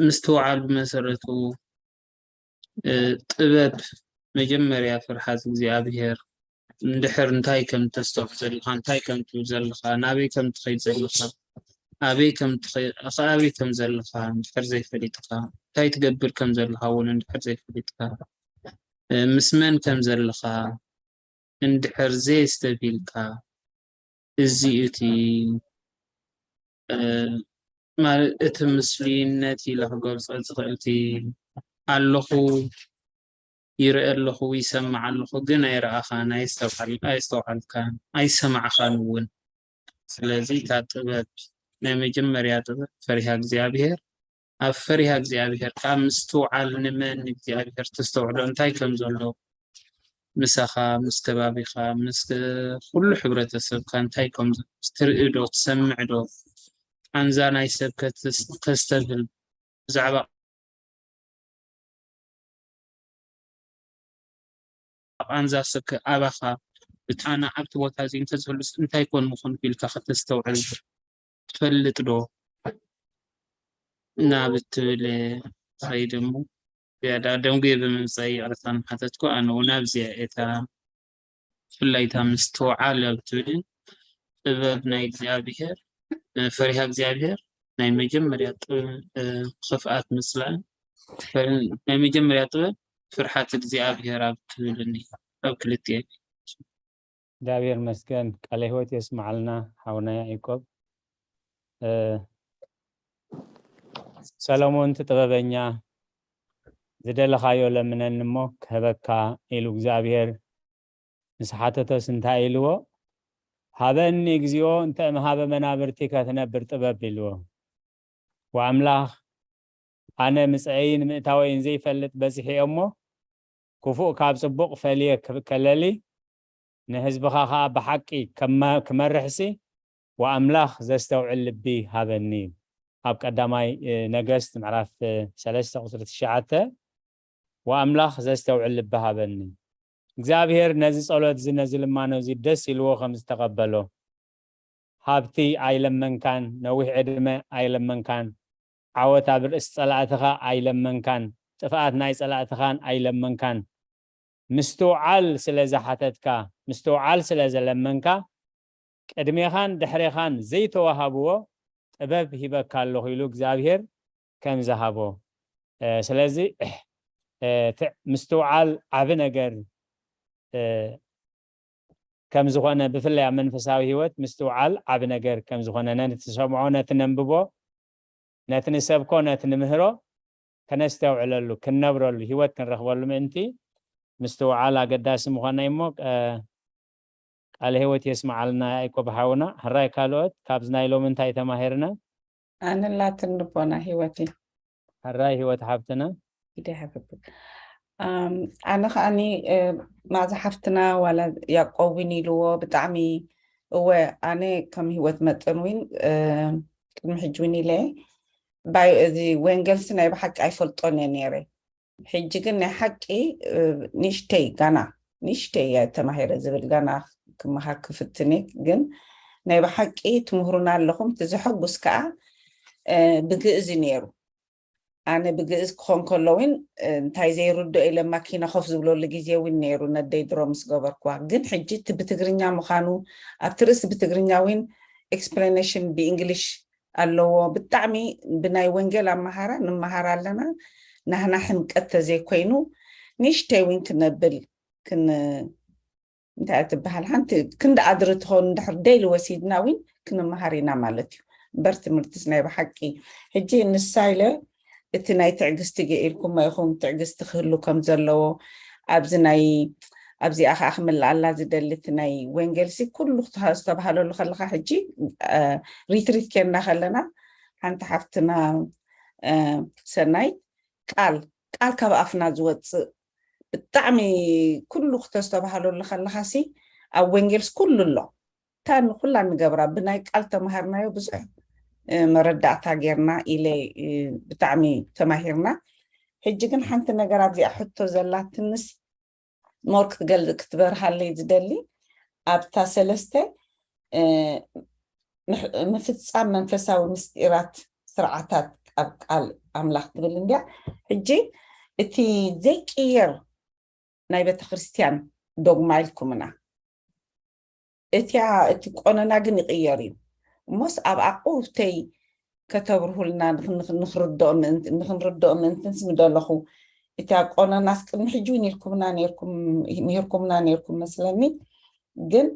ምስትውዓል ብመሰረቱ ጥበብ መጀመርያ ፍርሃት እግዚኣብሔር እንድሕር እንታይ ከም ተስተውዕ ዘለካ እንታይ ከም ትብል ዘለካ ናበይ ከም ትኸይድ ዘለካ ኣበይ ከም ኣበይ ከም ዘለካ እንድሕር ዘይፈሊጥካ እንታይ ትገብር ከም ዘለካ እውን እንድሕር ዘይፈሊጥካ ምስ መን ከም ዘለካ እንድሕር ዘየስተብሂልካ እዚ እቲ ማለት እቲ ምስሉይነት ኢለ ክገልፆ ዝኽእል እቲ ኣለኹ ይርኢ ኣለኹ ይሰምዕ ኣለኹ ግን ኣይረኣኻን ኣየስተውዓልካን ኣይሰማዕኻን እውን ስለዚ እታ ጥበብ ናይ መጀመርያ ጥበብ ፈሪሃ እግዚኣብሔር ኣብ ፈሪሃ እግዚኣብሔር ከዓ ምስትውዓል ንመን እግዚኣብሔር ተስተውዕሎ እንታይ ከም ዘሎ ምሳኻ ምስ ከባቢኻ ምስ ኩሉ ሕብረተሰብካ እንታይ ከም ትርኢ ዶ ትሰምዕ ዶ ቃንዛ ናይ ሰብ ከስተብህል ብዛዕባ ቃንዛ ሰብ ኣባኻ ብጣና ኣብቲ ቦታ እዚ እንተዝህሉስ እንታይ ኮን ምኾንኩ ኢልካ ከተስተውዕል ትፈልጥ ዶ ናብ እትብል ትኸይድ እሞ ዝያዳ ደንጉየ ብምምፃእ ይቕርታ እናሓተትኩ ኣነ እውን ኣብዚኣ እየ እታ ብፍላይ እታ ምስትውዓል ኣብ ትብል ጥበብ ናይ እግዚኣብሔር ፈሪሃ እግዚኣብሔር ናይ መጀመርያ ክፍኣት ምፅላእ ናይ መጀመርያ ጥበብ ፍርሓት እግዚኣብሔር ኣብ ትብል እኒ ኣብ ክልቲኤ እግዚኣብሔር መስገን ቃለ ህይወት የስማዓልና ሓውና ያዕቆብ። ሰሎሞን እቲ ጥበበኛ ዝደለኻዮ ለምነኒ እሞ ክህበካ ኢሉ እግዚኣብሔር ምስ ሓተቶስ እንታይ ኢልዎ? ሃበኒ እግዚኣብሔር እንተ እምሃበ መናብርቲ ከትነብር ጥበብ ኢልዎ። ወኣምላኽ ኣነ ምጽዐይን ምእታወይን ዘይፈልጥ በጺሐ እሞ ክፉእ ካብ ጽቡቕ ፈልየ ክከለሊ ንህዝብኻ ኸኣ ብሓቂ ክመርሕሲ ወኣምላኽ ዘስተውዕል ልቢ ሃበኒ። ኣብ ቀዳማይ ነገስት ምዕራፍ ሰለስተ ቁፅሪ ትሽዓተ ወኣምላኽ ዘስተውዕል ልቢ ሃበኒ። እግዚኣብሔር ነዚ ጸሎት እዚ፣ ነዚ ልማኖ እዚ ደስ ኢልዎ ከም ዝተቐበሎ፣ ሃብቲ ኣይለመንካን፣ ነዊሕ ዕድመ ኣይለመንካን፣ ዓወት ኣብ ርእሲ ጸላእትኻ ኣይለመንካን፣ ጥፍኣት ናይ ጸላእትኻን ኣይለመንካን። ምስትውዓል ስለ ዝሓተትካ፣ ምስትውዓል ስለ ዘለመንካ፣ ቅድሜኻን ድሕሬኻን ዘይተዋሃብዎ ጥበብ ሂበካ ኣለኹ ኢሉ እግዚኣብሔር ከም ዝሃቦ። እ፣ ስለዚ፣ እ፣ ትዕ-፣ ምስትውዓል ዓቢ ነገር፣ እ፣ ከም ዝኾነ፣ ብፍላይ ኣብ መንፈሳዊ ህይወት ምስትውዓል ዓቢ ነገር ከም ዝኾነ፣ ነቲ ንሰምዖ፣ ነቲ ነንብቦ፣ ነቲ ንሰብኮ፣ ነቲ ንምህሮ ከነስተውዕለሉ፣ ክንነብረሉ፣ ህይወት ክንረኽበሉ ምእንቲ ምስትውዓል ኣገዳሲ ምዃኑ እዩ እሞ፣ እ፣ ቃለ ህይወት የስምዓልና ያዕቆብ ሓውና። ሕራይ ካልኦት፣ ካብዚ ናይ ሎሚ እንታይ ተማሂርና? ኣነ ላትን ልቦና ህይወት እዩ። ሕራይ ህይወት ሓፍትና። ግደ ይሃበብክ። ኣም፣ ኣነ ከኣኒ፣ እ፣ ማዛ ሓፍትና ዋላ ያዕቆብ እውን ኢልዎ ብጣዕሚ፣ እወ፣ ኣነ ከም ህይወት መጠን እውን፣ እ፣ ቅድሚ ሕጂ እውን ኢለ፣ ባይ-፣ እዚ ወንጌልሲ ናይ ብሓቂ ኣይፈልጦን እየ ነይረ። ሕጂ ግን ናይ ሓቂ፣ እ፣ ንእሽተይ ጋና፣ ንእሽተይ እየ ተማሂረ ዝብል፣ ጋና ክመሃር ክፍትን እየ። ግን ናይ ብሓቂ ትምህሩና ኣለኹም። እቲ ዘሐጉስ ከኣ፣ እ፣ ብግእዝ እዩ ነይሩ። ኣነ ብግእዝ ክኾን ከሎ እውን፣ እ፣ እንታይ ዘይርድኦ ኢለ ማኪና ኮፍ ዝብለሉ ግዜ እውን ነይሩ፣ ነደይ ድሮ ምስ ገበርኩዋ። ግን ሕጂ እቲ ብትግርኛ ምዃኑ፣ ኣብቲ ርእሲ ብትግርኛ እውን ኤክስፕላኔሽን ብእንግሊሽ ኣለዎ። ብጣዕሚ ብናይ ወንጌል ኣመሃራ ንመሃር ኣለና። ናህና ሕምቀት ተዘይኮይኑ፣ ንእሽተይ እውን ክነብል፣ ክን-፣ እንታይ ትበሃል፣ ሓንቲ ክንዲ ኣድሪ ትኸውን እንድሕር ደይሊ ወሲድና እውን ክንመሃር ኢና ማለት እዩ። እምበር ትምህርትስ ናይ ብሓቂ ሕጂ ንሳ ኢለ እቲ ናይ ትዕግስቲ ገይርኩሞ ኢኹም፣ ትዕግስቲ ክህሉ ከም ዘለዎ ኣብዚ ናይ፣ ኣብዚኣ ከዓ ክምልኣላ ዝደሊ እቲ ናይ ወንጌልሲ ኩሉ ክተ-፣ ዝተባሃለሉ ከለካ ሕጂ፣ እ፣ ሪትሪት ኬንና ከለና ሓንቲ ሓፍትና፣ እ፣ ሰናይ ቃል፣ ቃል ካብ ኣፍና ዝወፅእ ብጣዕሚ ኩሉ ክተስተባሃለሉ ከለካሲ ኣብ ወንጌልስ ኩሉ ኣሎ። እታ ንኩላ ንገብራ ብናይ ቃል ተማሃርናዮ ብዙሕ፣ እ፣ መረዳእታ ጌርና ኢለ፣ እ፣ ብጣዕሚ ተማሂርና። ሕጂ ግን ሓንቲ ነገር ኣብዚኣ ሕቶ ዘላትንስ ሞር ክትገል-፣ ክትበርሃለይ ዝደሊ ኣብታ ሰለስተ፣ እ፣ ምሕ-፣ ምፍጻም መንፈሳዊ ምስጢራት ስርዓታት ኣብ ቃል ኣምላኽ ትብል እንድያ። ሕጂ እቲ ዘይቅየር ናይ ቤተክርስትያን ዶግማ ኢልኩምና። እቲያ፣ እቲ ቆነና ግን ይቕየር እዩ። እሞስ ኣብ ኣቑብተይ ከተብርሁልና ንኽን-፣ ንኽን-፣ ንኽርድኦ ምእንቲ-፣ ንኽንርድኦ ምእንትንስ ምደለኹ። እቲያ ቆነናስ ቅድሚ ሕጂ እውን ኢልኩምና ነይርኩም፣ ምሂርኩምና ነይርኩም መስለኒ። ግን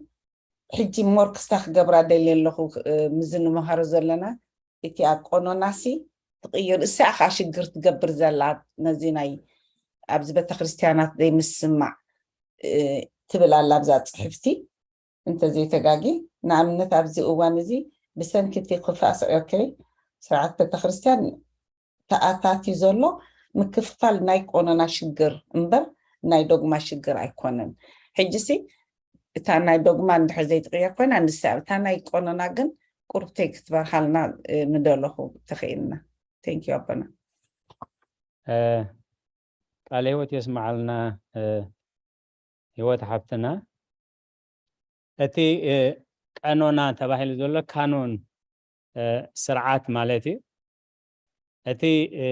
ሕጂ ሞር ክስታ ክገብራ ደልየ ኣለኹ፣ እ፣ ምዝ ንመሃሮ ዘለና። እቲኣ ቆኖናሲ ትቕይር፣ እሳ ከዓ ሽግር ትገብር ዘላ ነዚ ናይ ኣብዚ ቤተክርስትያናት ዘይምስማዕ፣ እ፣ ትብል ኣላ ኣብዛ ጽሕፍቲ፣ እንተዘይተጋጊ። ንኣብነት ኣብዚ እዋን እዚ ብሰንኪ እቲ ክፋእ፣ ኦኬ፣ ስርዓት ቤተክርስትያን ተኣታትዩ ዘሎ ምክፍፋል ናይ ቆኖና ሽግር እምበር ናይ ዶግማ ሽግር ኣይኮነን። ሕጂሲ እታ ናይ ዶግማ እንድሕር ዘይትቕየር ኮይና ንሳ፣ እታ ናይ ቆኖና ግን ቁርብተይ ክትበርሃልና፣ እ፣ ምደለኹ ተኽኢልና። Thank you ኣቦና። እ፣ ቃለ ህይወት የስምዓልና፣ እ፣ ህይወት ሓፍትና። እቲ፣ እ፣ ቀኖና ተባሂሉ ዘሎ ካኖን፣ እ፣ ስርዓት ማለት እዩ። እቲ፣ እ፣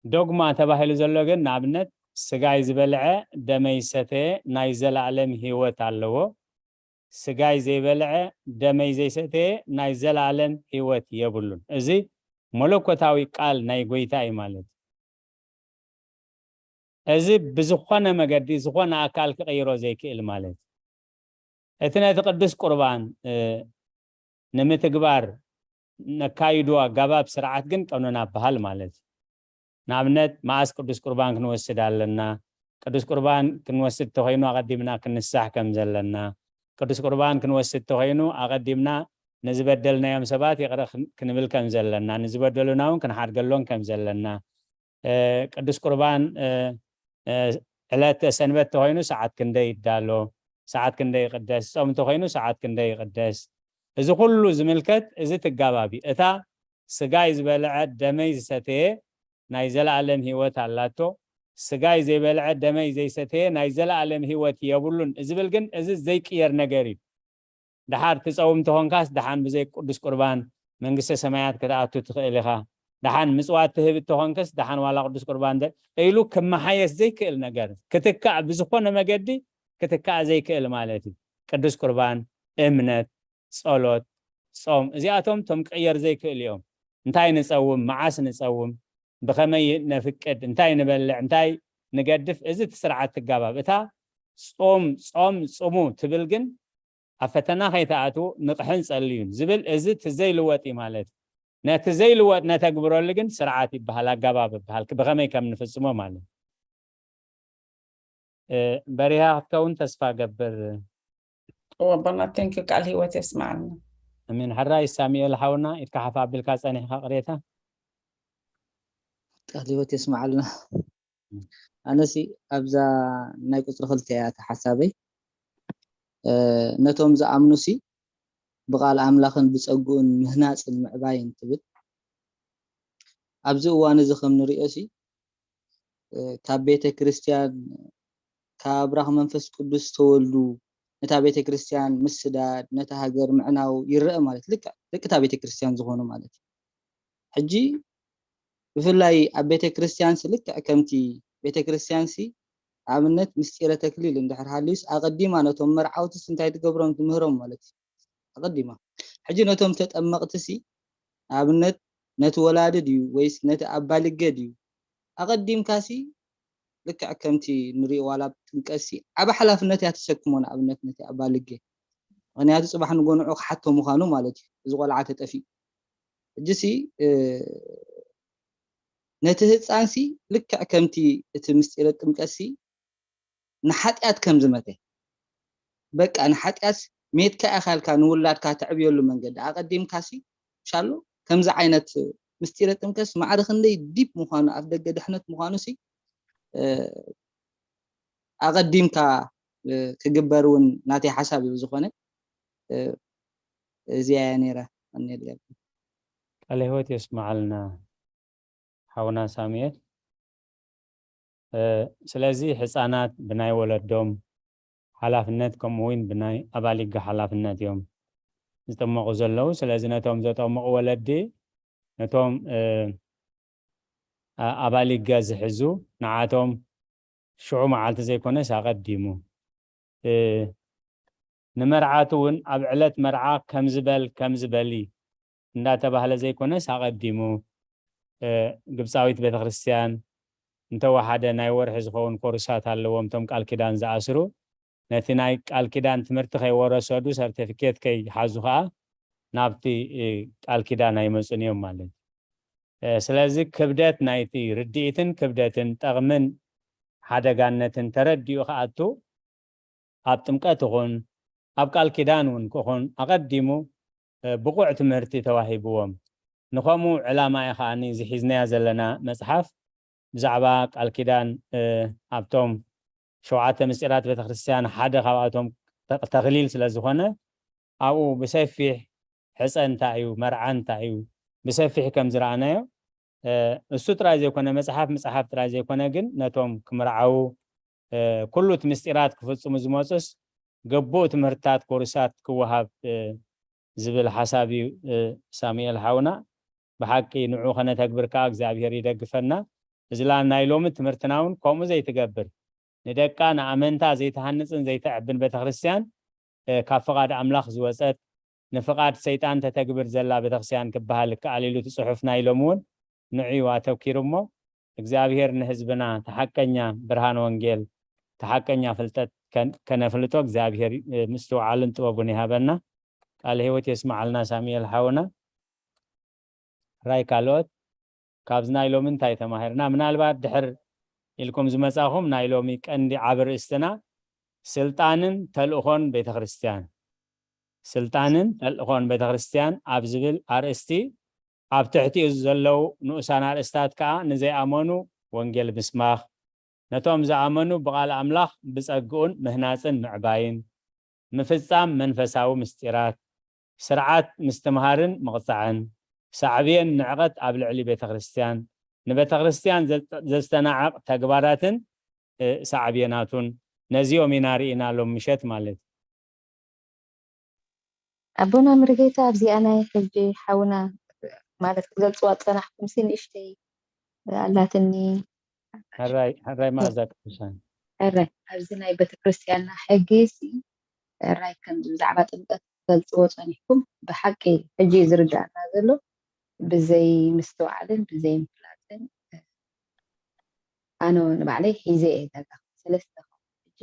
ዶግማ ተባሂሉ ዘሎ ግን ንኣብነት ስጋይ ዝበልዐ ደመይ ዝሰተየ ናይ ዘለኣለም ህይወት ኣለዎ። ስጋይ ዘይበልዐ ደመይ ዘይሰተየ ናይ ዘለኣለም ህይወት የብሉን። እዚ መለኮታዊ ቃል ናይ ጎይታ እዩ ማለት እዩ። እዚ ብዝኾነ መገዲ ዝኾነ ኣካል ክቕይሮ ዘይክእል ማለት እዩ። እቲ ነቲ ቅዱስ ቁርባን፣ እ፣ ንምትግባር ነካይዶ ኣገባብ ስርዓት ግን ቀኖና በሃል ማለት እዩ። ንኣብነት መዓስ ቅዱስ ቁርባን ክንወስድ ኣለና? ቅዱስ ቁርባን ክንወስድ ተኾይኑ ኣቐዲምና ክንሳሕ ከም ዘለና፣ ቅዱስ ቁርባን ክንወስድ ተኾይኑ ኣቐዲምና ንዝበደልናዮም ሰባት ይቕረ ክን-፣ ክንብል ከም ዘለና፣ ንዝበደሉና እውን ክንሓድገሎም ከም ዘለና፣ እ፣ ቅዱስ ቁርባን፣ እ፣ እ፣ ዕለተ ሰንበት ተኾይኑ ሰዓት ክንደይ ይዳሎ፣ ሰዓት ክንደይ ይቕደስ፣ ጾም ተኾይኑ ሰዓት ክንደይ ይቕደስ፣ እዚ ኩሉ ዝምልከት እዚ ትጋባቢ። እታ ስጋይ ዝበልዐ ደመይ ዝሰተየ ናይ ዘለኣለም ህይወት ኣላቶ፣ ስጋይ ዘይበልዐ ደመይ ዘይሰተየ ናይ ዘለኣለም ህይወት የብሉን ዝብል ግን፣ እዚ ዘይቅየር ነገር እዩ። ደሓር ትጸውም ተኾንካስ፣ ደሓን ብዘይ ቅዱስ ቁርባን መንግስተ ሰማያት ክትኣቱ ትኽእል ኢኻ። ደሓን ምጽዋት ትህብ ተኾንክስ፣ ደሓን ዋላ ቅዱስ ቁርባን ደ-፣ ኢሉ ክመሓየስ ዘይክእል ነገር፣ ክትካእ ብዝኾነ መገዲ ክትካእ ዘይክእል ማለት እዩ። ቅዱስ ቁርባን፣ እምነት፣ ጸሎት፣ ጾም፣ እዚኣቶም ቶም ክቕየር ዘይክእል እዮም። እንታይ ንጸውም፣ መዓስ ንጸውም፣ ብኸመይ ነፍቅድ፣ እንታይ ንበልዕ፣ እንታይ ንገድፍ፣ እዚ እቲ ስርዓት ትጋባብ። እታ ጾም፣ ጾም ጽሙ ትብል ግን ኣብ ፈተና ከይትኣትዉ ንቕሕን ጸልዩን ዝብል፣ እዚ እቲ ዘይልወጥ እዩ ማለት እዩ። ነቲ ዘይልወጥ ነተግብረሉ ግን ስርዓት ይበሃል፣ ኣገባብ ይበሃል፣ ብኸመይ ከም ንፍጽሞ ማለት እዩ። እ፣ በሪሃ ክትከውን ተስፋ ገብር። እወ ኣቦና፣ ቴንኪዩ፣ ቃል ህይወት የስማዓልና። ኣሜን። ሕራይ ሳሙኤል ሓውና፣ ኢድካ ሓፍ ኣቢልካ ጸኒሕካ ቅሬታ። ቃል ህይወት የስማዓልና። ኣነሲ ኣብዛ ናይ ቁጽሪ ክልተ እያ እታ ሓሳበይ። እ፣ ነቶም ዝኣምኑሲ ብቓል ኣምላኽን ብጸግኡን ምህናጽን ምዕባይን ትብል። ኣብዚ እዋን እዚ ከም ንሪኦሲ፣ እ፣ ካብ ቤተ ክርስቲያን፣ ካብ ብራኽ መንፈስ ቅዱስ ዝተወልዱ፣ ነታ ቤተ ክርስቲያን ምስዳድ፣ ነታ ሃገር ምዕናው ይረአ ማለት፣ ልክዕ ደቂ እታ ቤተ ክርስቲያን ዝኾኑ ማለት እዩ። ሕጂ ብፍላይ ኣብ ቤተ ክርስቲያንሲ ልክዕ ከምቲ ቤተ ክርስቲያንሲ ኣብነት ምስጢረ ተክሊል እንድሕር ሃልዩስ ኣቐዲማ ነቶም መርዓውትስ እንታይ ትገብሮም ትምህሮም ማለት እዩ። ኣቐዲማ። ሕጂ ነቶም ተጠመቕትሲ ኣብነት ነቲ ወላዲ ድዩ ወይስ ነቲ ኣባልገ ድዩ? ኣቐዲምካሲ ልክዕ ከምቲ ንሪኦ ዋላ ኣብ ጥምቀትሲ ዓቢ ሓላፍነት እያ ተሰክሞ ንኣብነት ነቲ ኣባልገ። ምኽንያቱ ጽባሕ ንጎ ንዑ ክሓቶ ምዃኑ ማለት እዩ። እዚ ቆልዓ ተጠፊኡ። ሕጂሲ፣ እ፣ ነቲ ህጻንሲ ልክዕ ከምቲ እቲ ምስጢረ ጥምቀትሲ ንሓጢኣት ከም ዝመተ፣ በቃ ንሓጢኣት ሜትካ ኢኻ ኢልካ ንውላድካ ተዕብየሉ መንገዲ ኣቐዲምካሲ ሻሎ ከምዚ ዓይነት ምስጢረ ጥምቀትሲ ማዕረ ክንደይ ዲፕ ምዃኑ፣ ኣፍ ደገ ድሕነት ምዃኑሲ፣ እ፣ ኣቐዲምካ፣ እ፣ ክግበር እውን ናተይ ሓሳብ እዩ። ብዝኾነ፣ እ፣ እዚኣ እያ ነይራ። ቀንየለይ። ቃለ ህይወት የስምዓልና ሓውና ሳሙኤል። እ፣ ስለዚ ህፃናት ብናይ ወለዶም ሓላፍነት ከምኡ እውን ብናይ ኣባሊጋ ሓላፍነት እዮም ዝጥመቑ ዘለዉ። ስለዚ ነቶም ዘጠምቑ ወለዲ፣ ነቶም፣ እ፣ ኣ-፣ ኣባሊጋ ዝሕዙ ንዓቶም ሽዑ መዓልቲ ዘይኮነስ ኣቐዲሙ፣ እ፣ ንመርዓቱ እውን ኣብ ዕለት መርዓ ከምዚ በል ከምዚ በሊ እንዳተባህለ ዘይኮነስ ኣቐዲሙ፣ እ፣ ግብፃዊት ቤተክርስትያን እንተወሓደ ናይ ወርሒ ዝኸውን ኮርሳት ኣለዎም። እቶም ቃል ኪዳን ዝኣስሩ ነቲ ናይ ቃል ኪዳን ትምህርቲ ከይወረሰዱ፣ ሰርቲፊኬት ከይሓዙ ከዓ ናብቲ፣ እ፣ ቃል ኪዳን ኣይመፁን እዮም ማለት እዩ። እ፣ ስለዚ ክብደት ናይቲ ርድኢትን ክብደትን ጠቕምን ሓደጋነትን ተረዲኡ ክኣቱ ኣብ ጥምቀት ይኹን ኣብ ቃል ኪዳን እውን ክኹን ኣቐዲሙ፣ እ፣ ብቑዕ ትምህርቲ ተዋሂብዎም። ንኸምኡ ዕላማ እዩ ከዓኒ እዚ ሒዝናዮ ዘለና መጽሓፍ ብዛዕባ ቃል ኪዳን፣ እ፣ ኣብቶም ሸውዓተ ምስጢራት ቤተክርስትያን ሓደ ካብኣቶም ተ-፣ ተኽሊል ስለ ዝኾነ ኣብኡ ብሰፊሕ ሕፀ እንታይ እዩ፣ መርዓ እንታይ እዩ፣ ብሰፊሕ ከም ዝረኣናዮ፣ እ፣ እሱ ጥራይ ዘይኮነ፣ መጽሓፍ ምጽሓፍ ጥራይ ዘይኮነ፣ ግን ነቶም ክምርዓዉ፣ እ፣ ኩሉ እቲ ምስጢራት ክፍጽሙ ዝመጹስ ግቡእ ትምህርትታት ኮርሳት ክወሃብ፣ እ፣ ዝብል ሓሳብ እዩ፣ እ፣ ሳሙኤል ሓውና። ብሓቂ ንዑ ከነተግብር ከኣ እግዚኣብሔር ይደግፈና። እዚ ላ ናይ ሎሚ ትምህርትና እውን ከምኡ ዘይትገብር፣ ንደቃ ንኣመንታ ዘይትሃንጽን ዘይተዕብን ቤተክርስትያን፣ እ፣ ካብ ፍቓድ ኣምላኽ ዝወጸት፣ ንፍቓድ ሰይጣን ተተግብር ዘላ ቤተክርስትያን ክበሃል ይከኣል ኢሉ እቲ ጽሑፍ ናይ ሎሚ እውን ንዑ እዩ ኣተኪሩ እሞ፣ እግዚኣብሔር ንህዝብና ተሓቀኛ ብርሃን ወንጌል፣ ተሓቀኛ ፍልጠት ከን-፣ ከነፍልጦ እግዚኣብሔር፣ እ፣ ምስትውዓልን ጥበቡን ይሃበና። ቃለ ህይወት የስምዓልና ሳሙኤል ሓውና። ራይ ካልኦት ካብዚ ናይ ሎሚ እንታይ ተማሂርና? ምናልባት ድሕር ኢልኩም ዝመጻኹም ናይ ሎሚ ቀንዲ ዓቢ ርእስትና ስልጣንን ተልእኾን ቤተክርስትያን፣ ስልጣንን ተልእኾን ቤተክርስትያን ኣብ ዝብል ኣርእስቲ ኣብ ትሕቲኡ ዘለዉ ንኡሳን ኣርእስታት ከኣ ንዘይኣመኑ ወንጌል ምስማኽ፣ ነቶም ዝኣመኑ ብቓል ኣምላኽ ብጸግኡን ምህናጽን ምዕባይን፣ ምፍጻም መንፈሳዊ ምስጢራት፣ ስርዓት ምስትምሃርን ምቕጻዕን፣ ሳዕቤን ንዕቐት ኣብ ልዕሊ ቤተ ክርስቲያን፣ ንቤተክርስትያን ዘ- ዘስተናዕቕ ተግባራትን እ፣ ሳዕቤናቱን ነዚኦም ኢና ርኢና ሎም ምሸት ማለት እዩ። ኣቦና ምርጌታ ኣብዚኣ ናይ ሕጂ ሓውና ማለት ክትገልፅዋ ዝፀናሕኩም ሲ ንእሽተይ ኣላትኒ። ሕራይ ሕራይ መኣዛ ቅዱሳን። ሕራይ ኣብዚ ናይ ቤተክርስትያንና ሕጊ ሲ ሕራይ ከም ብዛዕባ ጥምቀት ክትገልፅዎ ፀኒሕኩም ብሓቂ ሕጂ እዩ ዝርዳእና ዘሎ ብዘይ ምስትውዓልን ብዘይ ምፍላጥን ኣነ ንባዕለይ ሒዘ እየ ዳጋ ሰለስተ ክኸውን ሕጂ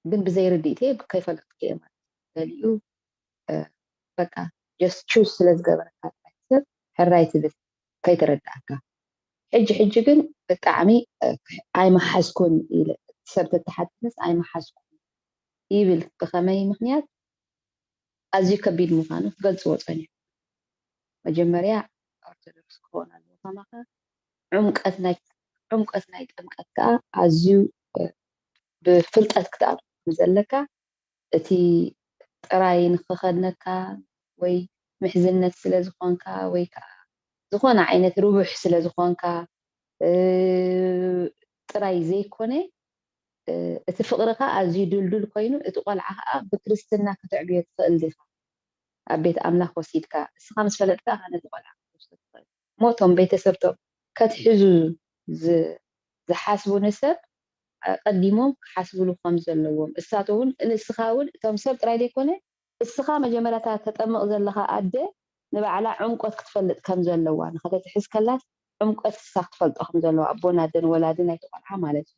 ግን ብዘይ ርድኢት እየ ከይፈለጥኩ እየ ማለት እዩ። ገሊኡ በቃ just choose ስለ ዝገበረካ ጥራሕ ሰብ ሕራይ ትብል ከይተረዳእካ። ሕጂ ሕጂ ግን ብጣዕሚ ኣይመሓዝኩን ኢለ ሰብ ተተሓትትስ ኣይመሓዝኩን ይብል። ብኸመይ ምኽንያት ኣዝዩ ከቢድ ምዃኑ ክገልፅዎ ፀኒሑ። መጀመርያ ኦርቶዶክስ ክኸውን ኣለዎ ከማኻ ዕምቀት ናይ ዕምቀት ናይ ጥምቀት ከዓ ኣዝዩ ብፍልጠት ክትኣቱ ዘለካ እቲ ጥራይ ንክኸድነካ ወይ ምሕዝነት ስለ ዝኾንካ ወይ ከዓ ዝኾነ ዓይነት ርቡሕ ስለ ዝኾንካ ጥራይ ዘይኮነ እቲ ፍቕርኻ ኣዝዩ ድልዱል ኮይኑ እቲ ቆልዓ ከዓ ብክርስትና ክትዕብዮ ትኽእል ዲኻ ኣብ ቤት ኣምላኽ ወሲድካ እስኻ ምስ ፈለጥካ ነቲ ቆልዓ ክትወስዶ ትኽእል እሞ እቶም ቤተሰብቶም ከትሕዙ ዝሓስቡ ንሰብ ኣቐዲሞም ክሓስብሉ ከም ዘለዎም እሳት እውን ንስኻ እውን እቶም ሰብ ጥራይ ዘይኮነ እስኻ መጀመርያታ ተጠምቕ ዘለኻ ኣደ ንባዕላ ዕምቆት ክትፈልጥ ከም ዘለዋ ንኸተትሕዝ ከላስ ዕምቆት እሳ ክትፈልጦ ከም ዘለዋ ኣቦን ኣደን ወላዲ ናይቲ ቆልዓ ማለት እዩ።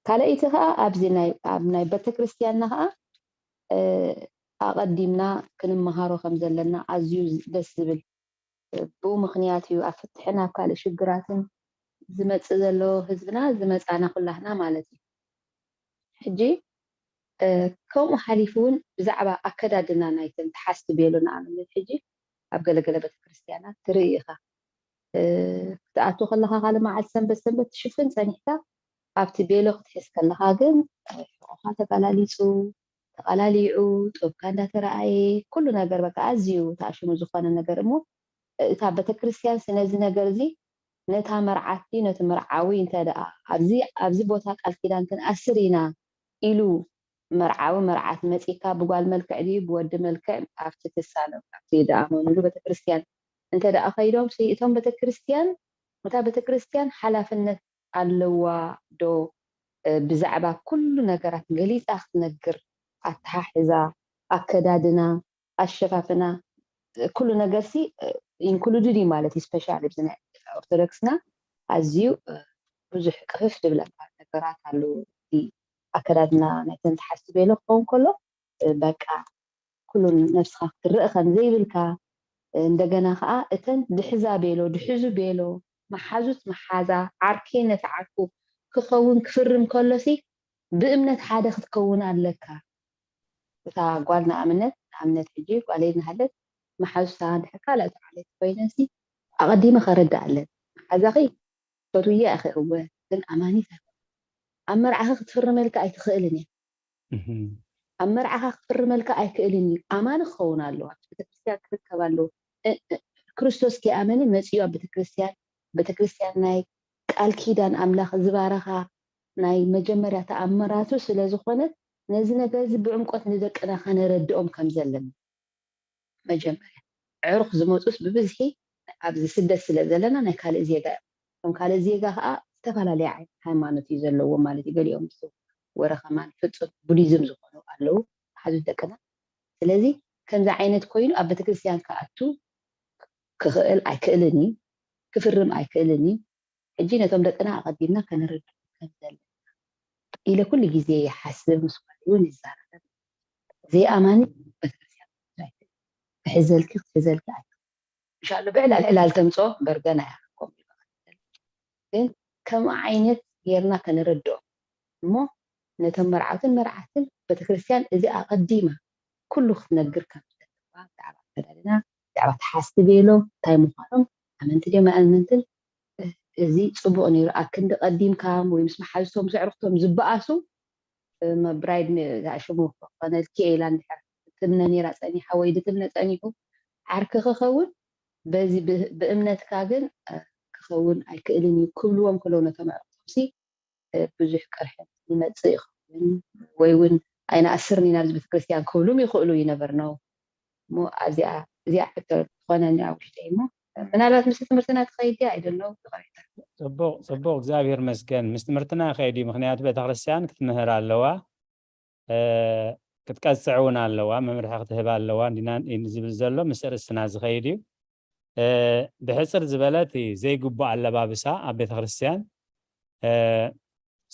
ካልኣይቲ ከዓ ኣብዚ ናይ ኣብ ናይ ቤተክርስትያንና ከዓ ኣቐዲምና ክንመሃሮ ከም ዘለና ኣዝዩ ደስ ዝብል ብኡ ምኽንያት እዩ ኣብ ፍትሕን ኣብ ካልእ ሽግራትን ዝመፅእ ዘሎ ህዝብና ዝመፃና ኩላህና ማለት እዩ። ሕጂ ከምኡ ሓሊፉ እውን ብዛዕባ ኣከዳድና ናይተን ተሓዝቲ ቤሎ ንኣብነት ሕጂ ኣብ ገለገለ ቤተክርስትያናት ትርኢ ኢኻ ክትኣቱ ከለኻ ካልእ መዓልቲ ሰንበት ሰንበት ትሽፍን ፀኒሕካ ኣብቲ ቤሎ ክትሕዝ ከለኻ ግን ሕቆኻ ተቀላሊፁ ተቐላሊዑ ጡብካ እንዳተረኣየ ኩሉ ነገር በቃ ኣዝዩ ተኣሽሙ ዝኾነ ነገር እሞ እታ ቤተክርስትያን ነዚ ነገር እዚ ነታ መርዓት ድዩ ነቲ መርዓዊ እንተ ደኣ ኣብዚ ኣብዚ ቦታ ቃል ኪዳን ክንኣስር ኢና ኢሉ መርዓዊ መርዓት መጺካ ብጓል መልክዕ ድዩ ብወዲ መልክዕ ኣብቲ ትሳለም ኣብቲ ዝኣመኑሉ ቤተክርስትያን እንተ ደኣ ከይዶም ሲ እቶም ቤተክርስትያን እታ ቤተክርስትያን ሓላፍነት ኣለዋ ዶ ብዛዕባ ኩሉ ነገራት ገሊጻ ክትነግር ኣተሓሕዛ ኣከዳድና ኣሸፋፍና ኩሉ ነገር ሲ included እዩ ማለት እዩ specially ኣብዚ ናይ ኦርቶዶክስና ኣዝዩ ብዙሕ ቅፍፍ ዝብለካ ነገራት ኣለዉ እቲ ኣከዳድና ናይተን ተሓስበ ኢለ ክኸውን ከሎ በቃ ኩሉ ነብስኻ ክትርእ ከም ዘይብልካ እንደገና ከዓ እተን ድሕዛ ቤሎ ድሕዙ ቤሎ መሓዙት መሓዛ ዓርኪ ነቲ ዓርኩ ክኸውን ክፍርም ከሎ ሲ ብእምነት ሓደ ክትከውን ኣለካ እታ ጓል ንኣብነት ንኣብነት ሕጂ ጓለይ እናሃለት መሓዙታ እንድሕር ካልኣት ዓሌት ኮይነን ሲ ኣቐዲመ ከረድኣለን መሓዛኺ ፈትውያ ኢኺ እወ ግን ኣማኒት ኣይኮነን ኣብ መርዓኺ ክትፍርመልካ ኣይትኽእልን እያ ኣብ መርዓኻ ክፍርመልካ ኣይክእልን እዩ ኣማኒ ክኸውን ኣለዎ ኣብቲ ቤተክርስትያን ክርከብ ኣለዎ ክርስቶስ ከይኣመነ መፅኡ ኣብ ቤተክርስትያን ቤተክርስትያን ናይ ቃል ኪዳን ኣምላኽ ዝባረኻ ናይ መጀመርያ ተኣምራቱ ስለ ዝኾነት ነዚ ነገር እዚ ብዕምቆት ንደቅና ከነረድኦም ከም ዘለና መጀመርያ ዕሩኽ ዝመፁስ ብብዝሒ ኣብዚ ስደት ስለ ዘለና ናይ ካልእ ዜጋ እዮም እቶም ካልእ ዜጋ ከዓ ዝተፈላለየ ዓይነት ሃይማኖት እዩ ዘለዎም ማለት እዩ ገሊኦም ምስ ወረ ከማን ፍፁም ቡዲዝም ዝኾኑ ኣለዉ ሓዙት ደቅና ስለዚ ከምዚ ዓይነት ኮይኑ ኣብ ቤተክርስትያን ክኣቱ ክኽእል ኣይክእልን እዩ ክፍርም ኣይክእልን እዩ ሕጂ ነቶም ደቅና ኣቐዲምና ከነረድኦም ከም ዘለና ኢለ ኩሉ ግዜ ይሓስብ ምስ ጓለይ እውን ይዛረብ ዘይኣማኒ ቤተክርስትያን ክሕዘልኪ ክትሕዘልኪ ኣይትኽእልን ኢንሻሎ ብዕላል ዕላል ተምፅኦ በርገና እያ ከምኡ ይበሃል ግን ከምኡ ዓይነት ጌርና ከነረድኦም እሞ ነቶም መርዓውትን መርዓትን ቤተክርስትያን እዚ ኣቐዲማ ኩሉ ክትነግር ከም ዘለዋ ብዛዕባ ኣከዳድና ብዛዕባ ተሓዝቲ ቤሎ እንታይ ምዃኖም ኣመንቲ ድዮም ኣእመንትን እዚ ፅቡቕ ነይሩ ኣብ ክንዲ ቀዲምካ ወይ ምስ መሓዝቶም ዘዕርኽቶም ዝበኣሱ ብራይድ ሽሙ ክኾነልኪ ኢላ እንድሕር ትምነ ነይራ ፀኒሓ ወይ ድትምነ ፀኒሑ ዓርኪ ክኸውን በዚ ብእምነትካ ግን ክኸውን ኣይክእልን እዩ ክብልዎም ከለዉ ነቶም ኣዕሩኽቶምሲ ብዙሕ ቅርሕንቲ ይመፅእ ይኸውን፣ ወይ እውን ኣይንኣስርን ኢና ኣብዚ ቤተክርስትያን ክብሉም ይኽእሉ ይነበር ነው። እሞ ኣብዚኣ እዚኣ ሕቶ ዝኾነኒ ኣብ ውሽጠይ እሞ ምናልባት ምስቲ ትምህርትና ትኸይድ ድያ ኣይደለው ይቐሬታ። ፅቡቕ ፅቡቕ እግዚኣብሔር መስገን ምስ ትምህርትና ይኸይድ እዩ። ምክንያቱ ቤተክርስትያን ክትምህር ኣለዋ፣ ክትቀፅዕ እውን ኣለዋ፣ መምርሒ ክትህብ ኣለዋ እንዲና ዝብል ዘሎ ምስ ርእስና ዝኸይድ እዩ። ብሕፅር ዝበለት ዘይግቡእ ኣለባብሳ ኣብ ቤተክርስትያን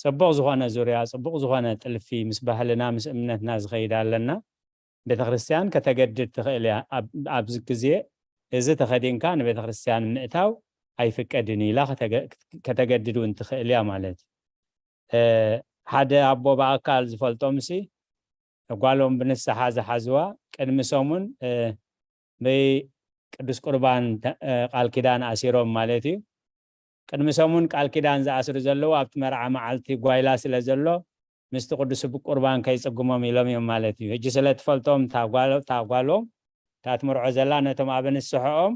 ፅቡቕ ዝኾነ ዙርያ ፅቡቕ ዝኾነ ጥልፊ ምስ ባህልና ምስ እምነትና ዝኸይድ ኣለና። ቤተክርስትያን ከተገድድ ትኽእል እያ። ኣብዚ ግዜ እዚ ተኸዲንካ ንቤተክርስትያን ምእታው ኣይፍቀድን ኢላ ከተገድድ እውን ትኽእል እያ ማለት እዩ። ሓደ ኣቦ ብኣካል ዝፈልጦም ሲ ጓሎም ብንስሓ ዝሓዝዋ ቅድሚ ሰሙን ብቅዱስ ቁርባን ቃል ኪዳን ኣሲሮም ማለት እዩ። ቅድሚ ሰሙን ቃል ኪዳን ዝኣስሩ ዘለዉ ኣብቲ መርዓ መዓልቲ ጓይላ ስለ ዘሎ ምስቲ ቅዱስ ቁርባን ከይጽግሞም ኢሎም እዮም ማለት እዩ። ሕጂ ስለ ትፈልጦም እታ ጓሎም እታ ትምርዖ ዘላ ነቶም ኣብ ንስሐኦም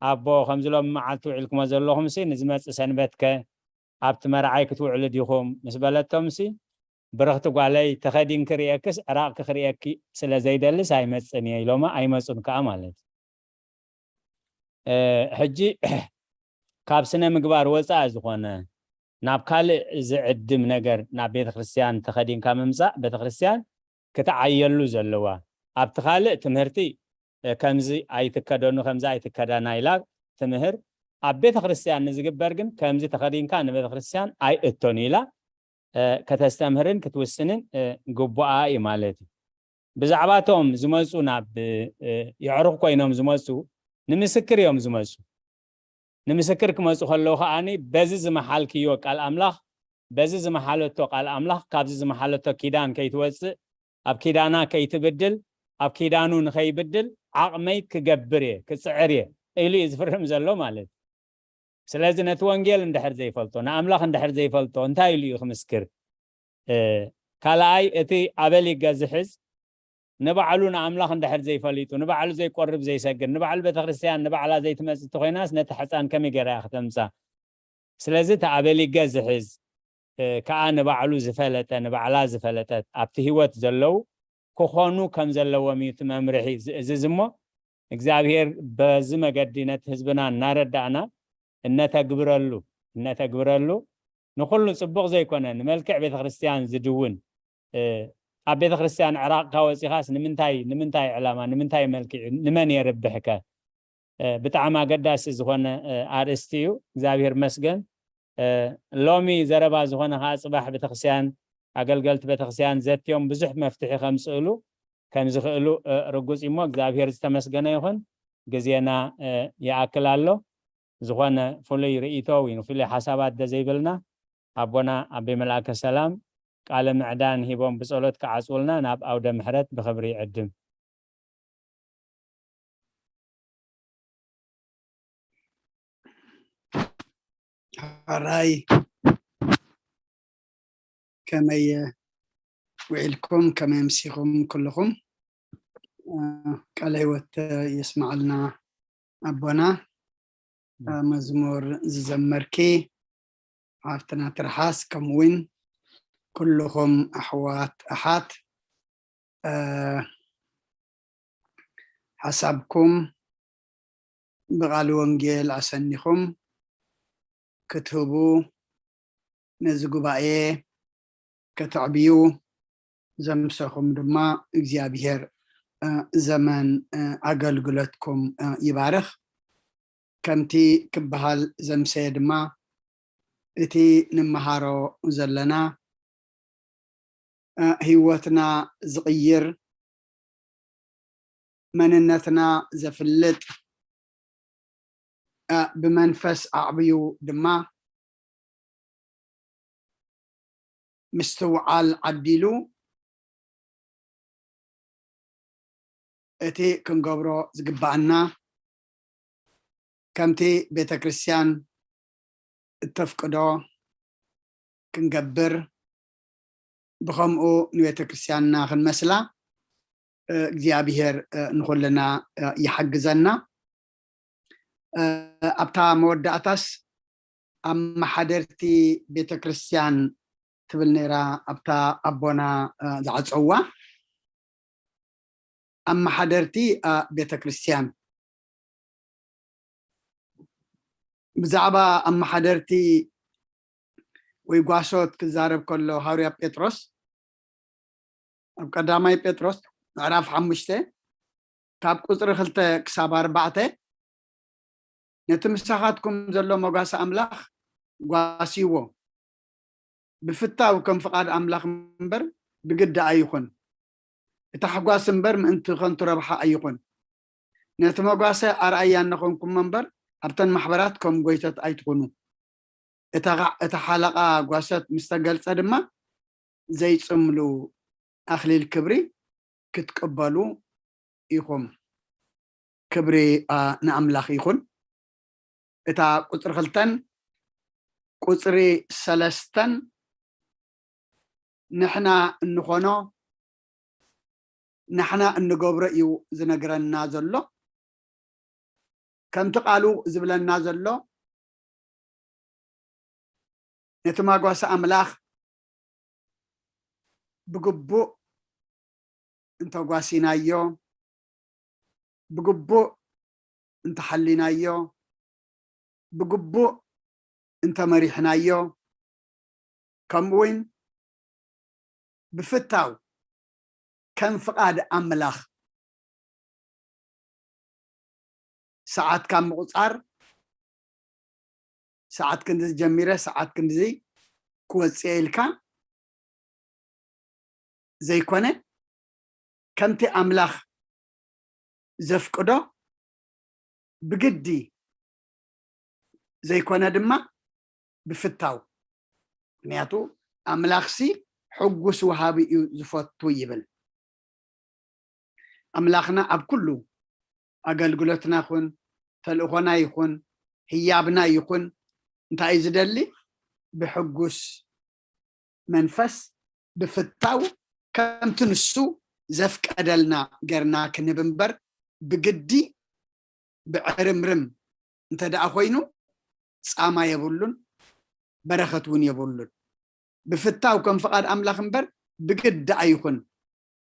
ኣቦ ከምዚ ሎም መዓልቲ ውዒልኩሞ ዘለኹምሲ ንዝመጽእ ሰንበትከ ኣብቲ መርዓይ ክትውዕሉ ዲኹም ምስ በለቶምሲ ብርኽቲ ጓለይ ተኸዲንኪ ርእየክስ ዕራቕኪ ክርእየኪ ስለ ዘይደልስ ኣይመጽን እየ ኢሎማ ኣይመጹን ከዓ ማለት እዩ። ሕጂ ካብ ስነ ምግባር ወፃኢ ዝኾነ ናብ ካልእ ዝዕድም ነገር ናብ ቤተክርስትያን ተኸዲንካ ምምፃእ ቤተክርስትያን ክትዓየሉ ዘለዋ ኣብቲ ካልእ ትምህርቲ ከምዚ ኣይትከደኑ ከምዚ ኣይትከደና ኢላ ትምህር። ኣብ ቤተክርስትያን ንዝግበር ግን ከምዚ ተኸዲንካ ንቤተክርስትያን ኣይእቶን ኢላ ከተስተምህርን ክትውስንን ግቡኣ እዩ ማለት እዩ። ብዛዕባቶም ዝመፁ ናብ የዕሩኽ ኮይኖም ዝመፁ ንምስክር እዮም ዝመፁ። ንምስክር ክመፁ ከለዉ ከዓኒ በዚ ዝመሓልክዮ ቃል ኣምላኽ በዚ ዝመሓለቶ ቃል ኣምላኽ ካብዚ ዝመሓለቶ ኪዳን ከይትወፅእ ኣብ ኪዳና ከይትብድል ኣብ ኪዳኑ ንኸይብድል ዓቕመይ ክገብር እየ ክፅዕር እየ ኢሉ እዩ ዝፍርም ዘሎ ማለት እዩ። ስለዚ ነቲ ወንጌል እንድሕር ዘይፈልጦ ንኣምላኽ እንድሕር ዘይፈልጦ እንታይ ኢሉ እዩ ክምስክር? ካልኣይ እቲ ኣበሊገ ዝሕዝ ንባዕሉ ንኣምላኽ እንድሕር ዘይፈሊጡ ንባዕሉ ዘይቆርብ ዘይሰግድ ንባዕሉ ቤተክርስትያን ንባዕላ ዘይትመፅእ እንተኮይናስ ነቲ ሕፃን ከመይ ገይራ እያ ክተምፃ? ስለዚ እቲ ኣበሊገ ዝሕዝ ከዓ ንባዕሉ ዝፈለጠ ንባዕላ ዝፈለጠት ኣብቲ ህይወት ዘለዉ ክኾኑ ከም ዘለዎም እዩ እቲ መምርሒ ዝእዝዝ እሞ እግዚኣብሔር በዚ መገዲ ነቲ ህዝብና እናረዳእና እነተግብረሉ እነተግብረሉ ንኩሉ ፅቡቕ ዘይኮነ ንመልክዕ ቤተክርስትያን ዝድውን ኣብ ቤተክርስትያን ዕራቕካ ወፂኻስ ንምንታይ ንምንታይ ዕላማ ንምንታይ መልክዕ ንመን የርብሕከ? ብጣዕሚ ኣገዳሲ ዝኾነ ኣርእስቲ እዩ። እግዚኣብሔር መስገን። ሎሚ ዘረባ ዝኾነ ከዓ ፅባሕ ቤተክርስትያን ኣገልገልቲ ቤተክርስትያን ዘትዮም ብዙሕ መፍትሒ ከምፅእሉ ከምዝኽእሉ ርጉፅ እሞ እግዚኣብሔር ዝተመስገነ ይኹን። ግዜና ይኣክል ኣሎ። ዝኾነ ፍሉይ ርእይቶ ወይ ፍሉይ ሓሳባት ደዘይብልና ኣቦና ኣቤ መልኣከ ሰላም ቃለ ምዕዳን ሂቦም ብጸሎት ክዓጽውልና ናብ ኣውደ ምሕረት ብኽብሪ ይዕድም። ሕራይ ከመይ ውዒልኩም ከመይ ኣምሲኹም ኩልኹም ቃለ ህይወት የስምዓልና ኣቦና መዝሙር ዝዘመርኪ ሓፍትና ትርሓስ ከምኡውን ኩልኹም ኣሕዋት ኣሓት ሓሳብኩም ብቓል ወንጌል ኣሰኒኹም ክትህቡ ነዚ ጉባኤ ከተዕብዩ ዘምሰኹም ድማ እግዚኣብሔር ዘመን ኣገልግሎትኩም ይባርኽ። ከምቲ ክበሃል ዘምሰየ ድማ እቲ ንመሃሮ ዘለና ህይወትና ዝቕይር መንነትና ዘፍልጥ ብመንፈስ ኣዕብዩ ድማ ምስትውዓል ዓዲሉ እቲ ክንገብሮ ዝግባኣና ከምቲ ቤተ ክርስቲያን እተፍቅዶ ክንገብር ብኸምኡ ንቤተ ክርስቲያንና ክንመስላ እግዚኣብሔር ንኹልና ይሓግዘና። ኣብታ መወዳእታስ ኣመሓደርቲ ቤተ ክርስቲያን ትብል ነይራ፣ ኣብታ ኣቦና፣ እ፣ ዝዓጸዋ ኣመሓደርቲ፣ እ፣ ቤተ ክርስቲያን። ብዛዕባ ኣመሓደርቲ ወይ ጓሶት ክዛረብ ከሎ ሃዋርያ ጴጥሮስ ኣብ ቀዳማይ ጴጥሮስ ምዕራፍ ሓሙሽተ ካብ ቁጽሪ ክልተ ክሳብ ኣርባዕተ፣ ነቲ ምሳኻትኩም ዘሎ መጓሰ ኣምላኽ ጓስይዎ። ብፍታው ከም ፍቓድ ኣምላኽ እምበር ብግዲ ኣይኹን። እቲ ሓጓስ እምበር ምእንቲ ከንቱ ረብሓ ኣይኹን። ነቲ መጓሰ ኣርኣያ እናኾንኩሞ እምበር ኣብተን ማሕበራት ከም ጎይቶት ኣይትኹኑ። እታ ኻ-፣ እታ ሓለቓ ጓሶት ምስ ተገልጸ ድማ ዘይጽምሉ ኣኽሊል ክብሪ ክትቅበሉ ኢኹም። ክብሪ፣ ኣ፣ ንኣምላኽ ይኹን። እታ ቁጽሪ ክልተን ቁጽሪ ሰለስተን ንሕና እንኾኖ፣ ንሕና እንገብሮ እዩ ዝነግረና ዘሎ። ከምቲ ቃሉ ዝብለና ዘሎ፣ ነቲ ማጓሰ ኣምላኽ ብግቡእ እንተጓሲናዮ፣ ብግቡእ እንተሓሊናዮ፣ ብግቡእ እንተመሪሕናዮ፣ ከምኡ እውን ብፍታው ከም ፍቓድ ኣምላኽ ሰዓት ካብ ምቑጻር፣ ሰዓት ክንድዚ ጀሚረ፣ ሰዓት ክንድዚ ክወጽእ ኢልካ ዘይኮነ፣ ከምቲ ኣምላኽ ዘፍቅዶ ብግዲ ዘይኮነ ድማ ብፍታው። ምኽንያቱ ኣምላኽሲ ሕጉስ ወሃቢ እዩ ዝፈቱ ይብል። ኣምላኽና ኣብ ኩሉ ኣገልግሎትና ይኹን፣ ተልእኾና ይኹን፣ ህያብና ይኹን፣ እንታይ እዩ ዝደሊ? ብሕጉስ መንፈስ፣ ብፍታው፣ ከምቲ ንሱ ዘፍቀደልና ገርና ክንህብ እምበር፣ ብግዲ ብዕርምርም እንተ ደኣ ኮይኑ፣ ጻማ የብሉን፣ በረኸት እውን የብሉን። ብፍታው ከም ፍቓድ ኣምላኽ እምበር፣ ብግዲ ኣይኹን፣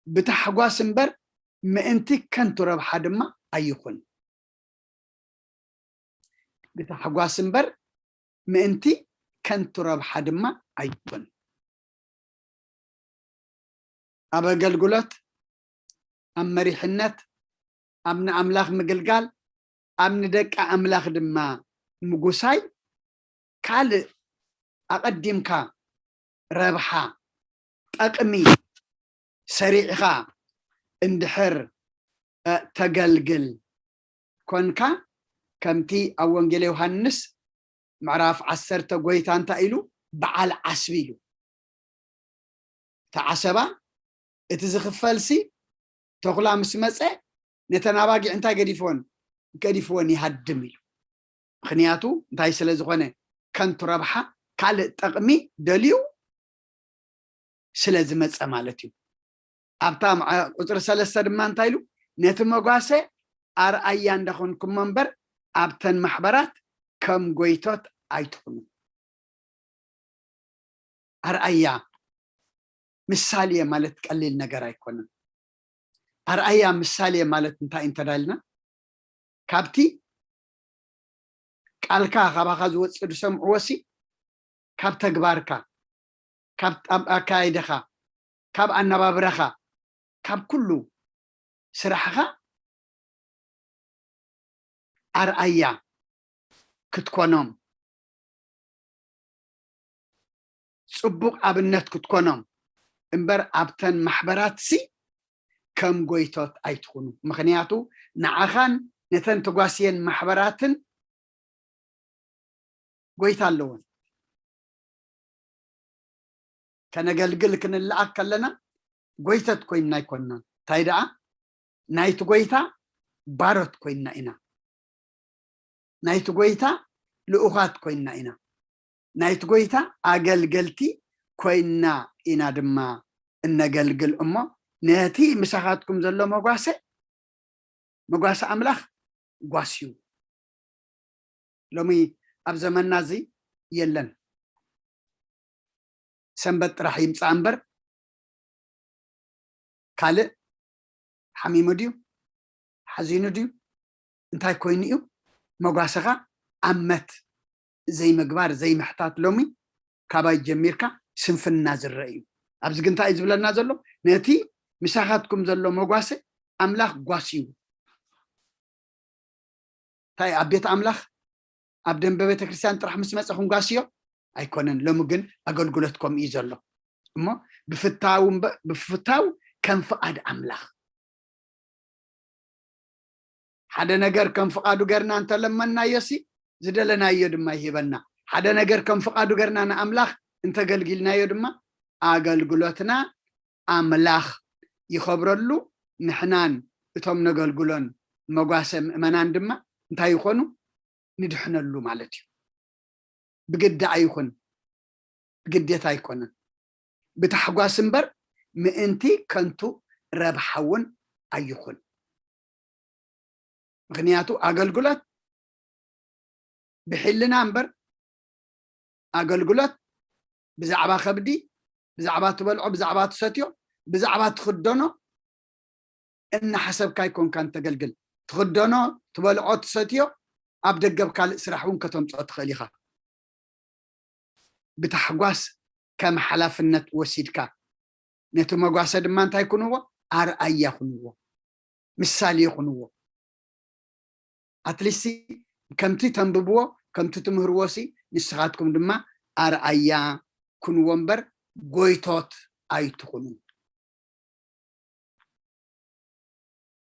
ብታሕጓስ እምበር፣ ምእንቲ ከንቱ ረብሓ ድማ ኣይኹን። ብታሕጓስ እምበር፣ ምእንቲ ከንቱ ረብሓ ድማ ኣይኹን። ኣብ ኣገልግሎት፣ ኣብ መሪሕነት፣ ኣብ ንኣምላኽ ምግልጋል፣ ኣብ ንደቂ ኣምላኽ ድማ ምጉሳይ፣ ካልእ ኣቐዲምካ ረብሓ፣ ጠቕሚ ሰሪዕኻ እንድሕር፣ እ፣ ተገልግል ኮንካ፣ ከምቲ ኣብ ወንጌል ዮሃንስ ምዕራፍ ዓሰርተ ጎይታ እንታይ ኢሉ? በዓል ዓስቢ ኢሉ። እቲ ዓሰባ፣ እቲ ዝኽፈልሲ፣ ተኹላ ምስ መጸ፣ ነተን ኣባጊዕ እንታይ ገዲፍወን? ገዲፍወን ይሃድም ኢሉ። ምኽንያቱ እንታይ ስለ ዝኾነ? ከንቱ ረብሓ፣ ካልእ ጠቕሚ ደልዩ ስለ ዝመጸ ማለት እዩ። ኣብታ ምዓ-፣ ቁጽሪ ሰለስተ ድማ እንታይ ኢሉ? ነቲ መጓሰ ኣርኣያ እንዳኾንኩሞ እምበር፣ ኣብተን ማሕበራት ከም ጎይቶት ኣይትኹኑ። ኣርኣያ፣ ምሳሌ ማለት ቀሊል ነገር ኣይኮነን። ኣርኣያ፣ ምሳሌ ማለት እንታይ እንተዳልና፣ ካብቲ ቃልካ ካባኻ ዝወጽእ ዝሰምዕዎሲ፣ ካብ ተግባርካ፣ ካብ ኣብ ኣካያይዳኻ፣ ካብ ኣነባብራኻ፣ ካብ ኩሉ ስራሕኻ ኣርኣያ ክትኮኖም፣ ጽቡቕ ኣብነት ክትኮኖም እምበር፣ ኣብተን ማሕበራትሲ ከም ጎይቶት ኣይትኹኑ። ምኽንያቱ ንዓኻን ነተን ተጓስየን ማሕበራትን ጎይታ ኣለወን። ከነገልግል ክንለኣኽ ከለና ጎይቶት ኮይንና ኣይኮንናን። እንታይ ደኣ፣ ናይቲ ጎይታ ባሮት ኮይንና ኢና። ናይቲ ጎይታ ልኡኻት ኮይንና ኢና። ናይቲ ጎይታ ኣገልገልቲ ኮይንና ኢና ድማ እነገልግል እሞ፣ ነቲ ምሳኻትኩም ዘሎ መጓሰ፣ መጓሰ ኣምላኽ ጓስዩ። ሎሚ ኣብ ዘመንና እዚ የለን። ሰንበት ጥራሕ ይምፃእ እምበር ካልእ ሓሚሙ ድዩ ሓዚኑ ድዩ እንታይ ኮይኑ እዩ መጓሰኻ ኣመት ዘይምግባር ዘይምሕታት ሎሚ ካባይ ጀሚርካ ስንፍና ዝረአ እዩ። ኣብዚ ግን እንታይ እዩ ዝብለና ዘሎ? ነቲ ምሳኻትኩም ዘሎ መጓሰ ኣምላኽ ጓስዩ እንታይ ኣብ ቤት ኣምላኽ ኣብ ደንበ ቤተክርስትያን ጥራሕ ምስ መፀ ክንጓስዮ ኣይኮነን። ሎሚ ግን ኣገልግሎት ከምኡ እዩ ዘሎ እሞ ብፍታው ከም ፍቓድ ኣምላኽ ሓደ ነገር ከም ፍቓዱ ገርና እንተለመናዮ ሲ ዝደለናዮ ድማ ይህበና። ሓደ ነገር ከም ፍቓዱ ገርና ንኣምላኽ እንተገልጊልናዮ ድማ ኣገልግሎትና ኣምላኽ ይኸብረሉ፣ ንሕናን እቶም ነገልግሎን መጓሰ ምእመናን ድማ እንታይ ይኾኑ? ንድሕነሉ ማለት እዩ። ብግዲ ኣይኹን፣ ብግዴታ ኣይኮነን። ብታሕጓስ እምበር ምእንቲ ከንቱ ረብሓ እውን ኣይኹን። ምኽንያቱ ኣገልግሎት ብሒልና እምበር ኣገልግሎት ብዛዕባ ከብዲ፣ ብዛዕባ ትበልዖ፣ ብዛዕባ ትሰትዮ፣ ብዛዕባ ትኽደኖ እናሓሰብካ ኣይኮንካን ተገልግል። ትኽደኖ፣ ትበልዖ፣ ትሰትዮ ኣብ ደገብ ካልእ ስራሕ እውን ከተምፅኦ ትኽእል ኢኻ። ብታሕጓስ ከም ሓላፍነት ወሲድካ ነቲ መጓሰ ድማ እንታይ ኩንዎ? ኣርኣያ ኩንዎ፣ ምሳሌ ኩንዎ። ኣትሊስቲ ከምቲ ተንብብዎ ከምቲ ትምህርዎ ሲ ንስኻትኩም ድማ ኣርኣያ ኩንዎ እምበር ጎይቶት ኣይትኹኑ።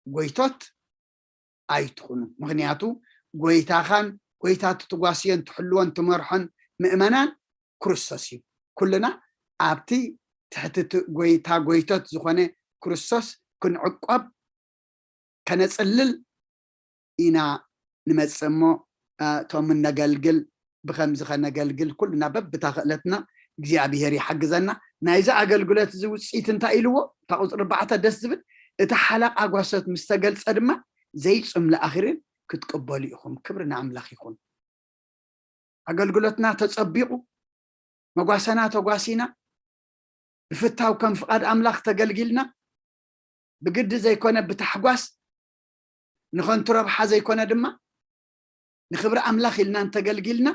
ጎይቶት ኣይትኹኑ። ምኽንያቱ ጎይታኻን ጎይታ ትጓስዮን ትሕልዎን ትመርሖን ምእመናን ክርስቶስ እዩ። ኩልና ኣብቲ ትሕቲ እቲ ጎይታ ጎይቶት ዝኾነ ክርስቶስ ክንዕቆብ ከነፅልል ኢና ንመፅእ እሞ እቶም እነገልግል ብከምዚ ከነገልግል ኩልና በብታ ክእለትና እግዚኣብሄር ይሓግዘና። ናይዚ ኣገልግሎት እዚ ውፅኢት እንታይ ኢልዎ? እታ ቁፅሪ ኣርባዕተ ደስ ዝብል እቲ ሓለቓ ጓሶት ምስ ተገልፀ ድማ ዘይፅምሉ ኣኽሊል ክትቅበሉ ኢኹም። ክብሪ ንኣምላኽ ይኹን። ኣገልግሎትና ተፀቢቑ፣ መጓሰና ተጓሲና፣ ብፍታው ከም ፍቓድ ኣምላኽ ተገልጊልና፣ ብግዲ ዘይኮነ ብታሕጓስ፣ ንኸንቱ ረብሓ ዘይኮነ ድማ ንኽብሪ ኣምላኽ ኢልና እንተገልጊልና፣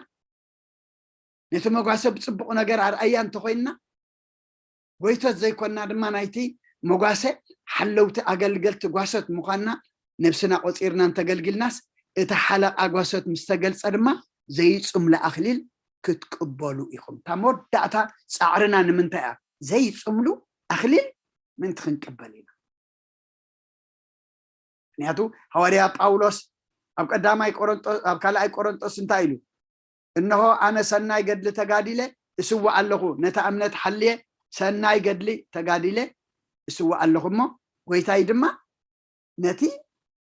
ነቲ መጓሰ ብፅቡቕ ነገር ኣርኣያ እንተኾይንና፣ ጎይቶት ዘይኮንና ድማ ናይቲ መጓሰ ሓለውቲ ኣገልገልቲ ጓሶት ምዃንና ነብስና ቆፂርና እንተገልጊልናስ፣ እቲ ሓለቓ ጓሶት ምስ ተገልፀ ድማ ዘይፅምሉ ኣኽሊል ክትቅበሉ ኢኹም። እታ መወዳእታ ፃዕርና ንምንታይ እያ? ዘይፅምሉ ኣኽሊል ምእንቲ ክንቅበል ኢና። ምክንያቱ ሃዋርያ ጳውሎስ ኣብ ቀዳማይ ቆሮንጦስ ኣብ ካልኣይ ቆሮንጦስ እንታይ ኢሉ? እንሆ ኣነ ሰናይ ገድሊ ተጋዲለ እስዋእ ኣለኹ፣ ነታ እምነት ሓልየ ሰናይ ገድሊ ተጋዲለ እስዋእ ኣለኹ እሞ ጎይታይ ድማ ነቲ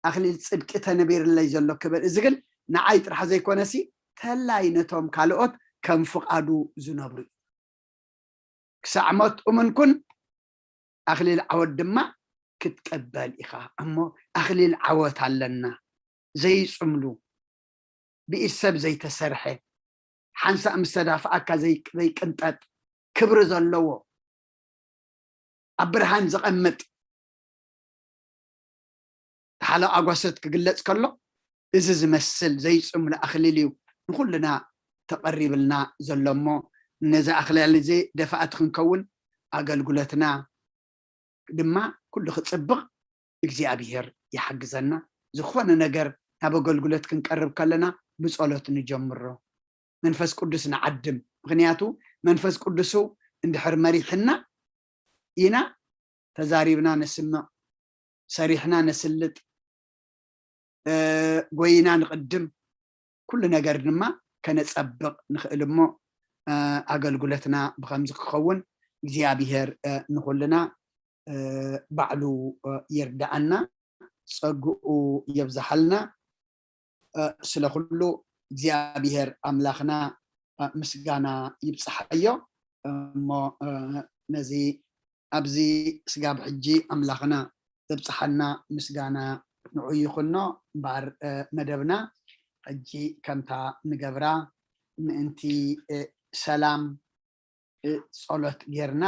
ኣኽሊል ጽድቂ ተነቢርለይ ዘሎ ክብር። እዚ ግን ንዓይ ጥራሕ ዘይኮነሲ ተላይ ነቶም ካልኦት ከም ፍቓዱ ዝነብሩ እዩ። ክሳዕ ሞት እሙን ኩን ኣኽሊል ዓወት ድማ ክትቅበል ኢኻ። እሞ ኣኽሊል ዓወት ኣለና ዘይጽምሉ ብኢድ ሰብ ዘይተሰርሐ ሓንሳእ ምስ ተዳፍኣካ ዘይቅንጠጥ ክብሪ ዘለዎ ኣብ ብርሃን ዝቐምጥ ተሓለቓ ጓሶት ክግለጽ ከሎ እዚ ዝመስል ዘይጽምሉ ኣኽሊል እዩ ንኹልና ተቐሪብልና ዘሎ እሞ ነዚ ኣኽሊል እዚ ደፋእቲ ክንከውን ኣገልግሎትና ድማ ኩሉ ክፅብቕ እግዚኣብሔር ይሓግዘና። ዝኾነ ነገር ናብ ኣገልግሎት ክንቀርብ ከለና ብፀሎት ንጀምሮ። መንፈስ ቅዱስ ንዓድም። ምኽንያቱ መንፈስ ቅዱሱ እንድሕር መሪሕና ኢና ተዛሪብና ነስምዕ፣ ሰሪሕና ነስልጥ፣ ጎይና ንቕድም። ኩሉ ነገር ድማ ከነጸብቕ ንኽእል እሞ ኣገልግሎትና ብኸምዚ ክኸውን እግዚኣብሔር ንኹልና ባዕሉ ይርዳኣና፣ ጸግኡ የብዝሓልና። ስለ ኩሉ እግዚኣብሔር ኣምላኽና ምስጋና ይብጽሓዮ። እሞ ነዚ ኣብዚ ስጋብ ሕጂ ኣምላኽና ዘብጽሓና ምስጋና ንዑ ይኹኖ። እምበኣር መደብና ሕጂ ከምታ ንገብራ ምእንቲ ሰላም ጸሎት ጌርና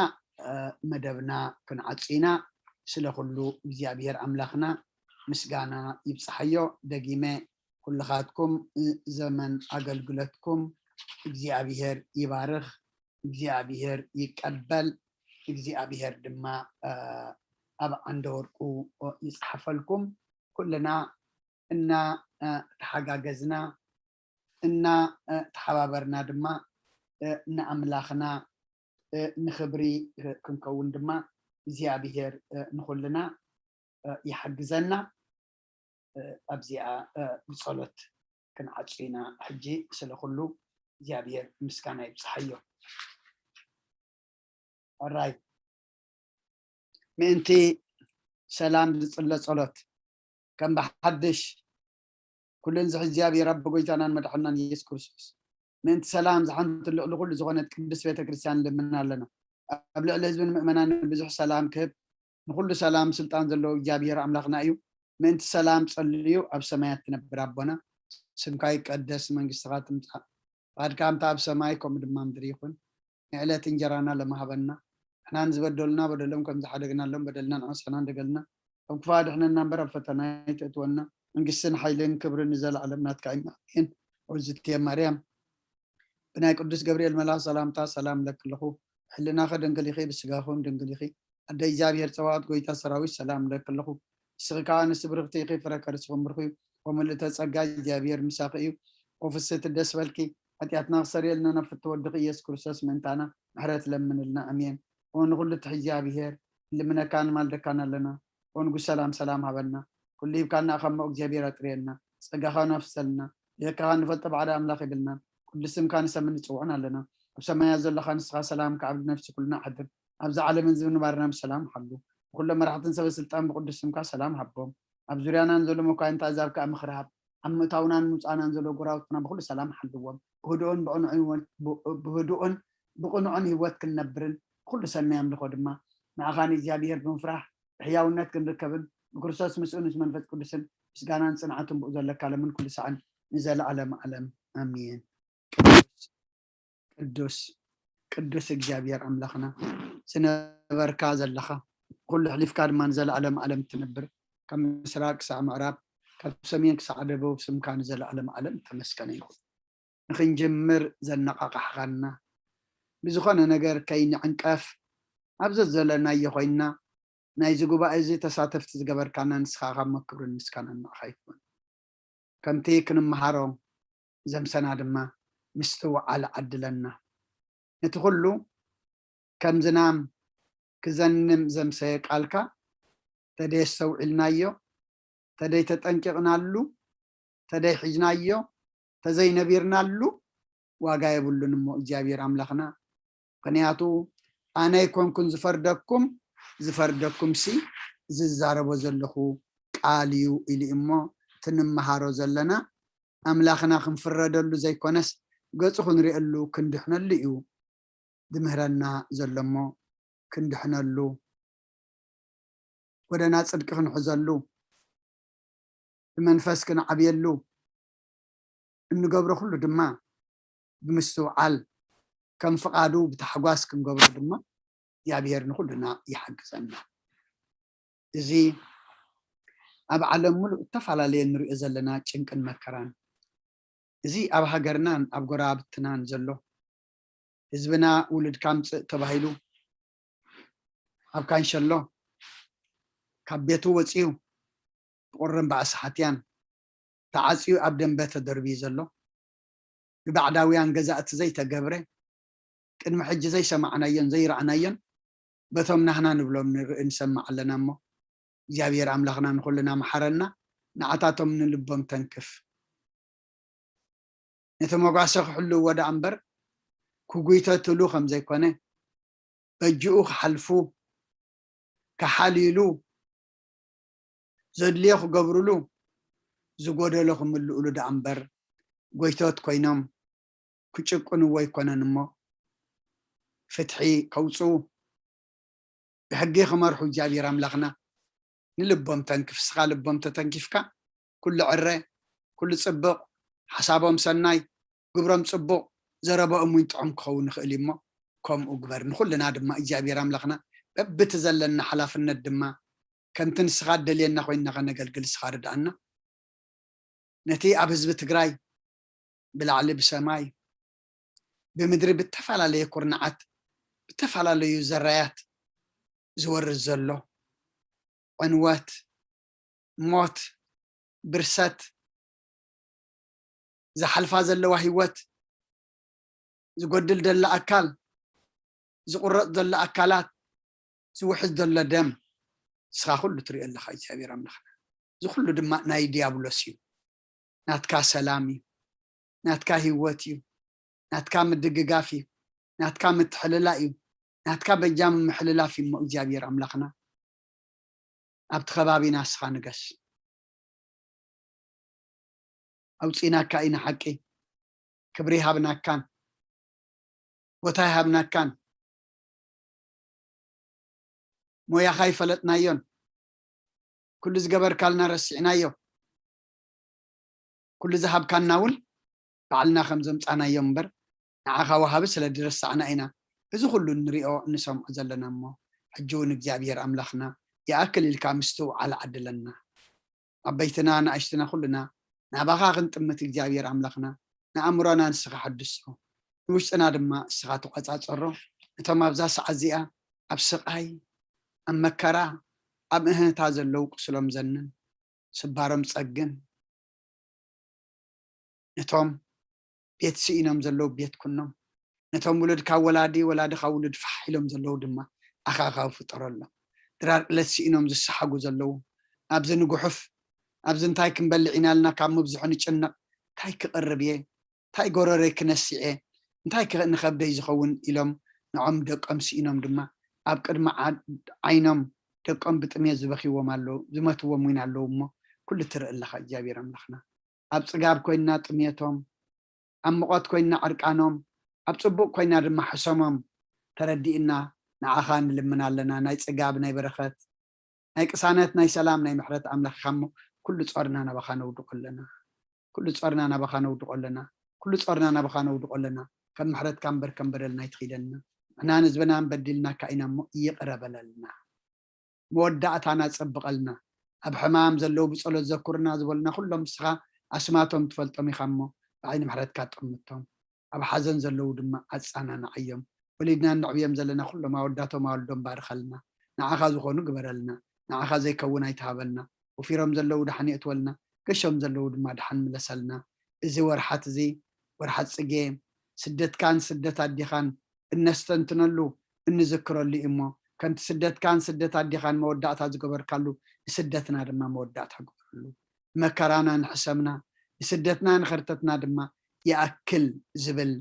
መደብና ክንዓጹ ኢና። ስለ ኩሉ እግዚኣብሔር ኣምላኽና ምስጋና ይብጽሓዮ። ደጊመ ኩልኻትኩም ዘመን ኣገልግሎትኩም እግዚኣብሔር ይባርኽ፣ እግዚኣብሔር ይቀበል፣ እግዚኣብሔር ድማ ኣብ ዓንደ ወርቁ ይጽሓፈልኩም። ኩልና እና ተሓጋገዝና እና ተሓባበርና ድማ ንኣምላኽና ንኽብሪ ክንከውን ድማ እግዚኣብሔር ንኹልና ይሓግዘና። ኣብዚኣ ብጸሎት ክንዓጹ ኢና። ሕጂ ስለ ኩሉ እግዚኣብሔር ምስጋና ይብጽሓዮ። ራይ ምእንቲ ሰላም ዝጽለ ጸሎት ከም ብሓድሽ ኩለን ዝሕ እግዚኣብሔር ኣቦ ጎይታናን መድሓናን ኢየሱስ ክርስቶስ ምእንቲ ሰላም ዝሓንቲ ልዕሊ ኩሉ ዝኾነት ቅድስት ቤተ ክርስቲያን ንልምን ኣለና። ኣብ ልዕሊ ህዝብን ምእመናን ብዙሕ ሰላም ክህብ ንኩሉ ሰላም ስልጣን ዘለዎ እግዚኣብሔር ኣምላኽና እዩ። ምእንቲ ሰላም ጸልዩ። ኣብ ሰማያት ትነብር ኣቦና ስምካ ይቀደስ፣ መንግስትኻ ትምጻእ፣ ፍቓድካ ከምታ ኣብ ሰማይ ከምኡ ድማ ምድሪ ይኹን። ንዕለት እንጀራና ለማህበና፣ ንሕና ንዝበደሉና በደሎም ከም ዝሓደግናሎም በደልና ንዓስሕና እንደገልና፣ ካብ ክፉእ ኣድሕነና እምበር ኣብ ፈተና ኣይተእትወና። መንግስትን ሓይልን ክብርን ንዘለኣለም ናትካ እዩ። ኣሜን። ውዝትየ ማርያም ብናይ ቅዱስ ገብርኤል መልኣኽ ሰላምታ ሰላም እለኪ ኣለኹ። ሕልናኸ ድንግል ኢኺ፣ ብስጋኹም ድንግል ኢኺ። ኣደ እግዚኣብሔር ጸባኦት ጎይታ ሰራዊት ሰላም እለኪ ኣለኹ። ንስኺ ከኣ ኣንስቲ ብርኽቲ ኢኺ፣ ፍረ ከርስኹም ብሩኽ እዩ። ወምልእተ ጸጋ እግዚኣብሔር ምሳኺ እዩ። ወፍስሕቲ ደስ በልኪ፣ ሓጢኣትና ክሰርየልና ናብ ፍትወ ወድኺ ኢየሱስ ክርስቶስ ምእንታና ምሕረት ለምንልና። ኣሜን። ወንኹሉ ትሕ እግዚኣብሔር ልምነካን ማልደካን ኣለና። ወንጉስ ሰላም ሰላም ሃበልና። ኩሉ ሂብካና እኻ እሞ እግዚኣብሔር ኣጥርየልና። ጸጋኻ ነፍሰልና። ብዘካኻ ንፈልጦ ባዕዳ ኣምላኽ የብልናን። ቅዱስ ስምካ ንሰምን ንጽውዕን ኣለና። ኣብ ሰማያት ዘለኻ ንስኻ ሰላም ከዓብድ ነፍሲ ኩልና ኣሕድር። ኣብዚ ዓለምን ዝብንባርና ብሰላም ሓሉ። ንኩሎም መራሕትን ሰበ ስልጣን ብቅዱስ ስምካ ሰላም ሃቦም። ኣብ ዙርያናን ዘሎ መኳንንቲ ኣዛብ ከኣ ምኽሪ ሃብ። ኣብ ምእታውናን ምውጻእናን ዘሎ ጎራውትና ብኩሉ ሰላም ሓልዎም። ብህዱእን ብቕኑዕን ህይወት- ብ- ብህዱእን ብቕኑዕን ህይወት ክንነብርን ኩሉ ሰናይ ኣምልኾ ድማ ንኣኻ ንእግዚኣብሔር ብምፍራሕ ብሕያውነት ክንርከብን ብክርስቶስ ምስኡ ምስ መንፈስ ቅዱስን ምስጋናን ጽንዓትን ብኡ ዘለካ ለምን ኩሉ ሳዕን ንዘለዓለም ዓለም ኣሜን። ቅዱስ ቅዱስ ቅዱስ እግዚኣብሔር ኣምላኽና ዝነበርካ ዘለኻ ኩሉ ኣሕሊፍካ ድማ ንዘለዓለም ዓለም ትነብር ካብ ምስራቅ ክሳዕ ምዕራብ ካብ ሰሜን ክሳዕ ደቡብ ስምካ ንዘለዓለም ዓለም ተመስገነ ይኹን። ንኽንጅምር ዘነቓቓሕኻና ብዝኾነ ነገር ከይንዕንቀፍ ኣብ ዘዘለናዮ ኮይንና ናይዚ ጉባኤ እዚ ተሳተፍቲ ዝገበርካና ንስኻ ካብ መክብርን ምስጋናን ንዓኻ ይኹን። ከምቲ ክንመሃሮ ዘምሰና ድማ ምስትውዓል ዓድለና። ነቲ ኩሉ ከም ዝናም ክዘንም ዘምሰየ ቃልካ ተደይ ኣስተውዒልናዮ፣ ተደይ ተጠንቂቕናሉ፣ ተደይ ሒዝናዮ፣ ተዘይነቢርናሉ ዋጋ የብሉን እሞ እግዚኣብሔር ኣምላኽና ምኽንያቱ ኣነ ኣይኮንኩን ዝፈርደኩም፣ ዝፈርደኩም ሲ ዝዛረቦ ዘለኹ ቃል እዩ ኢሉ እሞ ትንመሃሮ ዘለና ኣምላኽና ክንፍረደሉ ዘይኮነስ ገጹ ክንሪኤሉ ክንድሕነሉ እዩ ዝምህረና ዘሎ እሞ ክንድሕነሉ ጎደና ጽድቂ ክንሕዘሉ ብመንፈስ ክንዓብየሉ እንገብሮ ኩሉ ድማ ብምስትውዓል ከም ፍቓዱ ብታሕጓስ ክንገብሮ ድማ እግዚኣብሔር ንኩሉና ይሓግዘና። እዚ ኣብ ዓለም ሙሉእ እተፈላለየ ንሪኦ ዘለና ጭንቅን መከራን እዚ ኣብ ሃገርናን ኣብ ጎረባብትናን ዘሎ ህዝብና ውሉድ ካምፅእ ተባሂሉ ኣብ ካንሸሎ ካብ ቤቱ ወፂኡ ብቁርን ባእሲ ሓትያን ተዓፅዩ ኣብ ደንበ ተደርብዩ ዘሎ ብባዕዳውያን ገዛእቲ ዘይተገብረ ቅድሚ ሕጂ ዘይሰማዕናዮን ዘይረኣናዮን በቶም ናህና ንብሎም ንርኢ ንሰምዕ ኣለና እሞ እግዚኣብሔር ኣምላኽና ንኩልና መሓረና ንዓታቶም ንልቦም ተንክፍ ነቲ መጓሰ ክሕልውዎ ደኣ እምበር ክጉይተትሉ ከም ዘይኮነ በጅኡ ክሓልፉ ክሓልይሉ ዘድልዮ ክገብርሉ ዝጎደሎ ክምልእሉ ደኣ እምበር ጎይቶት ኮይኖም ክጭቁንዎ ኣይኮነን እሞ ፍትሒ ከውፅኡ ብሕጊ ክመርሑ እግዚኣብሔር ኣምላኽና ንልቦም ተንክፍ እስኻ ልቦም ተተንኪፍካ ኩሉ ዕረ ኩሉ ፅቡቕ ሓሳቦም ሰናይ ግብሮም ፅቡቕ ዘረባኦም እውን ጥዑም ክኸውን ይኽእል እዩ እሞ፣ ከምኡ ግበር። ንኹልና ድማ እግዚኣብሔር ኣምላኽና በብቲ ዘለና ሓላፍነት ድማ ከምቲ ንስኻ እደልየና ኮይንና ከነገልግል ንስኻ ርድኣና። ነቲ ኣብ ህዝቢ ትግራይ ብላዕሊ ብሰማይ ብምድሪ ብተፈላለየ ኩርናዓት ብተፈላለዩ ዘራያት ዝወርድ ዘሎ ዕንወት፣ ሞት፣ ብርሰት፣ ዝሓልፋ ዘለዋ ህይወት፣ ዝጎድል ዘሎ ኣካል፣ ዝቁረፅ ዘሎ ኣካላት፣ ዝውሕዝ ዘሎ ደም፣ ንስኻ ኩሉ ትሪኦ ኣለኻ እግዚኣብሔር ኣምላኽና። እዚ ኩሉ ድማ ናይ ዲያብሎስ እዩ። ናትካ ሰላም እዩ፣ ናትካ ህይወት እዩ፣ ናትካ ምድግጋፍ እዩ፣ ናትካ ምትሕልላ እዩ፣ ናትካ በጃ ምምሕልላፍ እዩ እሞ እግዚኣብሔር ኣምላኽና ኣብቲ ከባቢና ንስኻ ንገስ። ኣውፂናካ ኢና ሓቂ። ክብሪ ይሃብናካን ቦታ ይሃብናካን። ሞያኻ ይፈለጥናዮን ኩሉ ዝገበርካልና ረሲዕናዮ። ኩሉ ዝሃብካና እውን ባዕልና ከም ዘምፃናዮ እምበር ንዓኻ ወሃቢ ስለ ዝረሳዕና ኢና እዚ ኩሉ እንሪኦ እንሰምዖ ዘለና እሞ ሕጂ እውን እግዚኣብሔር ኣምላኽና ይኣክል ኢልካ ምስትውዓል ዓድለና። ዓበይትና ንኣሽትና ኩልና ናባኻ ክንጥምት እግዚኣብሔር ኣምላኽና ንኣእምሮና ንስኻ ሓድሶ ንውሽጥና ድማ እስኻ ተቆፃፀሮ። እቶም ኣብዛ ሰዓት እዚኣ ኣብ ስቃይ ኣብ መከራ ኣብ እህታ ዘለዉ ቁስሎም ዘንን ስባሮም ፀግን ነቶም ቤት ስኢኖም ዘለዉ ቤት ኩኖም ነቶም ውሉድ ካብ ወላዲ ወላዲ ካብ ውሉድ ፋሕ ኢሎም ዘለዉ ድማ ኣኻኻዊ ፍጠረሎም። ድራር ዕለት ስኢኖም ዝሰሓጉ ዘለዉ ኣብዚ ንጉሑፍ ኣብዚ እንታይ ክንበልዕ ኢና ኢልና ካብ ምብዝሑ ንጭነቕ እንታይ ክቕርብ እየ እንታይ ጎረረይ ክነሲዐ እንታይ ንኸብደይ ዝኸውን ኢሎም ንዖም ደቆም ስኢኖም ድማ ኣብ ቅድሚ ዓይኖም ደቆም ብጥሜት ዝበኽይዎም ኣለዉ ዝመትዎም እውን ኣለዉ እሞ ኩሉ ትርኢ ኣለኻ እግዚኣብሔር ኣምላኽና ኣብ ፅጋብ ኮይንና ጥሜቶም ኣብ ሙቐት ኮይንና ዕርቃኖም ኣብ ፅቡቕ ኮይንና ድማ ሕሰሞም ተረዲእና ንዓኻ ንልምን ኣለና ናይ ፅጋብ ናይ በረኸት ናይ ቅሳነት ናይ ሰላም ናይ ምሕረት ኣምላኽ ኢኻ እሞ ኩሉ ጾርና ናባኻ ነውድቆ ኣለና ኩሉ ጾርና ናባኻ ነውድቆ ኣለና ኩሉ ጾርና ናባኻ ነውድቆ ኣለና ከም ምሕረትካ እምበር ከም በደልና ኣይትኺደልና ንሕናን ህዝብናን በዲልናካ ኢና እሞ ይቕረ በለልና መወዳእታና ጸብቐልና ኣብ ሕማም ዘለዉ ብጸሎት ዘኩርና ዝበሉና ኩሎም ንስኻ ኣስማቶም ትፈልጦም ኢኻ እሞ ብዓይኒ ምሕረትካ ጠምቶም ኣብ ሓዘን ዘለዉ ድማ ኣጻናንዓዮም ወሊድና እንዕብዮም ዘለና ኩሎም ኣወዳቶም ኣወልዶም ባርኸልና ንዓኻ ዝኾኑ ግበረልና ንዓኻ ዘይከውን ኣይትሃበልና ወፊሮም ዘለዉ ደሓን የእትወልና ገሾም ዘለዉ ድማ ደሓን ምለሰልና እዚ ወርሓት እዚ ወርሓት ጽጌ ስደትካን ስደት ኣዴኻን እነስተንትነሉ እንዝክረሉ እዩ እሞ ከምቲ ስደትካን ስደት ኣዴኻን መወዳእታ ዝገበርካሉ ንስደትና ድማ መወዳእታ ግበረሉ ንመከራና ንሕሰምና ንስደትና ንኸርተትና ድማ ይኣክል ዝብል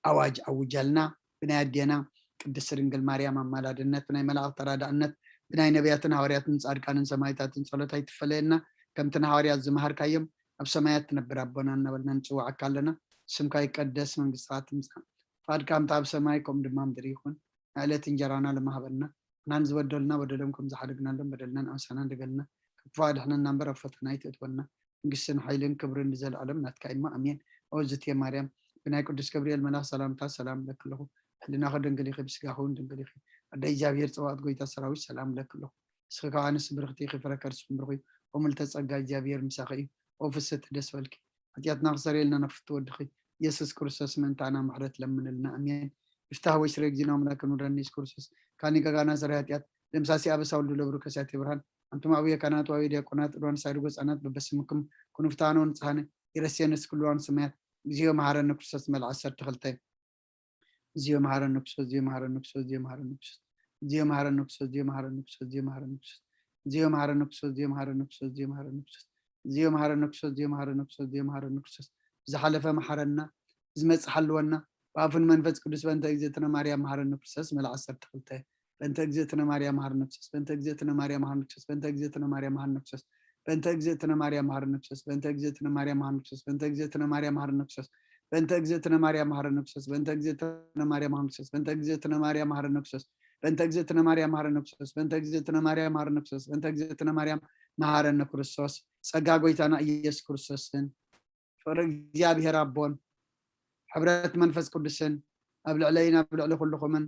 ኣዋጅ ኣውጀልና ብናይ ኣዴና ቅድስቲ ድንግል ማርያም ኣማላድነት ብናይ መላእኽቲ ተራዳእነት ብናይ ነቢያትን ሃዋርያትን ጻድቃንን ሰማይታትን ጸሎት ኣይትፈለየና ከምቲ ንሃዋርያት ዝመሃርካዮም ኣብ ሰማያት ትነብር ኣቦና እናበልና ንጽዋዓካ ኣለና ስምካ ይቀደስ መንግስትካ ትምጻእ ፍቃድካ ከምቲ ኣብ ሰማይ ከምኡ ድማ ምድሪ ይኹን ናይ ዕለት እንጀራና ለማህበልና ንሕናን ዝበደሉና በደሎም ከም ዝሓደግናሎም በደልናን ኣምሳናን ደገልና ካብ ክፉእ ኣድሕነና እምበር ኣብ ፈተና ኣይትእትወና መንግስትን ሓይልን ክብርን ንዘለኣለም ናትካ እሞ ኣሜን። ኦ ዝትየ ማርያም ብናይ ቅዱስ ገብርኤል መልኣኽ ሰላምታ ሰላም እብለኪ ኣለኹ። ብሕልናኺ ድንግል ኢኺ፣ ብስጋኺ እውን ድንግል ኢኺ። ኣደ እግዚኣብሔር ጸባኦት ጎይታ ሰራዊት ሰላም እብለኪ ኣለኹ። ንስኺ ከኣ ኣንስቲ ብርኽቲ ኢኺ፣ ፍረ ከርስኺ እውን ብሩኽ እዩ። ኦ ምልዕተ ጸጋ እግዚኣብሔር ምሳኺ እዩ። ኦ ፍስሕቲ ደስ በልኪ፣ ሓጢኣትና ክሰርየልና ናብ ፍትው ወድኺ ኢየሱስ ክርስቶስ ምእንታና ምሕረት ለምንልና። ኣሜን። ይፍታህ ወይስረ እግዚእነ አምላክን ወደን ኢየሱስ ክርስቶስ ካኒ ገጋና ስረ ኃጢአት ደምሳሲ አበሳ ወልዱ ለብሩ ከሳቴ ብርሃን አንቱም አብየ ካህናት ወአብየ ዲያቆናት ሮን ሳይድጎ ህጻናት በበስምክም ኩኑ ፍትሐነ ወንጽሐነ ኢረስየነ ስክልዋን ሰማያት እግዚኦ መሐረነ ክርስቶስ መልዓ ዓሰርተ ክልተ እግዚኦ መሐረነ ክርስቶስ እግዚኦ መሐረነ ክርስቶስ እግዚኦ መሐረነ ክርስቶስ እግዚኦ መሐረነ ክርስቶስ እግዚኦ መሐረነ ክርስቶስ እግዚኦ መሐረነ ክርስቶስ እግዚኦ መሐረነ ክርስቶስ እግዚኦ መሐረነ ክርስቶስ እግዚኦ መሐረነ ክርስቶስ እግዚኦ መሐረነ ክርስቶስ እግዚኦ መሐረነ ክርስቶስ ዝሓለፈ መሐረና ዝመጽእ ሓልወና ብኣፉን መንፈስ ቅዱስ በእንተ እግዝእትነ ማርያም መሐረነ ክርስቶስ መልዓ ዓሰርተ ክልተ በእንተ እግዝእትነ ማርያም መሐረነ ክርስቶስ በእንተ እግዝእትነ ማርያም መሐረነ ክርስቶስ በእንተ እግዝእትነ ማርያም መሐረነ ክርስቶስ በእንተ እግዝእትነ ማርያም መሐረነ ክርስቶስ በእንተ እግዝእትነ ማርያም መሐረነ ክርስቶስ በእንተ እግዝእትነ ማርያም መሐረነ ክርስቶስ በእንተ እግዝእትነ ማርያም መሐረነ ክርስቶስ በእንተ እግዝእትነ ማርያም መሐረነ ክርስቶስ በእንተ እግዝእትነ ማርያም መሐረነ ክርስቶስ በእንተ እግዝእትነ ማርያም መሐረነ ክርስቶስ በእንተ እግዝእትነ ማርያም መሐረነ ክርስቶስ ጸጋ ጎይታና ኢየሱስ ክርስቶስን ፍቅሪ እግዚኣብሔር ኣቦን ሕብረት መንፈስ ቅዱስን ኣብ ልዕለይን ኣብ ልዕሊ ኩልኹምን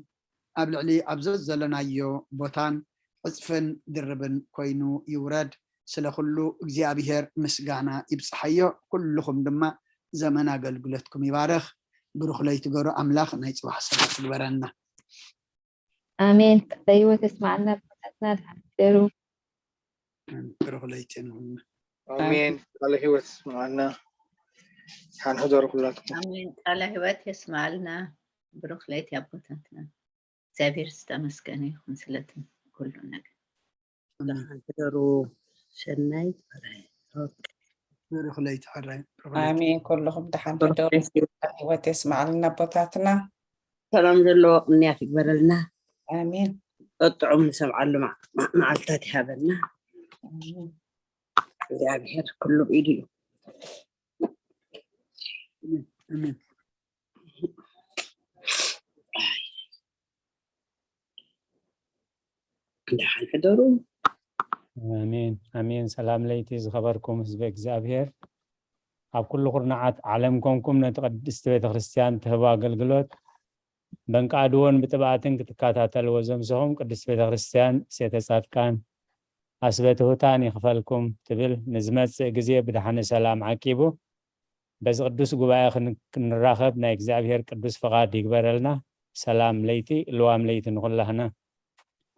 ኣብ ልዕሊ ኣብ ዘዘለናዮ ቦታን ዕፅፍን ድርብን ኮይኑ ይውረድ። ስለ ኩሉ እግዚኣብሔር ምስጋና ይብፅሓዮ። ኩልኹም ድማ ዘመን ኣገልግሎትኩም ይባርኽ። ብሩኽ ለይቲ ገሩ ኣምላኽ ናይ ፅባሕ ሰባት ይግበረና። ኣሜን። ቃለ ህይወት የስማዕና ኣቦታትና፣ ደሓን ሕደሩ። ብሩኽ ለይቲ ንኹልና። ኣሜን። ቃለ ህይወት የስማዕና። ሓን ሕደሩ ኩላትኩም። ኣሜን። ቃለ ህይወት የስማዕልና። ብሩኽ ለይቲ ኣቦታትና። እግዚኣብሔር ዝተመስገነ ይኹን ስለቲ ኩሉ ነገር። ደሓን ሕደሩ። ሰናይ። ብሩኽ ለይቲ ሕራይ። ብሩኽ ለይቲ። ኣሜን። ኩልኹም ደሓን ሕደሩ። ቃለ ህይወት የስማዕልና ኣቦታትና። ሰላም ዘለዎ ቅንያት ይግበረልና። ኣሜን። ጥዑም ንሰምዓሉ መዓ- መዓልታት ይሃበና። ኣሜን። እግዚኣብሔር ኩሉ ብኢዱ እዩ። ኣሜን። ደሓን ሕደሩ። ኣሜን ኣሜን። ሰላም ለይቲ ዝኸበርኩም ህዝቢ እግዚኣብሔር፣ ኣብ ኩሉ ኩርናዓት ዓለም ኮንኩም ነቲ ቅድስቲ ቤተክርስትያን ትህቦ ኣገልግሎት በንቃድዎን ብጥብኣትን ክትከታተልዎ ዘምሰኹም ቅድስቲ ቤተክርስትያን ሴተ ጻድቃን ኣስበ ትሑታን ይኽፈልኩም ትብል። ንዝመጽእ ግዜ ብድሓነ ሰላም ዓቂቡ በዚ ቅዱስ ጉባኤ ክን- ክንራኸብ ናይ እግዚኣብሔር ቅዱስ ፍቓድ ይግበረልና። ሰላም ለይቲ፣ ልዋም ለይቲ ንኹላህና።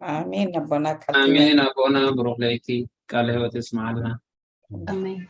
ኣሜን። ኣቦና ቃል ኣሜን። ኣቦና ብሩኽ ለይቲ፣ ቃለ ህይወት የስማዓልና። ኣሜን።